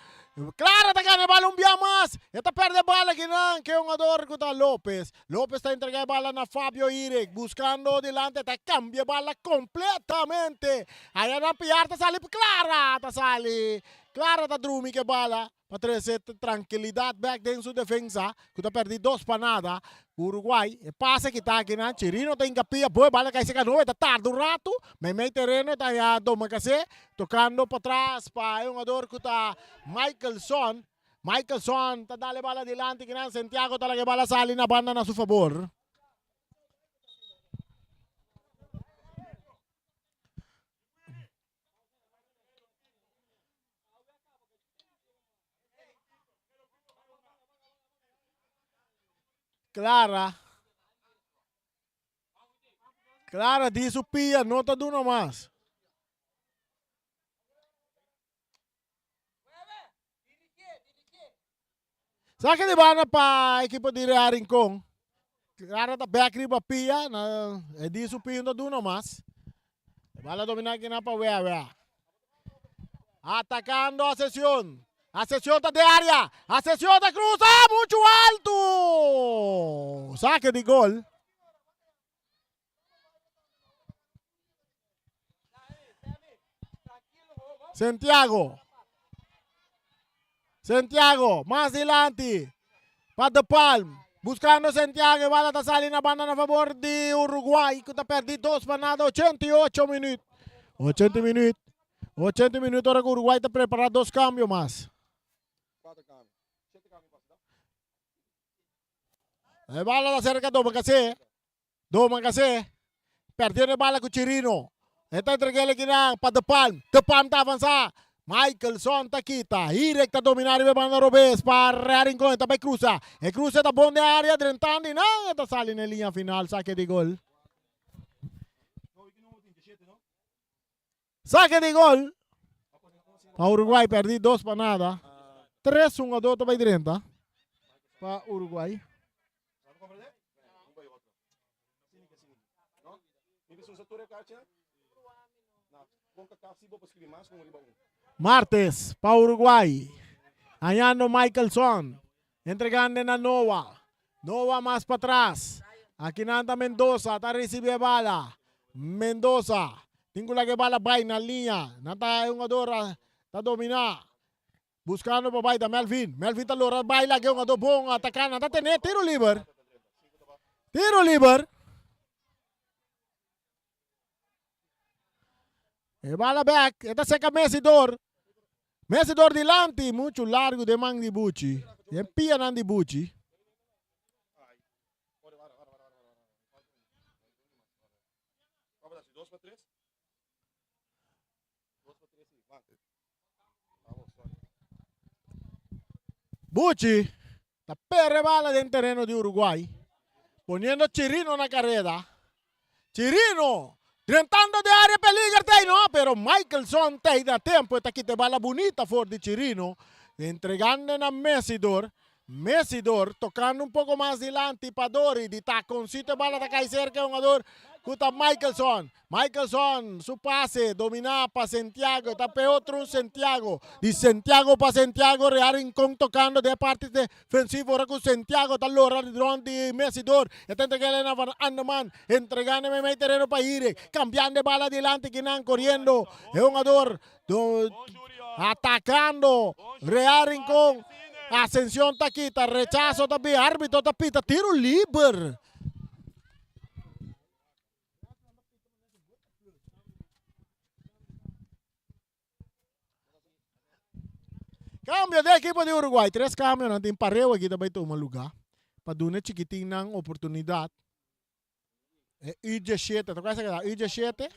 Clara ta gana e bala un bia mas, e ta perde e bala kinan ke hungador ku ta Lopez. Lopez ta entrega e bala na Fabio Irek, buscando dilante, ta cambia e bala completamente. Aya nan Piar ta sali, Clara ta sali. Clara ta drumi ke bala. Pa trese trankilidat bek den su defensa ku ta pèrdí dos pa nada ku Uruguay. E pase ki ta akinan, Chirino ta hinka pia, boe bala kai seka noe, ta tarda un ratu, meimei tereno ta haña Domacassé tokando patras pa e hungador ku ta Michaelson. Michaelson ta dal e bala dilanti kinan, Santiago ta laga e bala sali na banda na su fabor. Clara. Clara di su pia no ta duna mas. Saque di banda pa equipo di Real Rincon. Clara ta back riba pia. Na, e di su pia no ta duna mas. Bala domina kina pa Wea Wea. Atacando Ascension. Ascension ta de área. Ascension ta cruza mucho alto. Saque di gol. Santiago. Santiago, mas dilanti. Pa De Palm. Buscando Santiago. E bala ta sali na banda na favor di Uruguay. Ku ta perdi 2 pa nada. 88 minuut. 80 minuut. 80 minuut ora ku Uruguay ta prepara dos cambio mas. E bala ta serka Domacassé. Domacassé perdiendo e bala ku Chirino. E ta entreg'é kinan pa De Palm. De Palm ta avansa. Michelson ta kita. Hirek ta domina riba e banda robes pa Rea Rincon. E ta bai krusa. E krusa ta bon den area drentando i nan e ta sali na e liña final. Sake di gol. Sake di gol pa Uruguay perdi dos pa nada. Tres hungador ta bai drenta pa Uruguay. Martes pa Uruguay. Hañando Michelson. Entregando na Noah. Noah mas patras. Akinan ta Mendoza ta ricibi e bala. Mendoza tin cu laga e bala bay na liña. Nan ta e hungador ta domina. Buscando pa bay ta Melvin. Melvin ta lora bay laga e hungador bon ataca. Nan ta tene tiro liber. Tiro liber. E bala bek. E ta seca Messidor. Messidor dilanti. Mucho largo den man di Buchi. Den pianan di Buchi. Buchi ta perde bala den tereno di Uruguay, poniendo Chirino na careda. Chirino drentando den area peliger tey no, pero Michelson tey na tempo e ta kita e bala bunita for di Chirino, entregando na Messidor. Messidor tocando un poco mas dilanti pa Dori di taconcito e bala ta cay cerca e hungador cu ta Michelson. Michelson su pase domina pa Santiago e ta pe otro un Santiago. Di Santiago pa Santiago Real Rincon tocando den e parti defensivo ora cu Santiago ta lora rond di Messidor e ta entrega Elena van Andeman entregando meimei tereno pa Hire cambiando e bala dilanti kinan coriendo e hungador Atacando Real Rincon. Ascension ta kita, rechazo ta bin, arbitro ta pita tiro liber. Cambio de equipo di Uruguay. Tres cambio nan tin pareu aki ta bai tuma lugar. Pa duna e chikitin nan oportunidad. E U17, ta kual esaki ta? U17?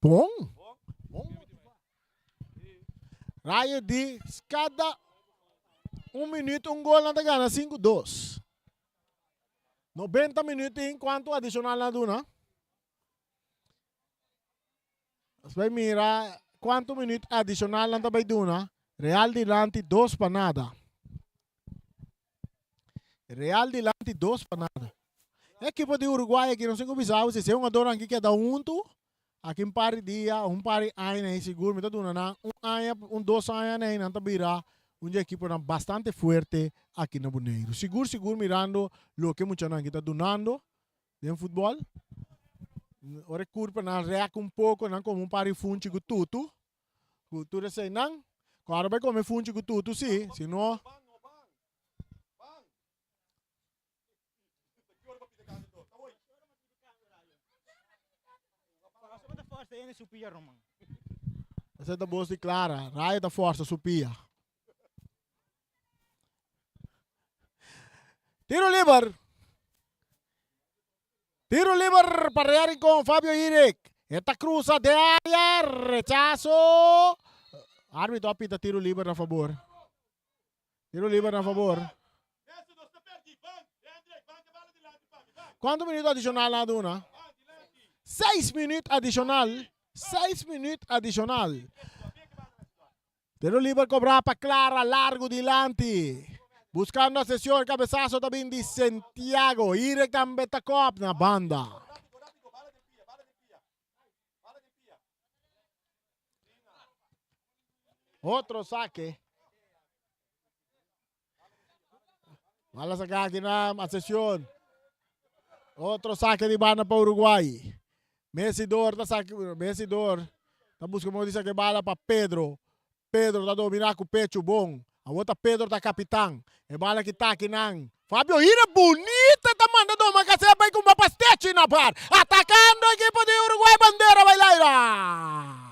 Bon. Bon. Rayo di kada un minuut un gol nan ta gana 5-2. 90 minuut tin kuantu adicional nan duna? Nos bai mira kuantu minuut adicional nan ta bai duna. Real dilanti 2 pa nada. Real dilanti 2 pa nada. E ekipo di Uruguay aki no sin ku bisa si e hungadornan aki keda huntu aki un par di dia un par di aña ei sigur mi ta duna nan un aña un dos aña ei nan ta bira un di ekiponan bastante fuerte aki na Boneiru. Sigur sigur mirando loke muchanan aki ta dunando den futbol. Ora e kurpanan rek un poko nan kome un par di funchi ku tutu Ku tur eseinan, ku ora bai kome funchi ku tutu si, si no. Esei ta bos di Clara, Rayo ta forsa su pia. Tiro liber. Tiro liber pa Real Rincon, Fabio Irek. E ta cruza de área, rechazo. Arbitro a pita tiro liber na favor. Tiro liber na favor. Cuanto minuto adicional na duna? Seis minuut adicional. Seis minuut adicional. Tiro liber cobrá pa Clara, largo dilanti. Buscando a sesión, cabezazo ta bin di Santiago. Irek tambe ta kop na banda. Otro saque. Bala saca aki na Ascension. Otro saque di banda pa Uruguay. Messi Dor ta saque, Messi Dor ta busca modo di saque bala pa Pedro. Pedro ta domina cu pecho bon. Awor ta Pedro ta capitan. E bala ki ta aki nan. Fabio Hira bunita ta manda doma case bay cu Mapastechi na par. Atacando equipo di Uruguay bandera bay laira.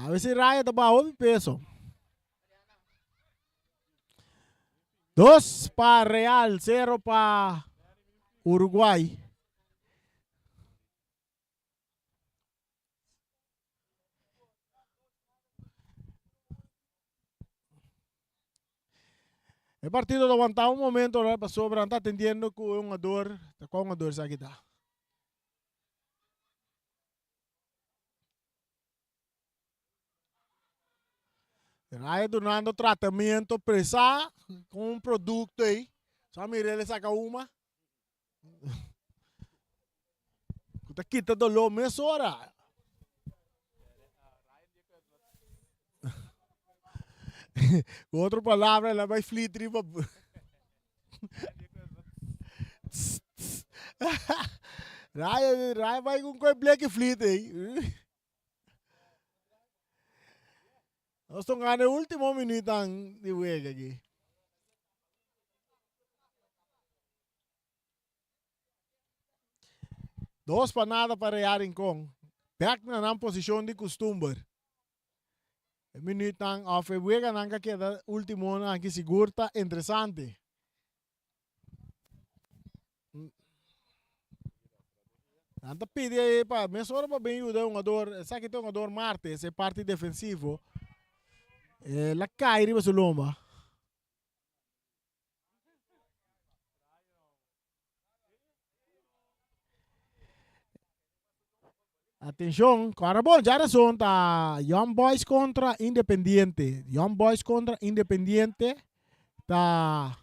A si Raya ta baha hopi peso. Dos pa Real, cero pa Uruguay. E partido ta wantá un momento ora pasobra nan ta atendiendo ku e hungador, ta kua hungador esaki ta? Raya dunando tratamiento presa ku un produkto ei. Sa mira el saka uma. Ku ta kita doló mesora. Ku otro palabra el a bai flit riba. Raya, Raya bai ku un koi bleki flit ei. Nos ta gana e último minuutnan di wega aki. Dos pa nada pa Real Rincon. Bek na nan posishon di kustumber. E minuutnan òf e weganan ka keda últimonan aki sigur ta interesante. Nan ta pidi ahí pa mesora pa bin yuda e hungador. Esaki ta e hungador Martes, e parti defensivo. El a kai riba su lomba. Atenshon, kòrda bon, djarason ta Young Boys kontra Independiente. Young Boys kontra Independiente ta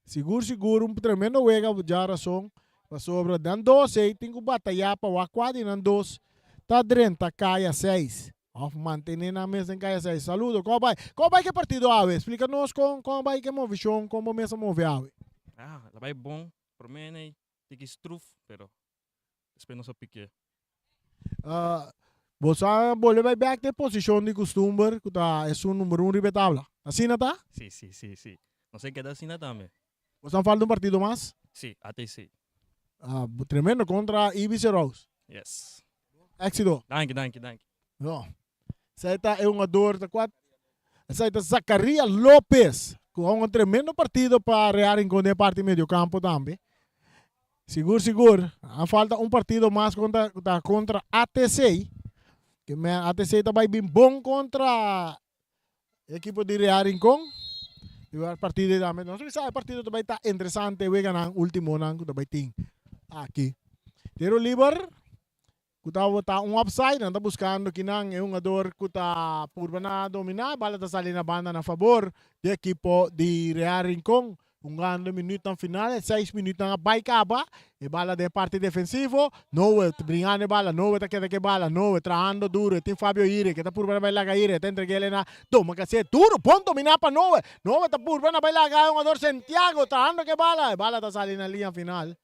sigur sigur un tremendo wega djarason pasobra nan dos ei tin ku batayá pa wak kua di nan dos ta drenta kaya seis òf mantené nan mes den kaya seis. Saludo, kon a bai? Kon a bai ku e partido awe? Splika nos kon kon a bai ku e movishon, kon bo mes a move awe? Ah, la bai bon. Promé nei tiki struf, pero Despues nos a piké. Bo sa bolbe bai bek den posishon di kustumber ku ta esun number un riba e tabla. Asina ta? Si, si, si, si. Nos a keda asina tambe. Bo sa falta un partido mas? Si, ATC. Tremendo kontra IBC Rose. Yes. Éxito. Danki, danki, danki. No. Esei ta e hungador ta kua? Esei ta Zacaria Lopez ku a hunga un tremendo partido pa Real Rincon den e parti mediocampo tambe. Sigur sigur a falta un partido mas kontra ta kontra ATC. Ke men ATC ta bai bin bon kontra ekipo di Real Rincon. I e partido tambe nos sa e partido ta bai ta interesante weganan ultimonan ku ta bai tin aki. Tiro liber Ku tabata un offside, nan ta buskando kinan e hungador ku ta purba na dominá. Bala ta sali na banda na fabor di ekipo di Real Rincon. Hungando e minütnan final, e seis minütnan a bai kaba. E bala den parti defensivo. Noe ta bringando e bala, Noe ta keda ku e bala, Noe trahando duru. E tin Fabio Ire ke ta purba na bai laga Ire, e ta entreg'é na Domacassé. Duru, bon dominá pa Noe. Noe ta purba na bai laga e hungador Santiago trahando ku e bala. E bala ta sali na liña final.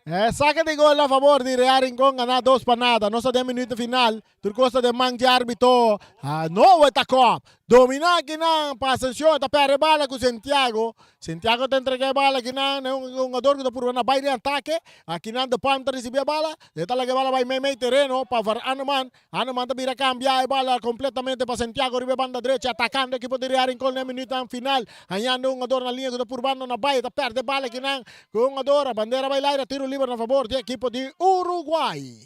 Eh, saque de gol a favor di Real Rincón, gana dos pa nada. No sa den minuto final. Tur cosa den man di arbitro. Ah, no, eta kop. Domina kinan pa Ascension, ta perde bala ku Santiago. Santiago ta entrega e bala kinan, e un hungador ku ta purba na bai den atake. Akinan De Palm ta risibi e bala. E ta laga e bala bai mei mei tereno pa Var Aneman. Aneman ta bira kambia e bala kompletamente pa Santiago riba e banda drecha atakando ekipo di Real Rincon na e minuutnan final. Hañando un hungador na liña ku ta purbando na bai. E ta perde e bala akinan ku e hungador. A bandera bai laira tiro liber na fabor di ekipo di Uruguay.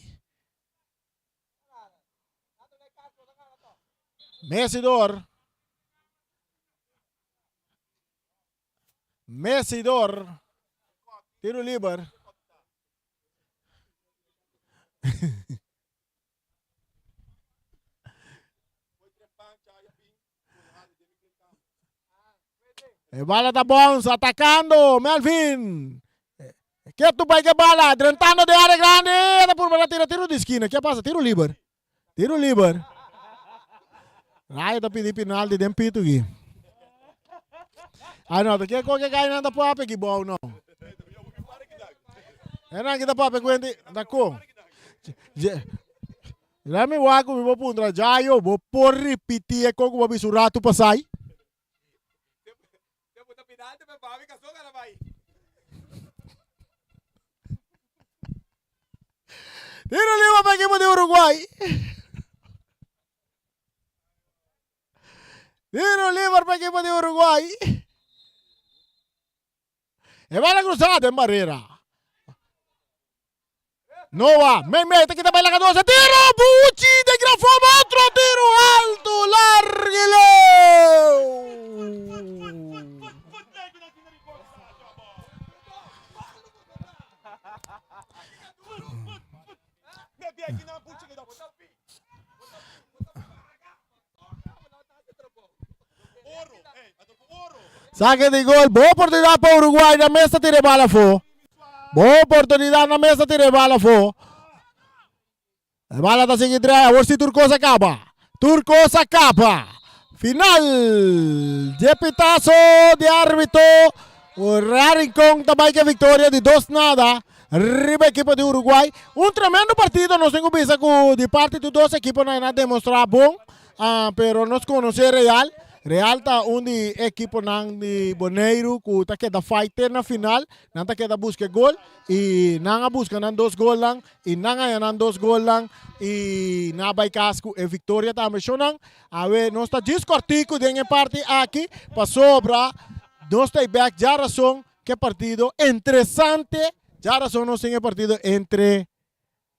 Mesidor. Mesidor. Tiro liber. E bala ta bounce, atacando Melvin. Ketu bai ke bala, drentando de área grande. Ta purba na tira tiro di esquina. Ke pasa? Tiro liber. Tiro liber. Rayo ta pidi penalti den pito aquí. Ay no, ke ko ke kai nan ta papia ki bou no. E nan ki ta papia kuenti, ta kon. Let me wak mi bo puntra Jayo, bo por ripiti e ko ku bo bisa un ratu pasai? Tiro liber pa ekipo di Uruguay. Tiro liber pa ekipo di Uruguay. E bala cruzada den barrera. Noah, mei mei, te kita baila 14. Tiro, Bucci de gran forma, otro tiro alto, largo. Saque di gol, boa oportunidad pa Uruguay, na mesa tira e bala afó. Boa oportunidad na mesa tira e bala afó. E bala ta sigui draai, awor si tur kos a kaba. Tur kos a kaba. Final dje pitazo di arbitro. Real Rincon ta bai ke victoria di dos nada riba ekipo di Uruguay. Un tremendo partido nos tin ku bisa ku di parti tur dos ekiponan a demostra bon. Ah, pero nos conoce Real. Real ta un di ekiponan di Boneiru ku ta keda fight te na final. Nan ta keda buska e gol i nan a buska nan dos golnan i nan haña nan dos golnan i nan a bai kas ku e viktoria tambe. Shownan, awe nos ta djis kòrtiku den e parti aki pasobra nos ta e bèk djarason ku e partido interesante. Djarason nos tin e partido entre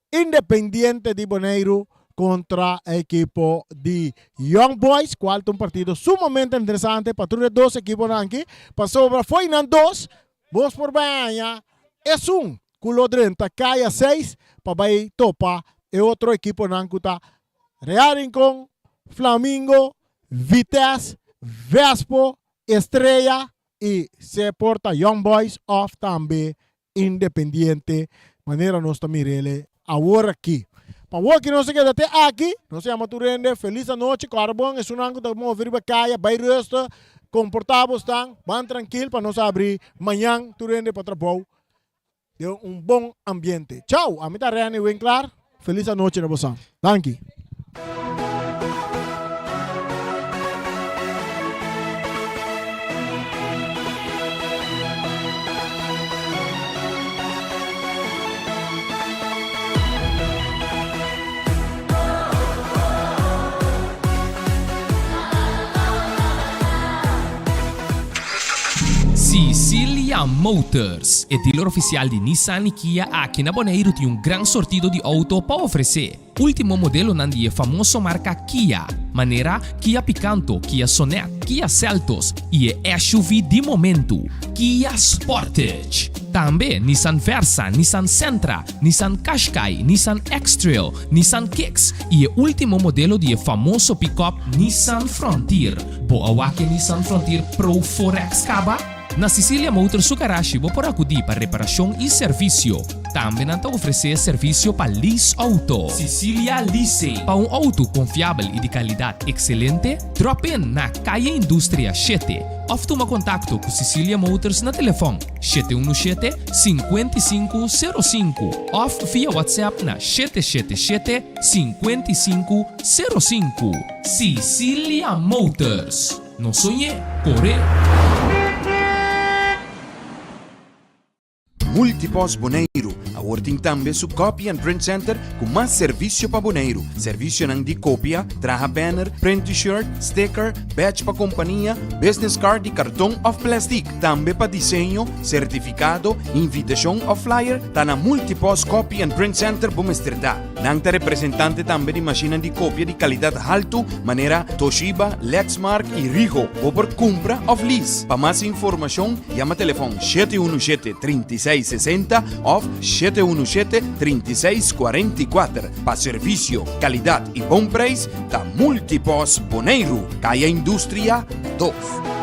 Independiente di Boneiru kontra e ekipo di Young Boys, kual ta un partido sumamente interesante pa tur e dos ekiponan aki, pasobra fo'i nan dos bos por bai haña esun ku lo drenta kaya seis pa bai topa e otro ekiponan ku ta Real Rincon, Flamingo, Vitesse, Vespo, Estrella i se por ta Young Boys òf tambe Independiente manera nos ta mir'ele awor aki. Pa awor ki nos a keda te aki, nos a yama tur hende felis anochi, kòrda bon esunnan ku ta move riba kaya, bai rustig, komportá bo stan, ban trankil pa nos abri mañan tur hende pa trabou den un bon ambiente. Chau! Ami ta Renny Winklaar, felis anochi na bosan. Danki. Sicilia Motors, e dealer oficial di Nissan y Kia aki na Boneiru tin un gran sortido di auto pa ofrece. Último modelonan di e famoso marka Kia, manera Kia Picanto, Kia Sonet, Kia Seltos i e SUV di momentu, Kia Sportage. Tambe Nissan Versa, Nissan Sentra, Nissan Qashqai, Nissan X-Trail, Nissan Kicks i e último modelo di e famoso pickup Nissan Frontier. Bo a wak e Nissan Frontier Pro 4X kaba? Na Sicilia Motors su garashi bo por akudí pa reparashon i servisio. Tambe nan ta ofresé servisio pa lease outo. Sicilia Leasing. Pa un outo konfiabel i di kalidat ekselente, drop in na Calle Industria shete òf tuma kontakto ku Sicilia Motors na telefòn 717 5505 òf via WhatsApp na 777 5505. Sicilia Motors. No soñ'é, kor'é! Multipost Boneiru awor tin tambe su Copy and Print Center ku mas servisio pa Boneiru. Servisionan di kopia, traha banner, print t-shirt, sticker, badge pa kompania, business card di karton òf plèstik. Tambe pa diseño, sertifikado, invitashon òf flyer ta na Multipost Copy and Print Center bo mester ta. Nan ta representante tambe di mashinnan di kopia di kalidat haltu manera Toshiba, Lexmark i Ricoh. Bo por kumpra òf lease. Pa mas informashon yama telefòn 717 36 60 òf 717 36 44. Pa servisio, kalidat i bon preis ta Multipos Boneiru, Kaya Industria 2.